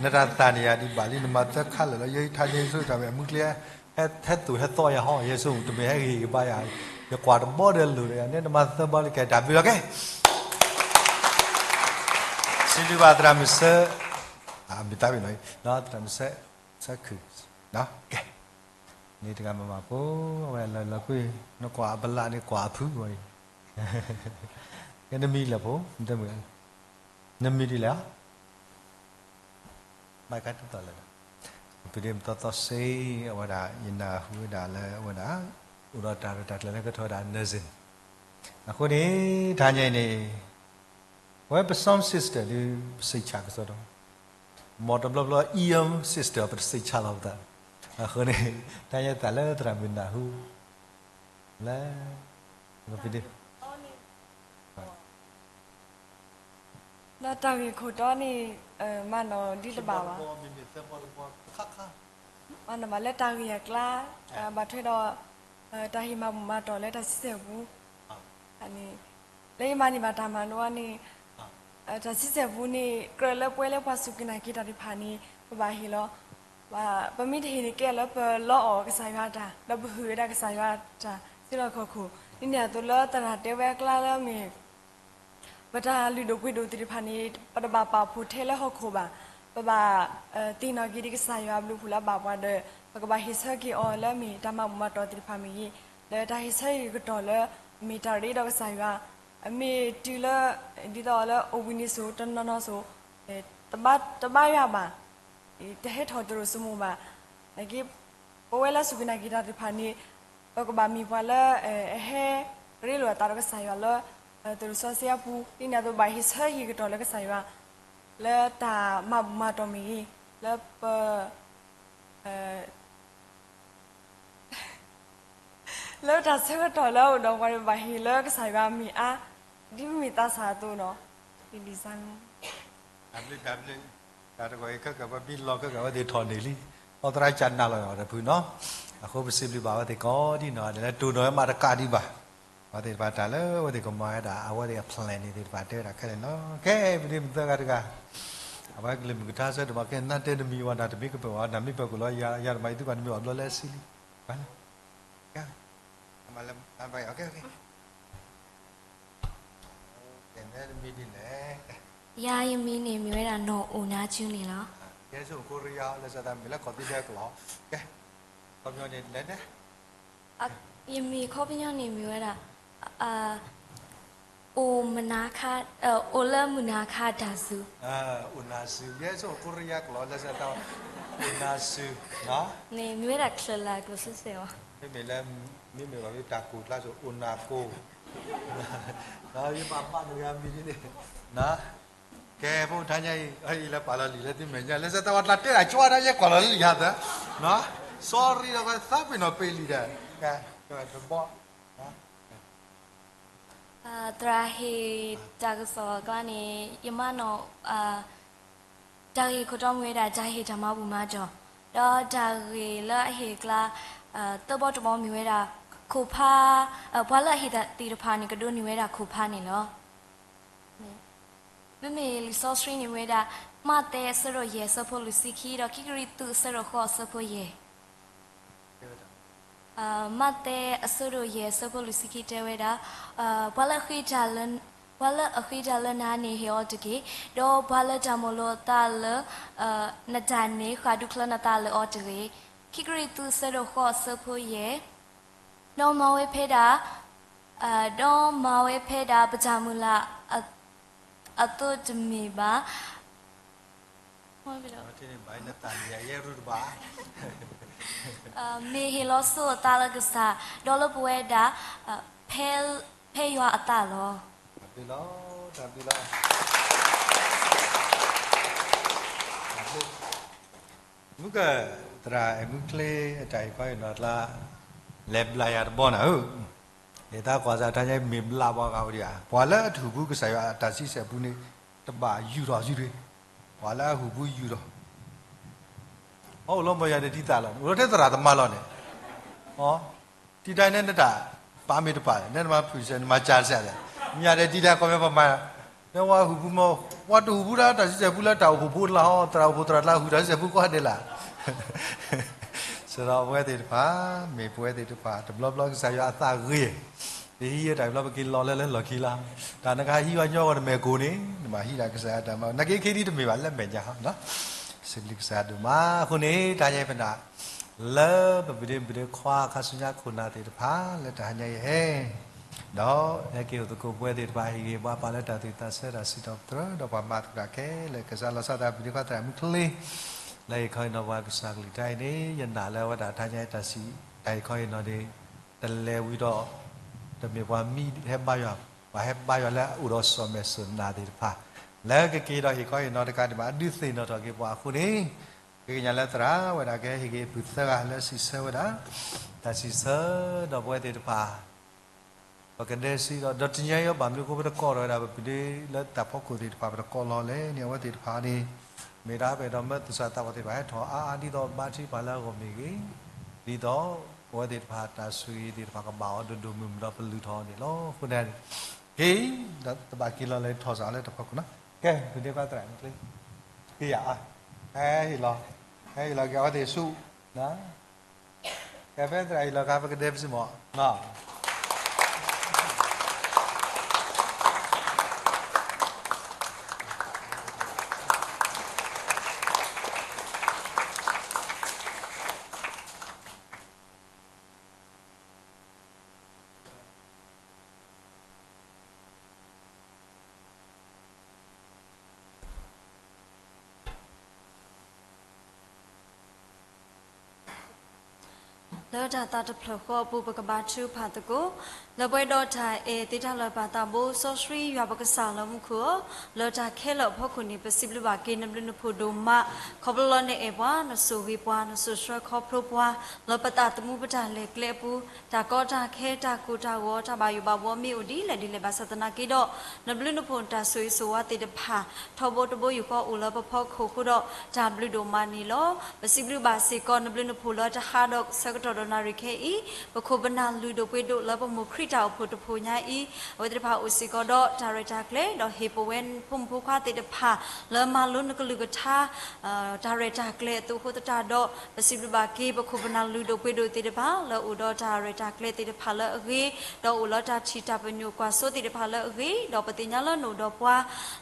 ၤ. နတၢ်သးန့ၣ်ယၤဒံးဘၣ်လံ နမၤသၢခါလၢာ်လီၤ ယဲယထါယဲဆိတၢ်မ့ၢ်အမုၢ်ကျဲ ဟဲဟဲသိၣ်ဟဲသီယၤဟီ ယဲဆိတမ့ၢ်ဟဲဂ့ၤကဘၣ်ယၤ ယကွၢ်တဘီဒီးလိၤဒီးယၤ နဲနမၤသၢဘီလံ ကဲတၢ်ဘျုးလီၤကဲ စံးဘျုးဘၣ်သရၣ်မုၣ်ဆၢ မုၢ်သးဝံၣ်နီၤ သရၣ်မုၣ်ဆၢ ဆၢခုၣ် ကဲ န့ၣ်တဂၤမၤမၤဖိ အဝဲလၢလၢကွံာ် နကွၢ်အပလးန့ၣ်ကွၢ်အဖုဝဲအံၤ ကဲနမံၤလၢဖိ နမံၤဒ်လဲၣ် ဘၣ်ကတၢၢ်လၢ ပဒ့မသီသီစ့ အဝဲဒၣ် ယနၢ်ဟူဝဲဒၣ်လၢအဝဲဒၣ် အိၣ်ဒီးတၢ်ရဲၣ်တၢ်ကျဲၤလၢကထီၣ်ဝဲဒၣ် nursing အဃိန့ၣ် တဟါညါအံၤန့ၣ် အဝဲပ sound system ဒ် ပစံးဆၣ်ကစီဒီ မ်တဘျီဘျီ E M system ပတစံးဆၣ်လီၤပသး အဃိန့ၣ် တဟါညါသးလၢသရၣ်မုၣ်နၢ်ဟူ လၢ ပဒ့ ဒီးတၢ်ဂ့ၢ်ခိၣ်တီန့ၣ် မၤနီၣ်ဒ်တဘၣ်ဘၣ်, မၤနီၣ်ဘၣ်လၢတၢ်ဂ့ၢ်အကျါ, ဘၣ်ထွဲဒီး တၢ်ဟ့ၣ်မၤဘူၣ်မၤတီၢ်လၢတၢ်ဆံဆဲၣ်ပူၤ, လၢယမၤန့ၢ်ဘၣ်တၢ်မၤလိအီၤန့ၣ် တၢ်ဆံဆဲၣ်ပူၤန့ၣ် ကြၢးလၢပဝဲလၢပှၤစူၢ်က့ၤနာ်က့ၤတၢ်သ့ၣ်တဖၣ်န့ၣ် ပဘၣ်ဟ့ၣ်လီၤ, ပမ့ၢ်တဟ့ၣ်န့ၣ်ကဲလၢပလီအီၣ်ကစၢ်ယွၤတၢ် ဒီးပဟုၣ်ဝဲဒၣ်ကစၢ်ယွၤတၢ် ဆ့လီၤခီၣ်ခိၣ်, ဒ်န့ၣ်အသိးလၢသရၣ်တဲဝဲအကျါလၢမ့ၢ် ပတၢ်လုၢ်ဒိၣ်ပှ့ၤဒိၣ်သ့ၣ်တဖၣ်န့ၣ် ပတဘၣ်ပာ်ဖှိၣ်ထဲလၢဟီၣ်ခိၣ်ဘၣ်. ပဘၣ်သ့ၣ်နီၣ်က့ၤဒံးကစၢ်ယွၤအဘျုးအဖှိၣ်လၢအဘၣ်ပှၤဒီး ပကဘၣ်ဟ့ၣ်ဆၢက့ၤအီၤလၢအမ့ၢ်တၢ်မၤဘူၣ်မၤတီၢ်သ့ၣ်တဖၣ်မ့ၢ်ဂ့ၤ, ဒီးတၢ်ဟ့ၣ်ဆၢဟ့ၣ်ကတီၢ်လၢ မ့ၢ်တၢ်ရ့ဒီးကစၢ်ယွၤ, အမ့ၢ်တုၤလၢ ဒ်သိးလၢအိၣ်ဘှံးနံၤစိၤတနီၤနီၤစိၤ တဘါယွၤဘၣ် တဟဲထီၣ်သရိာ်စိမိၤဘၣ်. နာ်က့ ပဝဲလၢစူၢ်က့ၤနာ်က့ၤတၢ်သ့ၣ်တဖၣ်န့ၣ် ပကဘၣ်မ့ၢ်ပှၤလၢ အဟဲရ့လိာ်အသးဒီးကစၢ်ယွၤလၢ သရိာ်စီဆှံအပူၤ, ဒ်န့ၣ်အသိးဘၣ်ဟ့ၣ်ဆၢဟ့ၣ်ကတီၢ်လၢကစၢ်ယွၤ လၢတၢ်မၤဘူၣ်မၤတီၢ်မ့ၢ်ဂ့ၤ, လၢပ လၢတၢ်ဆၢကတီၢ်လၢအအိၣ်ဒီးပှၤန့ၣ် ဘၣ်ဟ့ၣ်လၢကစၢ်ယွၤအမံၤအါ, ဒ်မ့ၢ်သးစၢ်အသိးနီၤ, ဒ်စၢ် တၢ်ဘျုး တၢ်ဘျုး, တၢ်တဂီၤအံၤခဲကၢ်ပှၤဘံလီၤခဲကၢ်ဝဲသ့ၣ်ထီၣ်န့ၢ်လံ, အီသရၣ်ကၢ်နၤလီၤတဖုနီၤ, အဃိပစံးဘျုးဘၣ်အဝဲသ့ၣ်ကိးဒံနီၤ ဒ်လဲၣ်တိၢ်နီၣ်ဝဲမးတကးဒံးဘၣ်, အဝဲသ့ၣ်တဖၣ်တၢ်လၢအဝဲသ့ၣ်ကမၤဝဲဒၣ် အဝဲသ့ၣ်အ plan န့ၣ်သ့ၣ်တဖၣ်တဲဝဲဒၣ်ခဲလၢာ်လီၤ, ကဲ ပဒ့မုၢ်သၢဂၤတဂၤ, အဝဲကလုၢ်မုၢ်ကထါဆၢဒိၣ်မး ကဲနတဲနမံၤဝဲဒၣ်တမ့ၢ်ကပၢၤဝဲ နမ့ၢ်ပၢၤကလီၤ ယၤတမၤအံၤသုကီၢ်နမံၤအီၤဘျီလၢအဆံလံ, ဘၣ်လၢ ကဲ ယၤယမံၤန့ၣ်မ့ၢ်ဝဲဒၣ်နီၢ်အိၣ်နါကၠူန့ၣ်လီၤ, ကဲ ဆိၣ်ကိရံယါ လၢစသးမ့ၢ်လၢကီၢ်သံဒဲကလီၤ, ကဲ ခီပညီန့ၣ်လဲၣ်, ယမံၤခီပညီန့ၣ်မ့ၢ်ဝဲဒၣ် အိၣ်မနၤခါ, အိၣ်လၢမုၢ်နၤခါတၢ်စူၤ, အိၣ်နၤစူၤ ယဲဆိၣ်ကိရံယါကလီၤ လၢစသး အိၣ်နၤစူၤ, န့ၣ်မ့ၢ်ဝဲဒၣ်ချၢၣ်လၢ်ကျိၣ်စ့စဲးအီၤ, မ့မ့ၢ်လၢ မ့မ့ၢ်ဘၣ်ဖဲတၢ်ကိၢ်ကျါစိၤ အိၣ်နၤကိၢ် ယဘၣ်ဘၣ်နဂၤမံၤဒ်န့ၣ်, ကဲ ဖိတဟါညါအံၤ အံၤလၢပာ်လီၤလံာ်လၢသုမဲာ်ညါ လၢစသးဝဲတၢ်တဲတၢ်ကၠီတၢ်ယဲကွၢ်လီၤလံာ်ယၤသၢ, sorry ဒီးသးပ့ၤနီၣ်ပ့ၤလံာ်ဒီး, တဘီ သရၣ်ဟ့ၣ်တၢ်ကစီၣ်အကျါန့ၣ် ယမၤနီၣ် တၢ်ဂ့ၢ်ခိၣ်တီမ့ၢ်ဝဲဒၣ် တၢ်ဟ့ၣ်တၢ်မၤဘူၣ်မၤတီၢ်, ဒီးတၢ်ဂ့ၢ်လၢအဟ့ၣ်အကျါ သၢဘီတဘီမ့ၢ်ဝဲဒၣ် ခိၣ်ဖး, ပှၤလၢအဟ့ၣ်သ့ၣ်တဖၣ်န့ၣ် ကဒိးန့ၢ်ဝဲဒၣ်ခိၣ်ဖးန့ၣ်လီၤ. မ့မ့ၢ်လံာ်စီဆှံန့ၣ်မ့ၢ်ဝဲဒၣ် မးသဲအဆၢဒိၣ်ယဲၢ်အဆၢဖိလွံၢ်ဆံခံ ဒီးခံကရံၣ်သူးအဆၢဒိၣ်ဃိးအဆၢဖိယဲၢ် မးသဲအဆၢဒိၣ်ယဲၢ်အဆၢဖိလွံၢ်ဆံခံတဲဝဲဒၣ်, ပှၤလၢအဃ့တၢ်လၢ, ပှၤလၢအဃ့တၢ်လၢနၤန့ၣ်ဟ့ၣ်အီၤတက့ၢ်, ဒီးပှၤလၢတၢ်မိၣ်လိာ်အသးလၢ နတၢ်န့ၣ် ဃၣ်ဒူချၢနသးလၢအီၤတဂ့ၤ. ခံကရံၣ်သူးအဆၢဒိၣ်ဃိးအဆၢဖိယဲၢ် ဒီးမၤဝဲဖဲဒၣ်, ဒီးမၤဝဲဖဲဒၣ်ပတၢ်မုၢ်လၢ်အသိးတမ့ၢ်ဘၣ် မ့ၢ်ဟ့ၣ်လီၤစိအသးလၢကစၢ်, ဒီးလၢပဝဲဒၣ် ဖဲယွၤအသးလီၤ. မုၢ်က, သရၣ်အဲၣ်မုၢ်ချ့အတၢ်ဟ့ၣ်ခီဟ့ၣ်နီၤအကျါ လဲၤဘျးယၤတဘီနၤဧၢ, ယသးကွၢ်စးတၢ်ညါမ့ၢ်ဘျးဘၣ်ဂၤဝဲဒၣ်ဧါ, ပှၤလၢအတဟူးဘူးကစၢ်ယွၤအတၢ်ဆံဆဲၣ်ပူန့ၣ် တဘၣ်ယူာ်ထီၣ်စုတဂ့ၤ, ပှၤလၢအဟူးဘူးယူာ်ထီၣ် အအိၣ်လီၤမၢ်ယၤဒီးဒ်သးလီၤ, အိၣ်လီၤထဲသရၣ်သမါလီၤန့ၣ်, တံၤတၢ်န့ၣ်နတၢ်ပာ်မ့ၢ်တပာ်, နဲနမၤဖုၣ်စဲး နမၤကၢ်စဲးလဲၣ်, မ့ၢ်ယၤဒီးတံၤတၢ်ခီဖျိပမၤ မ့ၢ်ဝဲဟုၣ်ဖူမ့ၢ်, ပှၤတဟုၣ်ဖူဒၣ်တၢ်စံၣ်စိၤပူလၢတၢ်အိၣ်ဖှိၣ်ဖိတလၢဟီ, သရၣ်အိၣ်ဖှိၣ်သရၣ်တလၢဟုၣ်တၢ်စံၣ်စိၤပူကွၢ်ဒဲးလၢ်. စရီပဝဲသ့ၣ်တဖၣ်, မ့ၢ်ပဝဲသ့ၣ်တဖၣ် တဘျီဘျီကစၢ်ယွၤအသးဂ့ၤ, ပဟံးတၢ်ဘျီပက့ၤလီၤလၢလၢလီၢ်ခံလီၤ. တၢ်နကဟံးဝဲညီဂီၢ်တမဲာ်ကိၣ်န့ၣ် နဘၣ်ဟံးဒၣ်ကစၢ်ယွၤတၢ်မၤ, နာ်က့ခံဒ်တမ့ၢ်ဘၣ်လၢမဲာ်ညါ, စံးဘျုးကစၢ်ယွၤဒိၣ်မးအဃိန့ၣ် တဟါညါအံၤပနၢ် လၢပပဒ့ပဒ့ခွါခါဆူညါခိၣ်နၢ်သ့ၣ်တဖၣ် လၢတဟါညါအံၤဟဲ ဒီးဟဲက့ၤအိၣ်သကိးပဝဲသ့ၣ်တဖၣ် ဟ့ၣ်ဂ့ၤဘၣ်ပှၤလၢတၢ်သူၣ်သးဆၢတၢ်စံးထီၣ်ပတြၢၤ ဒီးပှၤမၤသကိးတၢ်ခဲလၢာ် ကစၢ်လီၤဆီသးပဒ့ခွါသရၣ်မုၢ်ချ့ လၢဟ့ၣ်ခီဟ့ၣ်နီၤပှၤကစၢ်ကလုၢ်တၢ်အံၤန့ၣ် ယနာ်လၢအဝဲဒၣ်တဟါညါအံၤတၢ်စံး တၢ်ဟ့ၣ်ခီဟ့ၣ်နီၤန့ၣ် တလဲၤဝံၤဒီး တမ့ၢ်ပှၤမံဟဲဘါယွၤ, ပှၤဟဲဘါယွၤလၢအအိၣ်ဒီးစီၤမဲာ်စီၤနါသ့ၣ်တဖၣ် လၢကက့ၤဒီးဟ့ၣ်ခီဟ့ၣ်နီၤတကးဒံးဘၣ် ဒုးသ့ၣ်နီၣ်ထီၣ်က့ၤပှၤအဃိန့ၣ် ဃ့ကညးလၢသရၣ်ဝဲဒၣ်ကဟဲဟ့ၣ်က့ၤပုၢ်သၢဂၤလၢစံးဆၢဝဲဒၣ် တၢ်စံးဆၢ ဒီးပဝဲသ့ၣ်တဖၣ် ပကဒဲစံးဒီး ဒီးတနံၤအံၤဘၣ်မနုၤအဃိ ပတကိးထီၣ်ဝဲဒၣ်ပပုၢ်ဒ့လၢတၢ်ဖီခိၣ်သ့ၣ်တဖၣ် ပတကိးလီၤလဲၣ်န့ၣ် အဝဲသ့ၣ်တဖၣ်န့ၣ် မ့ၢ်ဒၣ်ပအဲၣ်ဒိးမၢသူၣ်စၢ်သးဘီၣ်သ့ၣ်တဖၣ် ဟဲထီၣ်အါအါဒ်သိးဘါထုကဖၣ်လၢအဂီၢ်မ့ၢ်ဂ့ၤ, ဒ်သိးပဝဲသ့ၣ်တဖၣ်တၢ်ဆိၣ်ဂ့ၤသ့ၣ်တဖၣ်ကဘၣ်အီၤဒိၣ်ဒိၣ်မုၢ်မုၢ်ဒီးပလုၢ်ထီၣ်အီၤန့ၣ်လီၤ. အဃိန့ၣ် က့ၤ ဒီးတဘၣ်က့ၤလီၤလဲၤထီၣ်စးလၢတၢ်ဖီခိၣ်နီၤ. ကဲ ပဒ့ခွါသရၣ်မုၢ်ချ့ က့ၤယၤအါ, ဟဲဟ့ၣ်လီၤ, ဟဲဟ့ၣ်လီၤက့ၤအဝဲသ့ၣ်ဆူ ကဲ ဖဲသရၣ်ဟ့ၣ်လီၤခါ ပကဒဲပစံးမီၤနီၤ. လၢတၢ်သးတဖျၢၣ်ဃီအပူၤ ပကဘါထုကဖၣ်သကိး, လၢပှဲၤဒီးတၢ်အဲၣ်သ့တၢ်လၢာ်ပၢ်သးဘိ စီဆှံယွၤပကစၢ်လၢမူခိၣ်ဧၢ, လၢတၢ်ခဲလၢာ်အဖီခိၣ်န့ၣ် ပစံးဘျုးဘၣ်က့ၤနဘျုးနဖှိၣ်ဒိၣ်မး, ခီဖျိလၢနအဲၣ်ပှၤ, နဆိၣ်ဂ့ၤပှၤ, နစိာ်ဆှၢခီဖျိပှၤ, လၢပသးသမူပတၢ်လဲၤကျဲအပူၤ, တၢ်ကီတၢ်ခဲ တၢ်ကိၢ်တၢ်ဂီၤ တၢ်ဘၣ်ယိၣ်ဘၣ်ဘှီမ့ၢ်အိၣ်ဒ်လဲၣ်ဒ်လဲၣ်ဘၣ်ဆၣ်သနာ်က့ဒီး, နဘျုးနဖှိၣ်တၢ်ဆိၣ်ဂ့ၤဆိၣ်ဝါသ့ၣ်တဖၣ် ထီဘိတဘိယူၢ်ဃီအိၣ်လၢပဖီခိၣ်အဃိဒီး တၢ်ဘျုးဒိၣ်မးန့ၣ်လီၤ. ပစံးဘျုးဘၣ်စ့ၢ်ကီးနဘျုးနဖှိၣ်လၢတဟါဒီးဆၢကတီၢ်ဒီးနၣ်ရံၣ်ခဲအံၤ, ပခိၣ်ပနၢ်လုၢ်ဒိၣ်ပှ့ၤဒိၣ်လၢပမိၢ်ခရံာ်တၢ်အိၣ်ဖှိၣ်တဖှိၣ်ညါအံၤ, အဝဲသ့ၣ်တဖၣ်အိၣ်စ့ၢ်ကီးဒီးတၢ်ရဲၣ်တၢ်ကျဲၤ ဒီးဟ့ၣ်ပဝဲဖိမုၣ်ဖိခွါသ့ၣ်တဖၣ် လၢမၤလိနကလုၢ်ကထါ တၢ်ရဲၣ်တၢ်ကျဲၤအသိးအဃိသတးဒီး, ပစံးဘျုးဘၣ်က့ၤ ပခိၣ်ပနၢ်လုၢ်ဒိၣ်ပှ့ၤဒိၣ်သ့ၣ်တဖၣ် လၢအိၣ်ဒီးတၢ်ရဲၣ်တၢ်ကျဲၤသ့ၣ်တဖၣ်လၢအဂ့ၤ, ဒီးအိၣ်လၢတၢ်ထံၣ်တၢ်ပညိၣ်ကွၢ်စိသ့ၣ်တဖၣ်လၢအဂ့ၤ, ဒီးပသ့ၣ်ညါလၢနအိၣ်ဒီးပှၤ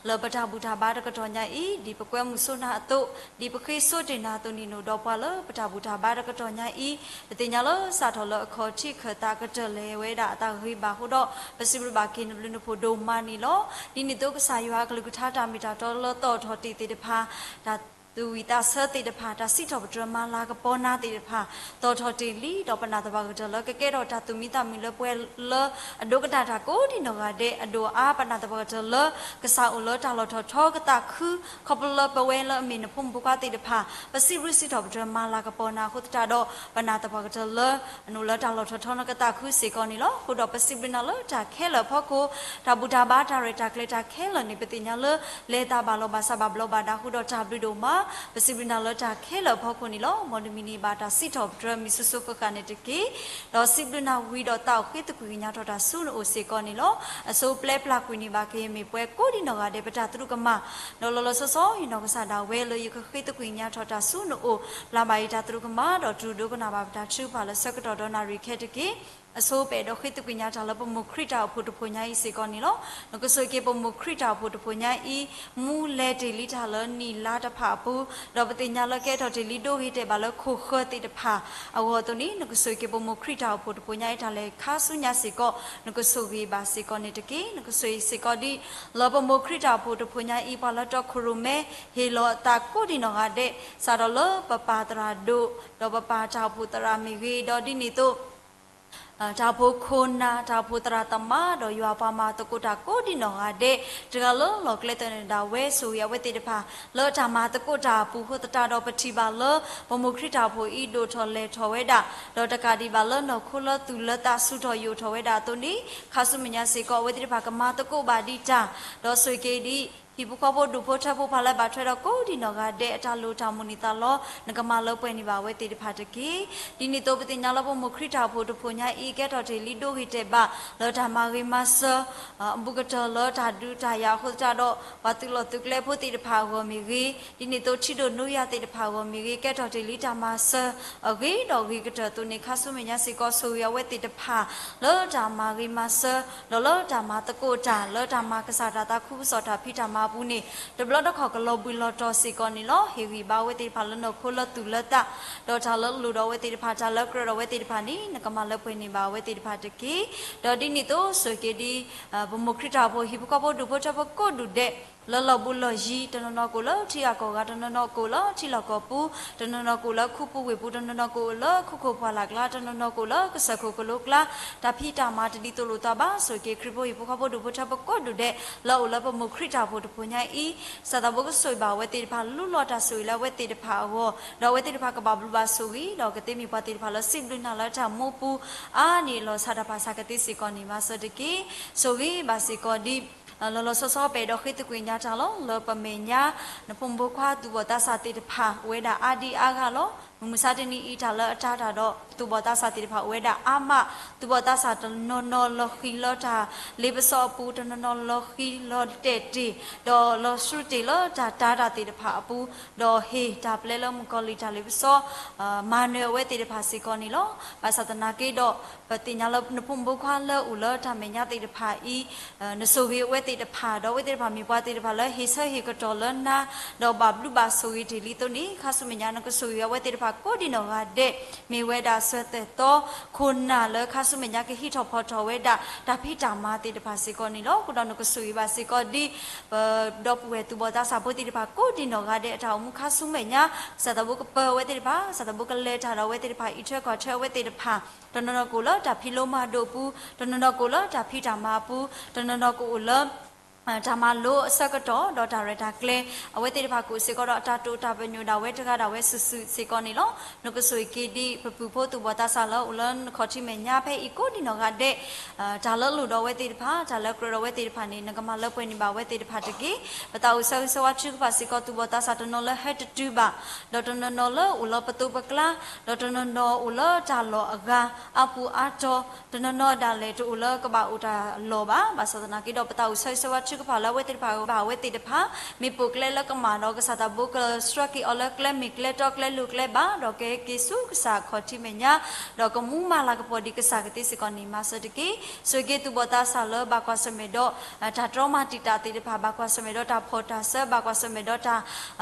လၢပတၢ်ဘူၣ်တၢ်ဘါတကတီၢ်ညါအံၤ, ဒ်ပကွဲမုာ်စိနၤအသိး, ဒ်ပဃ့စိတ့ၢ်နၤအသိးန့ၣ် နအိၣ်ဒီးပှၤလၢပတၢ်ဘူၣ်တၢ်ဘါတကတီၢ်ညါအံၤ, ပသ့ၣ်ညါလၢစးထီၣ်လၢအခီၣ်ထံးခၢၣ်သးကတၢၢ်လဲၤဝဲဒၣ်အသးဂ့ၤဘၣ်အဃိဒီး, ပစံးဘျုးဘၣ်က့ၤနဘျုးနဖှိၣ်ဒိၣ်မးန့ၣ်လီၤ. ဒ်န့ၣ်အသိးကစၢ်ယွၤအကလုၢ်ကထါတၢ်မ့ၢ်တၢ်တီလၢသီၣ်ထီၣ်တ့ၢ်သ့ၣ်တဖၣ်, တၢ်သူၣ်ဝံၣ်သးဆၢသ့ၣ်တဖၣ်, တၢ်စံးထီၣ်ပတြၢၤမၤလၤကပီၤနၤသ့ၣ်တဖၣ်, သီၣ်ထီၣ်တ့ၢ်လံ, ဒီးပနာ်သပှၢ်ကတၢၢ်လၢကကဲထီၣ်တၢ်သူၣ်မံသးမုာ်လၢပှဲၤလၢအဒိကနၣ်တၢ်ကိးဒံနီၢ်ဂၤဒဲး, အဒိၣ်အါပနာ်သပှၢ်ကတၢၢ်လၢ ကစၢ်အိၣ်လၢတၢ်လီၢ်ထီၣ်ထီကသးခု, ခီဖျိလၢပဝဲလၢအမ့ၢ်နဖိမုၣ်ဖိခွါသ့ၣ်တဖၣ်, ပစံးဘျုးစံးထီၣ်ပတြၢၤမၤလၤကပီၤနၤအဃိသတးဒီး, ပနာ်သပှၢ်ကတၢၢ်လၢ အနအိၣ်လၢတၢ်လီၢ်ထီၣ်ထီနကသးခုစ့ၢ်ကီးန့ၣ်လီၤ. အဃိဒီးပစံးဘျုးနၤလၢတၢ်ခဲလၢာ်အဖီခိၣ်, တၢ်ဘူၣ်တၢ်ဘါတၢ်ရဲၣ်တၢ်ကျဲၤတၢ်ခဲလၢာ်န့ၣ် ပသ့ၣ်ညါလၢ လဲၤသးဘၣ်လီၤဘၣ်စးဘၣ်ဘျီးဘၣ်ဒါအဃိဒီးတၢ်ဘျုးဒိၣ်မး, ပစံးဘျုးနၤလၢတၢ်ခဲလၢာ်အဖီခိၣ်န့ၣ်လီၤ. မ်တမံၤန့ၣ်ဘၣ်တၢ်စံးထီၣ်ပတြၢၤမံၤစိၤစိၤဃၣ်ဃၣ်န့ၣ်တက့ၢ်. ဒီးစံးဘျုးနၤဝံၤဒီးသးအိၣ်ဃ့သကွံာ်ကညးထီၣ်တၢ်ဆူနအိၣ်စ့ၢ်ကီးန့ၣ်လီၤ. အဆိပျဲပျၢ်ကွံာ်န့ၢ်ဘၣ်က့ၤမ့ၢ်ပှဲၤကိးဒံနီၢ်ဂၤဒဲးပတၢ်သရူးကမၣ်, ဒီးလီၤလီၤဆီဆီယနီၢ်ကစၢ်ဒၣ်ဝဲလၢယကဃ့သကွံာ်ကညးထီၣ်တၢ်ဆူနအိၣ်, ပျၢ်ဘၣ်ယတၢ်သရူးကမၣ်, ဒီးတူၢ်ဒိကနၣ်ဘၣ်ပတၢ်ထုကဖၣ်လၢဆၢကတီၢ်ဒီးနၣ်ရံၣ်ခဲတက့ၢ်. အဆိပအဲၣ်ဒိးဃ့သကွံာ်ကညးတၢ်လၢပမိၢ်ခရံာ်တၢ်အိၣ်ဖှိၣ်တဖှိၣ်ညါအံၤစ့ၢ်ကီးန့ၣ်လီၤ. နကဆိၣ်ဂ့ၤက့ၤပမိၢ်ခရံာ်တၢ်အိၣ်ဖှိၣ်တဖှိၣ်ညါအံၤ, မူလဲၤတ့ၢ်လံတၢ်လၢနံၣ်လါတဖၣ်အပူၤ, ဒီးပသ့ၣ်ညါလၢကဲထီၣ်တ့ၢ်လံဒိဂ့ၤတဲာ်ဘၣ်လၢခိၣ်ဃၢၤသ့ၣ်တဖၣ်အဂီၢ်အသိးန့ၣ်, နကဆိၣ်ဂ့ၤက့ၤပမိၢ်ခရံာ်တၢ်အိၣ်ဖှိၣ်တဖှိၣ်ညါအံၤတၢ်လဲၤခါဆူညါစ့ၢ်ကီး, နကဆိၣ်ဂ့ၤဘၣ်စ့ၢ်ကီးန့ၣ်တက့ၢ်. နကဆိၣ်ဂ့ၤစ့ၢ်ကီးဒ် လၢပမိၢ်ခရံာ်တၢ်အိၣ်ဖှိၣ်တဖှိၣ်ညါအံၤ ပှၤလၢတီခိၣ်ရိၣ်မဲ ဟ့ၣ်လီၤအသးကိးဒံနီၢ်ဂၤဒဲး, စးထီၣ်လၢပပၢ်သရၣ်ဒိၣ်, ဒီးပပၢ်တၢ်အိၣ်ဖှိၣ်သရၣ်မ့ၢ်ဂ့ၤ, ဒီးဒ်န့ၣ်အသိး တၢ်အိၣ်ဖှိၣ်ခိၣ်နၢ်, တၢ်အိၣ်ဖှိၣ်သရၣ်သမါ, ဒီးယွၤပှၤမၤသကိးတၢ်ကိးဒံနီၢ်ဂၤဒဲး, တဂၤလၢလီၢ်ကျဲသနၢၣ်ဒၣ်ဝဲ ဆိၣ်ဂ့ၤအဝဲသ့ၣ်တဖၣ် လၢတၢ်မၤသကိးတၢ်အပူၤအဃိသတးဒီး ပထံၣ်ဘၣ်လၢ ပမိၢ်ခရံာ်တၢ်အိၣ်ဖှိၣ်အံၤဒိၣ်ထီၣ်လဲၤထီၣ်ဝဲဒၣ်, ဒီးတကးဒံးဘၣ်လၢနီၢ်ခိလၢသူၣ်လၢသးဆူၣ်ထီၣ်ယိာ်ထီၣ်ဝဲဒၣ်အသိးန့ၣ်, ခါဆူမဲာ်ညါစ့ၢ်ကီး အဝဲသ့ၣ်တဖၣ်ကမၤသကိးဘၣ်ဒံးတၢ်, ဒီးဆိၣ်ဂ့ၤက့ၤဒ် ဟံၣ်ဖိဃီဖိဒူၣ်ဖိထၢဖိ ပှၤလၢဘၣ်ထွဲဒီးကိးဒံနီၢ်ဂၤဒဲး အတၢ်လိၣ်တၢ်မိၣ်န့ၢ်သးလီ နကမၤလၢပှဲၤန့ၢ်ဘၣ်အဝဲသ့ၣ်တဖၣ်တက့ၢ်. ဒ်န့ၣ်အသိး ပသ့ၣ်ညါလၢပမိၢ်ခရံာ်တၢ်အိၣ်ဖှိၣ်တဖှိၣ်ညါအံၤ ကဲထီၣ်တ့ၢ်လံဒိဂ့ၤတဲာ်ဘၣ် လၢတၢ်မၤဂ့ၤမၤစၢၤ အဘူးကတၢၢ်လၢတၢ်ဒုးတၢ်ယၤအဃိသတးဒီး ပှၤသုးလီၢ်သုးကျဲဖိသ့ၣ်တဖၣ်အဂီၢ်မ့ၢ်ဂ့ၤ, ဒ်န့ၣ်အသိး ထံဒိၣ်နိယွၤသ့ၣ်တဖၣ်အဂီၢ်မ့ၢ်ဂ့ၤ, ကဲထီၣ်တ့ၢ်လံတၢ်မၤစၢၤ အဂ့ၤဒီးဂ့ၤကတၢၢ်အသိးန့ၣ် ခါဆူမဲာ်ညါစ့ၢ်ကီး ဆိၣ်ဂ့ၤအဝဲသ့ၣ်တဖၣ် လၢတၢ်မၤဂ့ၤမၤစၢၤ ဒီးလၢတၢ်မၤသကိးတၢ် လၢတၢ်မၤကစၢ်တၢ်သးခုကစီၣ်တၢ်ဖံးတၢ်မၤအပူၤန့ၣ် တဘျီတခီၣ်ကလီၤဘှံးလီၤတီၤစ့ၢ်ကီးန့ၣ်လီၤ. ဟ့ၣ်ဂံၢ်ဘါအဝဲသ့ၣ်တဖၣ်လၢနီၢ်ခိလၢသူၣ်လၢသး, ဒီးတၢ်လၢအလိၣ်ဒီးအဝဲသ့ၣ်တဖၣ် တၢ်လၢအကြၢးဒီးအဝဲသ့ၣ်တဖၣ်န့ၣ် နကမၤလၢပှဲၤန့ၢ်ဘၣ်အဝဲသ့ၣ်တဖၣ်တက့ၢ်. ဒီးဒ်န့ၣ်အသိး ဆိၣ်ဂ့ၤက့ၤဒ် ပမိၢ်ခရံာ်တၢ်အိၣ်ဖှိၣ် ဟံၣ်ဖိဃီဖိဒူၣ်ဖိထၢဖိကိးဒူၣ်ဒဲး လၢလီၢ်ဘူးလီၢ်ယံၤ, တနီၤနီၤကအိၣ်လၢထံဂၤကီၢ်ဂၤ, တနီၤနီၤကအိၣ်လၢထံလီၢ်ကီၢ်ပူၤ, တနီၤနီၤကအိၣ်လၢခူပူၤဝ့ၢ်ပူၤ, တနီၤနီၤကအိၣ်လၢခိခိၣ်ပှၢ်လၢ်ကျါ, တနီၤနီၤကအိၣ်လၢကစၢၢ်ခိၣ်ကလိကျါ, တၢ်ဖံးတၢ်မၤတဒ်သိးလိာ်သးဘၣ်. ဆိၣ်ဂ့ၤက့ၤခရံာ်ဖိဟံၣ်ဖိဃီဖိဒူၣ်ဖိထၢဖိကိးဒူၣ်ဒဲး လၢအအိၣ်လၢပမိၢ်ခရံာ်တၢ်အိၣ်ဖှိၣ်တဖှိၣ်ညါအံၤ, ကစၢ်သးဘိကဆိၣ်ဂ့ၤဘၣ်အဝဲသ့ၣ်တဖၣ်, လူလီၤတၢ်ဆိၣ်ဂ့ၤလၢအဝဲသ့ၣ်တဖၣ်အဂီၢ်, ဒီးအဝဲသ့ၣ်တဖၣ်ကဘၣ်ဘျုးဘၣ်ဆိၣ်ဂ့ၤ, ဒီးကသ့မ့ၢ်ပှၤသ့ၣ်တဖၣ်လၢစံးဘျုးနၤလၢတၢ်မူပူၤ အါန့ၢ်အလီၢ်ဆါတၢ်ပာ်ဆါကသ့စ့ၢ်ကီးန့ၣ် မၤစၢၤတက့ၢ်. ဆိၣ်ဂ့ၤဘၣ်စ့ၢ်ကီးဒ် လီၤလီၤဆီဆီ ပအဲၣ်ဒိးဃ့သကွံာ်ညါတၢ်လီၤ. လၢပမဲာ်ညါ နဖိမုၣ်ဖိခွါသူၣ်ဘီၣ်သးစၢ်သ့ၣ်တဖၣ် အိၣ်ဝဲဒၣ်အါဒံအါဂၤလီၤ. မုၢ်မဆါတနံၤအံၤ တၢ်လၢအတၢ်တၢ်ဒီး သူၣ်ဘီၣ်သးစၢ်သ့ၣ်တဖၣ်အိၣ်ဝဲဒၣ်အါမး, သူၣ်ဘီၣ်သးစၢ်တနီၤနီၤလီၤဃံၤလၢတၢ်လ့ပစီအပူၤ, တနီၤနီၤလီၤဃံၤလီၤတဲာ်တ့ၢ်, ဒီးလီၤဆူတ့ၢ်လၢတၢ်တၤတၢ်သ့ၣ်တဖၣ်အပူၤ, ဒီးဟ့ၣ်တၢ်ပျဲလၢမုၣ်ကီၤလံၢ်တၢ်လ့ပစီ မၤနၢၤအဝဲသ့ၣ်တဖၣ်စ့ၢ်ကီးန့ၣ်လီၤ. ဘၣ်ဆၣ်သနာ်က့ဒီး ပသ့ၣ်ညါလၢနဖိမုၣ်ဖိခွါလၢအိၣ်လၢတၢ်မဲာ်ညါသ့ၣ်တဖၣ်အံၤ, နဆိၣ်ဂ့ၤအဝဲသ့ၣ်တဖၣ်, ဒီးအဝဲသ့ၣ်တဖၣ်မ့ၢ်ပှၤသ့ၣ်တဖၣ်လၢဟ့ၣ်ဆၢဟ့ၣ်ကတီၢ်လၢနၤ, ဒီးဘၣ်ဘျုးဘၣ်ဆိၣ်ဂ့ၤတ့ၢ်လံအသိးန့ၣ်, ခါဆူမဲာ်ညါ နကဆိၣ်ဂ့ၤအဝဲသ့ၣ်တဖၣ်ကိးဒံနီၢ်ဂၤဒဲး, မ့ၢ်ဝဲဒၣ်စၢၤသွဲၣ်သီခိၣ်နၢ်လၢခါဆူမဲာ်ညါ ကဟံးထီၣ်ဖီၣ်ထီၣ်ဝဲဒၣ် တၢ်ဖံးတၢ်မၤသ့ၣ်တဖၣ်စ့ၢ်ကီးန့ၣ်လီၤ. အဃိဒီးနကဆိၣ်ဂ့ၤဘၣ်စ့ၢ်ကီးဒ် ပဒီပုၢ်ဝဲၢ်သူၣ်ဘီၣ်သးစၢ်ဖိသ့ၣ်တဖၣ် ကိးဒံနီၢ်ဂၤဒဲး အတၢ်အိၣ်မူခါဆူမဲာ်ညါ, ကစၢ်သးဘိကပၢၤအဝဲသ့ၣ်တဖၣ်, ကစၢ်သးဘိကလဲၤတၢ်ဒီးအဝဲသ့ၣ်တဖၣ်, အံးထွဲကွၢ်ထွဲအဝဲသ့ၣ်တဖၣ်, တနီၤနီၤကအိၣ်လၢတၢ်ဖံးလိမၤဒိးအပူၤ, တနီၤနီၤကအိၣ်လၢတၢ်ဖံးတၢ်မၤအပူၤ, တနီၤနီၤကအိၣ်လၢ တၢ်မၤလိအဆၢကတီၢ် ဒီးတၢ်ရဲၣ်တၢ်ကျဲၤ, အဝဲသ့ၣ်တဖၣ်ကအိၣ်စ့ၢ်ကီးဒီးအတၢ်တိာ်တၢ်ပညိၣ်ဒၣ်ဝဲတဂၤဒၣ်ဝဲစုာ်စုာ်စ့ၢ်ကီးန့ၣ်လီၤ. နကဆိၣ်ဂ့ၤက့ၤဒ်ပပုၢ်ဖိသူၣ်ဘီၣ်သးစၢ်လၢအိၣ်လၢနခီၣ်ထံးမဲာ်ညါဖဲအံၤကိးဒံနီၢ်ဂၤဒဲး, တၢ်လၢအလိၣ်ဒီးအဝဲသ့ၣ်တဖၣ်, တၢ်လၢအကြၢးဒီးအဝဲသ့ၣ်တဖၣ်န့ၣ် နကမၤလၢပှဲၤန့ၢ်ဘၣ်အဝဲသ့ၣ်တဖၣ်တက့ၢ်. ပသးအိၣ်ဆၢဂ့ၤဆၢဝါထုကဖၣ်စ့ၢ်ကီး သူၣ်ဘီၣ်သးစၢ်တနီၤလၢဟဲတတုၤဘၣ်, ဒီးတနီၤနီၤလၢအိၣ်လၢပသိးပကျါ, ဒီးတနီၤနီၤအိၣ်လၢတၢ်လီၢ်အဂၤ အါပူၤအါတီၤ, တနီၤနီၤဒၣ်လဲာ်တအိၣ်လၢကဘၣ်အိၣ်တၢ်လီၢ်ဘၣ်. ဘၣ်ဆၣ်သနာ်က့ဒီး ပသးအိၣ်ဆၢဂ့ၤဆၢဝါထုကဖၣ်လၢအဝဲသ့ၣ်တဖၣ်အဂီၢ်ဘၣ်အဝဲသ့ၣ်တဖၣ်, မ့ၢ်ပိာ်ကျဲလၢကမၣ်ဒီး ကစၢ်သးဘိကဆှၢက့ၤအီၤလၢကျဲမ့ၢ်ကျဲတီကျဲလိၤကျဲဘၣ်, ဒီးကဟဲက့ၤဆူကစၢ်ခီၣ်ထံးမဲာ်ညါ, ဒီးကမူမၤလၤကပီၤဒံးကစၢ်ကသ့စ့ၢ်ကီးန့ၣ် မၤစၢၤတက့ၢ်. ဆိၣ်ဂ့ၤက့ၤသူၣ်ဘီၣ်သးစၢ်လၢဘၣ်ကွၢ်ဆၢၣ်မဲာ်ဒီး တၢ်တြီမၤတံာ်တာ်သ့ၣ်တဖၣ်, ဘၣ်ကွၢ်ဆၢၣ်မဲာ်ဒီးတၢ်ဖီၣ်တၢ်စၢၤ, ဘၣ်ကွၢ်ဆၢၣ်မဲာ်ဒီးတၢ်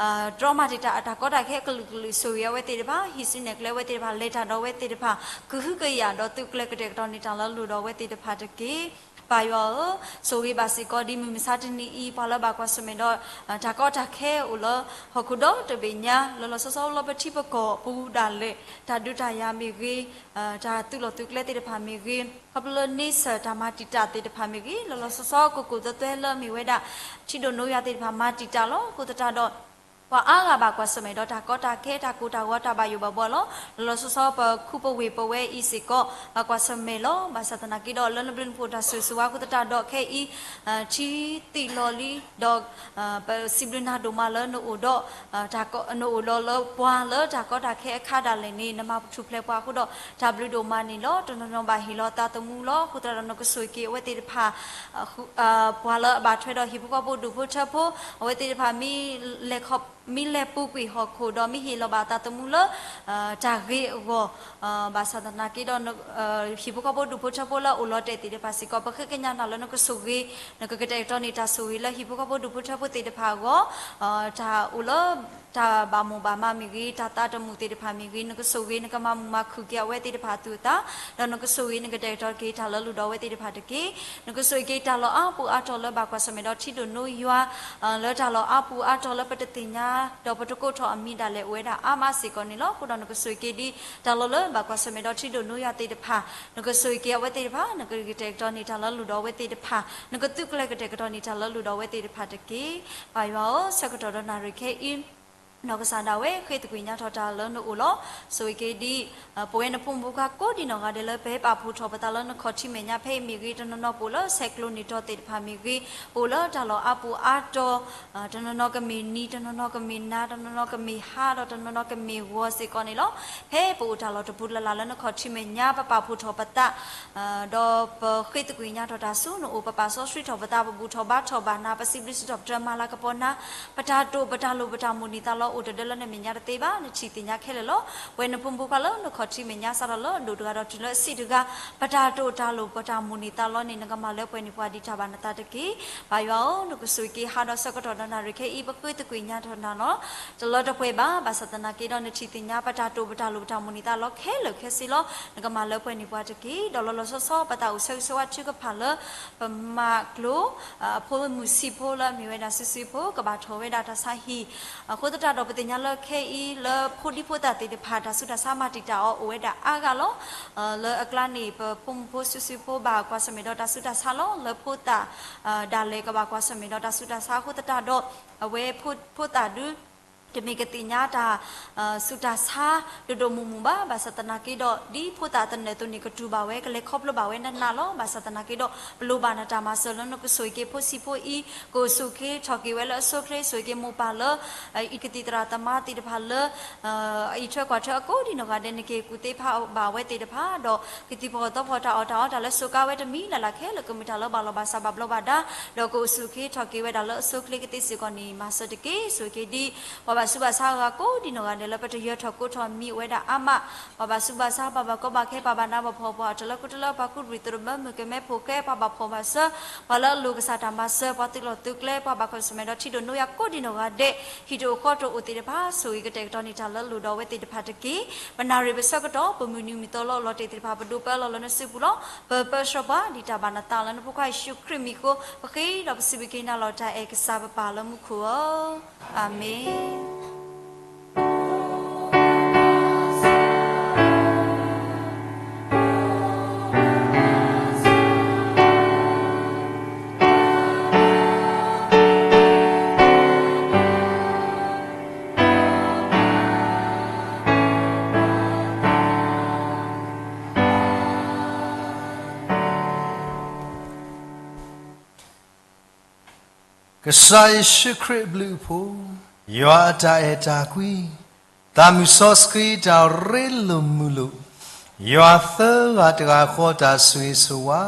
တြီမၤတံာ်တာ်အတၢ်ကီတၢ်ခဲအကလုာ်ကလုာ်, ဆိၣ်ဂ့ၤအဝဲသ့ၣ်တဖၣ်, ဟံးစုနဲၣ်ကျဲအဝဲသ့ၣ်တဖၣ်, လဲၤတၢ်ဒီးအဝဲသ့ၣ်တဖၣ်, ကဟုကယာ်ဒီးသုးကျဲၤကတဲာ်ကတီၤန့ၢ် တၢ်လၢအလိၣ်ဒီးအဝဲသ့ၣ်တဖၣ်တက့ၢ်. ပၢ်ယွၤဧၢ, ဆိၣ်ဂ့ၤဘၣ်စ့ၢ်ကီးဒ်မုၢ်မဆါတနံၤအံၤ ပှၤလၢဘၣ်ကွၢ်ဆၢၣ်မဲာ်ဒီး တၢ်ကီတၢ်ခဲအိၣ်လၢဟီၣ်ခိၣ်ဒီတဘ့ၣ်ညါ, လီၤလီၤဆီဆီလၢပထံပကီၢ်ပူၤဒၣ်လဲာ်, တၢ်ဒုးတၢ်ယၤမ့ၢ်ဂ့ၤ, တၢ်သုးလီၢ်သုးကျဲသ့ၣ်တဖၣ်မ့ၢ်ဂ့ၤ, ခီဖျိလၢန့ဆၢၣ်တၢ်မၤတံာ်တာ်သ့ၣ်တဖၣ်မ့ၢ်ဂ့ၤ, လီၤလီၤဆီဆီကိၢ်ကိၢ်သွဲသွဲလၢအမ့ၢ်ဝဲဒၣ် ထံဒိၣ်နိယွၤသ့ၣ်တဖၣ် မၤတံာ်တာ်လီၤ. အဃိသတးဒီး ပှၤအါဂၤဘၣ်ကွၢ်ဆၢၣ်မဲာ်ဒီးတၢ်ကီတၢ်ခဲ, တၢ်ကိၢ်တၢ်ဂီၤ, တၢ်ဘၣ်ယိၣ်ဘၣ်ဘှီလီၤ. လီၤလီၤဆီဆီပခူပဝ့ၢ်ပဝဲအံၤစ့ၢ်ကီး ဘၣ်ကွၢ်ဆၢၣ်မဲာ်လီၤ. ဘၣ်ဆၣ်သနာ်က့ဒီး လၢနဘျုးနဖှိၣ်တၢ်ဆိၣ်ဂ့ၤဆိၣ်ဝါအဃိသတးဒီး ခဲအံၤ ထံသံးလီၤလံ, ဒီး ပစံးဘျုးနၤဒိၣ်မးလၢနအိၣ်ဒီး နအိၣ်ဒီးလၢပှၤလၢတၢ်ကီတၢ်ခဲအခါဒၣ်လဲာ်န့ၣ် နမၤထူၣ်ဖျဲးပှၤအဃိဒီး တၢ်ဘျုးဒိၣ်မးန့ၣ်လီၤ. တနီၤနီၤဘၣ်ဟ့ၣ်လီၤသးသမူလီၤ. အဃိသတးဒီး နကဆိၣ်ဂ့ၤက့ၤအဝဲသ့ၣ်တဖၣ် ပှၤလၢအဘၣ်ထွဲဒီးဟံၣ်ဖိဃီဖိဒူၣ်ဖိထၢဖိ, အဝဲသ့ၣ်တဖၣ် မ့ၢ်လဲၤပူၤကွံာ်ဟီၣ်ခိၣ်ဒီး မ့ၢ်ဟ့ၣ်လီၤဘၣ်သးသမူလၢ တၢ်ဂ့ၤအဂီၢ်, ဘၣ်ဆၣ်သနာ်က့ဒီး ဟံၣ်ဖိဃီဖိဒူၣ်ဖိထၢဖိလၢအအိၣ်လီၤတဲာ်သ့ၣ်တဖၣ်စ့ၢ်ကီး ပဃ့ကညးနၤလၢနကဆိၣ်ဂ့ၤ, နကကတဲာ်ကတီၤန့ၢ်တၢ်ဆိၣ်ဂ့ၤလၢဟံၣ်ဖိဃီဖိဒူၣ်ဖိထၢဖိသ့ၣ်တဖၣ်အဂီၢ်, တၢ်အိၣ်လၢ တၢ်ဘၣ်မိၣ်ဘၣ်မးမ့ၢ်ဂ့ၤ, တၢ်သးတမုာ်သ့ၣ်တဖၣ်မ့ၢ်ဂ့ၤ, နကဆိၣ်ဂ့ၤ နကမၤမုာ်မၤခုၣ်က့ၤအဝဲသ့ၣ်တဖၣ်အသူၣ်အသး, ဒီးနကဆိၣ်ဂ့ၤ နကတဲာ်ကတီၤက့ၤတၢ်လၢအလိၣ်ဒီးအဝဲသ့ၣ်တဖၣ်တက့ၢ်. နကဆိၣ်ဂ့ၤက့ၤတၢ်လီၢ်အါပူၤအါတီၤလၢဘၣ်ကွၢ်ဆၢၣ်မဲာ်ဒီးထံဒိၣ်နိယွၤ, လၢတၢ်လီၢ်အါပူၤအါတီၤလၢပတသ့ၣ်ညါ, ဒီးပတကိးထီၣ်အမံၤဒၣ်လဲာ်အိၣ်ဝဲဒၣ်အါမးစ့ၢ်ကီးန့ၣ်လီၤ. အဃိဒီးနကဆိၣ်ဂ့ၤက့ၤဒ် တၢ်လီၢ်လၢဘၣ်ကွၢ်ဆၢၣ်မဲာ်ဒီးထံဒိၣ်နိယွၤသ့ၣ်တဖၣ်, နကဆိၣ်ဂ့ၤက့ၤအဝဲသ့ၣ်တဖၣ်, နကကတဲာ်ကတီၤန့ၢ်တၢ်လၢအလိၣ်ဒီးအဝဲသ့ၣ်တဖၣ်, နကသုးကျဲၤကတဲာ်ကတီၤန့ၢ်တၢ်လၢအလိၣ်ဒီးအဝဲသ့ၣ်တဖၣ်တက့ၢ်. ပၢ်ယွၤဧၢ, ဆၢကတီၢ်ဒီးနၣ်ရံၣ်ခဲအံၤ နီၢ်ကစၢ်ဒၣ်ဝဲ ဃ့သကွံာ်ညါထီၣ်တၢ်လၢနအိၣ်လီၤ. ဆိၣ်ဂ့ၤက့ၤဒ် ပဝဲနဖိမုၣ်ဖိခွါကိးဒံနီၢ်ဂၤဒဲးလၢ ပဟဲပာ်ဖှိၣ်ထီၣ်ပသးလၢနခီၣ်ထံးမဲာ်ညါဖဲအံၤမ့ၢ်ဂ့ၤ, တနီၤနီၤပအိၣ်လၢဆဲးကျိးနံၣ်တီသ့ၣ်တဖၣ်မ့ၢ်ဂ့ၤ, ပအိၣ်လၢတၢ်လီၢ်အါပူၤအါတီၤ, တနီၤနီၤကမ့ၢ်နံၤ, တနီၤနီၤကမ့ၢ်နၤ, တနီၤနီၤကမ့ၢ်ဟါ, ဒီးတနီၤနီၤကမ့ၢ်ဂီၤစ့ၢ်ကီးန့ၣ်လီၤ. ဖဲပအိၣ်တၢ်လီၢ်တပူၤလၢ်လၢ်လၢနခီၣ်ထံးမဲာ်ညါ ပပာ်ဖှိၣ်ထီၣ်ပသး ဒီးပဃ့သကွံာ်ညါထီၣ်တၢ်ဆူနအိၣ်, ပပာ်စီဆှံထီၣ်ပသး, ပဘူၣ်ထီၣ်ဘါထီၣ်ဘၣ်နၤ, ပစံးဘျုးစံးထီၣ်ပတြၢၤမၤလၤကပီၤနၤ, ပတၢ်တိာ်ပတၢ်လိၤပတၢ်မိၣ်န့ၢ်သးလီ အိၣ်တဒၢလၢနမဲာ်ညါတသ့ဘၣ်, နထံၣ်သ့ၣ်ညါခဲလၢာ်လီၤ. ပဝဲနဖိမုၣ်ဖိခွါလၢနခီၣ်ထံးမဲာ်ညါ စးထီၣ်လၢအဒိၣ်တဂၤဒီးတုၤလၢအဆံးတဂၤ, ပတၢ်တိာ်တၢ်လိၤပတၢ်မိၣ်န့ၢ်သးလီန့ၣ် နကမၤလၢပှဲၤန့ၢ်ပှၤဒံးတၢ်ဘၣ်နသးတက့ၢ်. ပၢ်ယွၤဧၢ, နကဆိၣ်ဂ့ၤက့ၤဟါဒီးဆၢကတီၢ်ဒီးနၣ်ရံၣ်ခဲအံၤ ပဃ့သကွံာ်ညါထီၣ်နၤလီၤ. တလၢတပှဲၤဘၣ်, ဘၣ်ဆၣ်သနာ်က့ဒီး နထံၣ်သ့ၣ်ညါပတၢ်တိာ်ပတၢ်လိၤပတၢ်မိၣ်န့ၢ်သးလီခဲလၢာ်ခဲဆ့လီၤ. နကမၤလၢပှဲၤန့ၢ်ပှၤတက့ၢ်. ဒီးလီၤလီၤဆီဆီ ပသးအိၣ်ဆၢဂ့ၤဆၢဝါထုကဖၣ်လၢ ပမၤကျိၤ အဖိမုၣ်ဆံးဖိလၢအမ့ၢ်ဝဲဒၣ်စုစုဖိ ကဘၣ်ထီၣ်ဝဲဒၣ်တၢ်ဆါဟံၣ်, အဃိသတးဒီး ပသ့ၣ်ညါလၢခဲအံၤလၢဖိဒံဖိသၣ်သ့ၣ်တဖၣ် တၢ်ဆူးတၢ်ဆါမၤတံာ်တာ်အီၤအိၣ်ဝဲဒၣ်အါဂၤလီၤ. လၢအကျါန့ၣ် ပဖိမုၣ်ဖိစုစုဖိဘၣ်ကွၢ်ဆၢၣ်မဲာ်ဒီးတၢ်ဆူးတၢ်ဆါလီၤ. လၢဖိသၣ် ဒၣ်လဲာ်ကဘၣ်ကွၢ်ဆၢၣ်မဲာ်ဒီးတၢ်ဆူးတၢ်ဆါအဃိသတးဒီး အဝဲဖိသၣ်ဒု တမ့ၢ်ကသ့ၣ်ညါတၢ် ဆူးတၢ်ဆါ ဒိၣ်ဒိၣ်မုၢ်မုၢ်ဘၣ်, ဘၣ်ဆၣ်သနာ်က့ဒီး ဒ်ဖိသၣ်သနၢၣ်အသိးန့ၣ် ကတူၢ်ဘၣ်ဝဲ ကလဲၤခီဖျိဘၣ်ဝဲနးနးလီၤ. ဘၣ်ဆၣ်သနာ်က့ဒီး ပလိၣ်ဘၣ်နတၢ်မၤစၢၤလၢနကဆိၣ်ဂ့ၤက့ၤဖိဆံးဖိအံၤ, ကအိၣ်ဆူၣ်အိၣ်ချ့ထီၣ်က့ၤဝဲလၢအဆိအချ့, ဆိၣ်ဂ့ၤက့ၤမိၢ်ပၢ်လၢ အံၤကသံၣ်သရၣ်သမါသ့ၣ်တဖၣ်လၢ အအံးထွဲကွၢ်ထွဲအကိးဒံနီၢ်ဂၤဒဲး နက့ၤကူၣ်သ့ဖးဘၣ်ဝဲသ့ၣ်တဖၣ်, ဒီးကသံၣ်ဖီၣ်သီဖီၣ်တၢ်အီၣ်တၢ်အီတၢ်လၢစိၤကါဝဲတမံၤလၢ်လၢ်ခဲလၢာ် ကမ့ၢ်တၢ်လၢဘၣ်လီၤဘၣ်စးဘၣ်ဘျီးဘၣ်ဒါ, ဒီးကအိၣ်ဆူၣ်အိၣ်ချ့ထီၣ်က့ၤဝဲဒၣ်လၢအဆိအချ့ကသ့စ့ၢ်ကီးန့ၣ် မၤစၢၤတက့ၢ်. ဆိၣ်ဂ့ၤက့ၤဒ် ပှၤဘၣ်ဆူးဘၣ်ဆါအဂၤကိးဒံနီၢ်ဂၤဒဲးလၢ ပတယၢၤထီၣ်ကိးထီၣ်မံၤအိၣ်ဝဲဒၣ်အါမး, ပှၤဘၣ်ဆူးဘၣ်ဆါ ပှၤဘၣ်ကီဘၣ်ခဲ ပှၤဘၣ်နးဘၣ်ဖှီၣ် ပှၤအတလၢကူတလၢ ပှၤကူပှံၤသရိာ်မၢမုၢ်ကမဲဖိဃဲ ပှၤဘၣ်ဖှီၣ်ဘၣ်စၢၤ ပှၤလၢအလိၣ်ကစၢ်တၢ်မၤစၢၤ ပှၤသုးလီၢ်သုးကျဲ ပှၤဘၣ်ကွၢ်ဆၢၣ်မဲာ်ဒီးထံဒိၣ်နိယၤကိးဒံနီၢ်ဂၤဒဲး ဟံၣ်တအိၣ်ဃီတအိၣ်သ့ၣ်တဖၣ် ဆိၣ်ဂ့ၤကတဲာ်ကတီၤန့ၢ်တၢ်လၢအလိၣ်ဒီးအဝဲသ့ၣ်တဖၣ်တက့ၢ်. ပနၣ်ရံၣ်ပဆၢကတီၢ် ပမုၢ်နံၤမုၢ်သီလၢအလီၤတဲာ်သ့ၣ်တဖၣ် ပဒိးပၢလီၤလၢနစုပူၤလီၤ. ပပၢဆှၢပှၤဒ်တၢ်ဘၣ်နသးလၢနဖိခွါယ့ၣ်ၡူးခရံာ်မံၤအဃိ ပဃ့ဒီးပစံးဘျုးက့ၤနၤလီၤတၢ်အဲၣ်ကစၢ်ပပၢ်လၢမူခိၣ်ဧၢ, အၤမ့ၣ်. ကစၢ်ယ့ၣ်ၡူးခရံာ်အဘျုးအဖှိၣ်, ယွၤအတၢ်အဲၣ်တၢ်ကွံ, သးမုၢ်စီဆှံတၢ်ရ့လိာ်မုာ်လိာ်, ယွၤသၢဂၤတဂၤဃီတၢ်ဆိၣ်ဂ့ၤဆိၣ်ဝါ,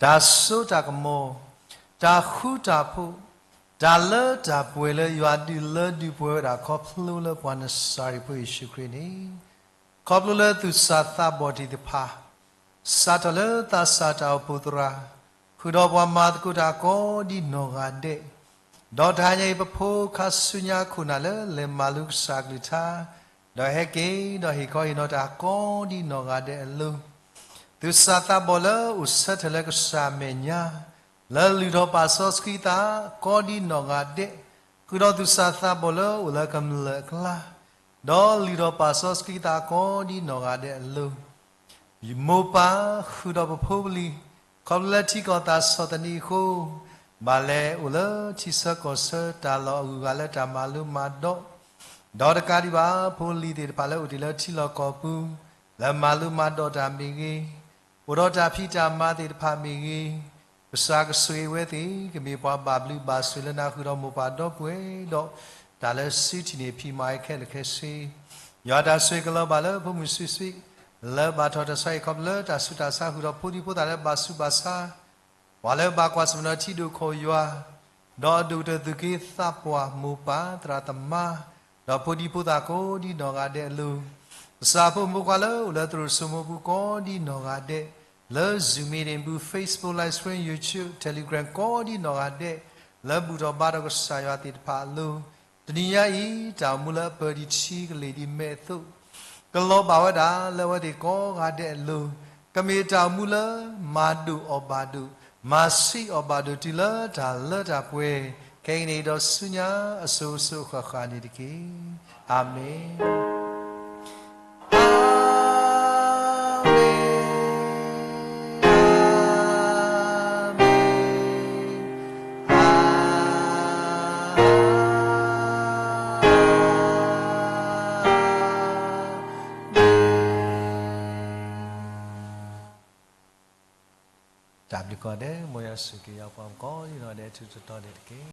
တၢ်စိတၢ်ကမီၤ, တၢ်ဃူတၢ်ဖိး, တၢ်လၢတၢ်ပှဲၤလၢယွၤဒုးလၢဒုးပှဲၤဝဲဒၣ်ခီဖျိလၢပှၤနစၤရ့းဖိယ့ၣ်ၡူးခရံာ်န့ၣ် ခီဖျိလၢသူၣ်စၢ်သးဘီၣ်သ့ၣ်တဖၣ် စးထီၣ်လၢသးစၢ်တၢ်အိၣ်ဖှိၣ်သရၣ်, ဃုာ်ဒီးပှၤမၤသကိးတၢ်ကိးဒံနီၢ်ဂၤဒဲး, ဒီးတဟါညါအံၤ ပဖိခါဆူညါခိၣ်နၢ်လၢလဲၤမၤလိကစၢ်အကလုၢ်ကထါ, ဒီးဟဲက့ၤဒီးဟ့ၣ်ခီဟ့ၣ်နီၤတၢ်ကိးဒံနီၢ်ဂၤဒဲးအလိၤ, သူၣ်စၢ်သးဘီၣ်လၢအိၣ်ဆၢထၢၣ်လၢကစၢ်အမဲာ်ညါ, လၢလုၢ်ထီၣ်ပာ်စီဆှံသးကိးဒံနီၢ်ဂၤဒဲး, ဃုာ်ဒီးသူၣ်စၢ်သးဘီၣ်လၢအိၣ်လၢကမျၢၢ်အကျါ, ဒီးလုၢ်ထီၣ်ပာ်စီဆှံသးကိးဒံနီၢ်ဂၤဒဲးအလိၤ, မိၢ်ပၢ်ဃုာ်ဒီးပဖိပလံၤ, ခီဖျိလၢထံကီၢ်သးစီၣ်သနံးအဃိ, ဘၣ်လဲၤအိၣ်လၢထံဆၢကီၢ်ဆၢတၢ်လီၢ်အဂုၤအဂၤလၢတၢ်မၤလိမၤဒိး, ဒီးတကးဒံးဘၣ် ဖိလံၤသ့ၣ်တဖၣ်လၢအိၣ်တ့ၢ်လၢထံလီၢ်ကီၢ်ပူၤ, လၢမၤလိမၤဒိးတၢ်မ့ၢ်ဂ့ၤ, အိၣ်ဒီးတၢ်ဖံးတၢ်မၤသ့ၣ်တဖၣ်မ့ၢ်ဂ့ၤ, ကစၢ်ကဆိၣ်ဂ့ၤဝဲသ့ၣ် ကမ့ၢ်ပှၤဘၣ်ဘျုးဘၣ်ဆိၣ်လၢနၤဃုာ်ဒီးမိၢ်ပၢ်ဒီပုၢ်ဝဲၢ်ဒီး တၢ်လၢစုထံၣ်န့ၢ်ဖံးမၤခဲလၢာ်ခဲဆ့, ယွၤတၢ်ဆိၣ်ဂ့ၤကလီၤဘၣ်လၢဖိမုၣ်စုစ့, လၢဘၣ်ထီၣ်တၢ်ဆါဟံၣ်ခီဖျိလၢတၢ်ဆူးတၢ်ဆါဃုာ်ဒီးဖိဒံဖိသၣ်လၢဘၣ်ဆူးဘၣ်ဆါ, ပှၤလၢဘၣ်ကွၢ်ဆၢၣ်မဲာ်ဒီးထံဒိၣ်ခိၣ်ယွၤ, ဒီးအဒိၣ်ကတၢၢ်သုးက့သးပှၢ်မိၢ်ပၢ်သရၣ်သမါ, ဒီးဖိဒံဖိသၣ်ကိးဒံနီၢ်ဂၤဒဲးအလိၤ, ကစၢ်ဖိမုၣ်ဖိခွါလၢအိၣ်လၢသရိာ်စိမိၤပူၤကိးဒံနီၢ်ဂၤဒဲး, လၢ Zoom meeting ပူၤ Facebook live stream YouTube Telegram ကိးဒံနီၢ်ဂၤဒဲး, လၢဘူၣ်ထီၣ်ဘါထီၣ်ကစၢ်ယွၤသ့ၣ်တဖၣ်အလိၤ, တနံၤညါအံၤ တၢ်အိၣ်မူလၢအပၢၢ်ဒံးထံကလ့ၢ်ဒံးမဲးအသိး ကလီၤဘၣ်ဝဲဒၣ်လၢအဝဲသ့ၣ်ကိးဂၤဒဲးအလိၤ, ကမ့ၢ်တၢ်အိၣ်မူလၢမၤဒိၣ်အီၣ်ဘၣ်ဒိၣ်, မၤဆံးအီၣ်ဘၣ်ဒိၣ်တုၤလၢတၢ်လၢတၢ်ပှဲၤ, ခဲကနံၣ်အံၤဒီးဆူညါအစိၤစိၤအဃၣ်ဃၣ်န့ၣ်တက့ၢ်. အၤမ့ၣ်. တၢ်ဘျုးကိးဂၤဒဲး, မ်ယွၤဆိၣ်ဂ့ၤက့ၤယွၤပှၤကိးဂၤဒဲး ထူးထူးတီၤတီၤန့ၣ်တက့ၢ်.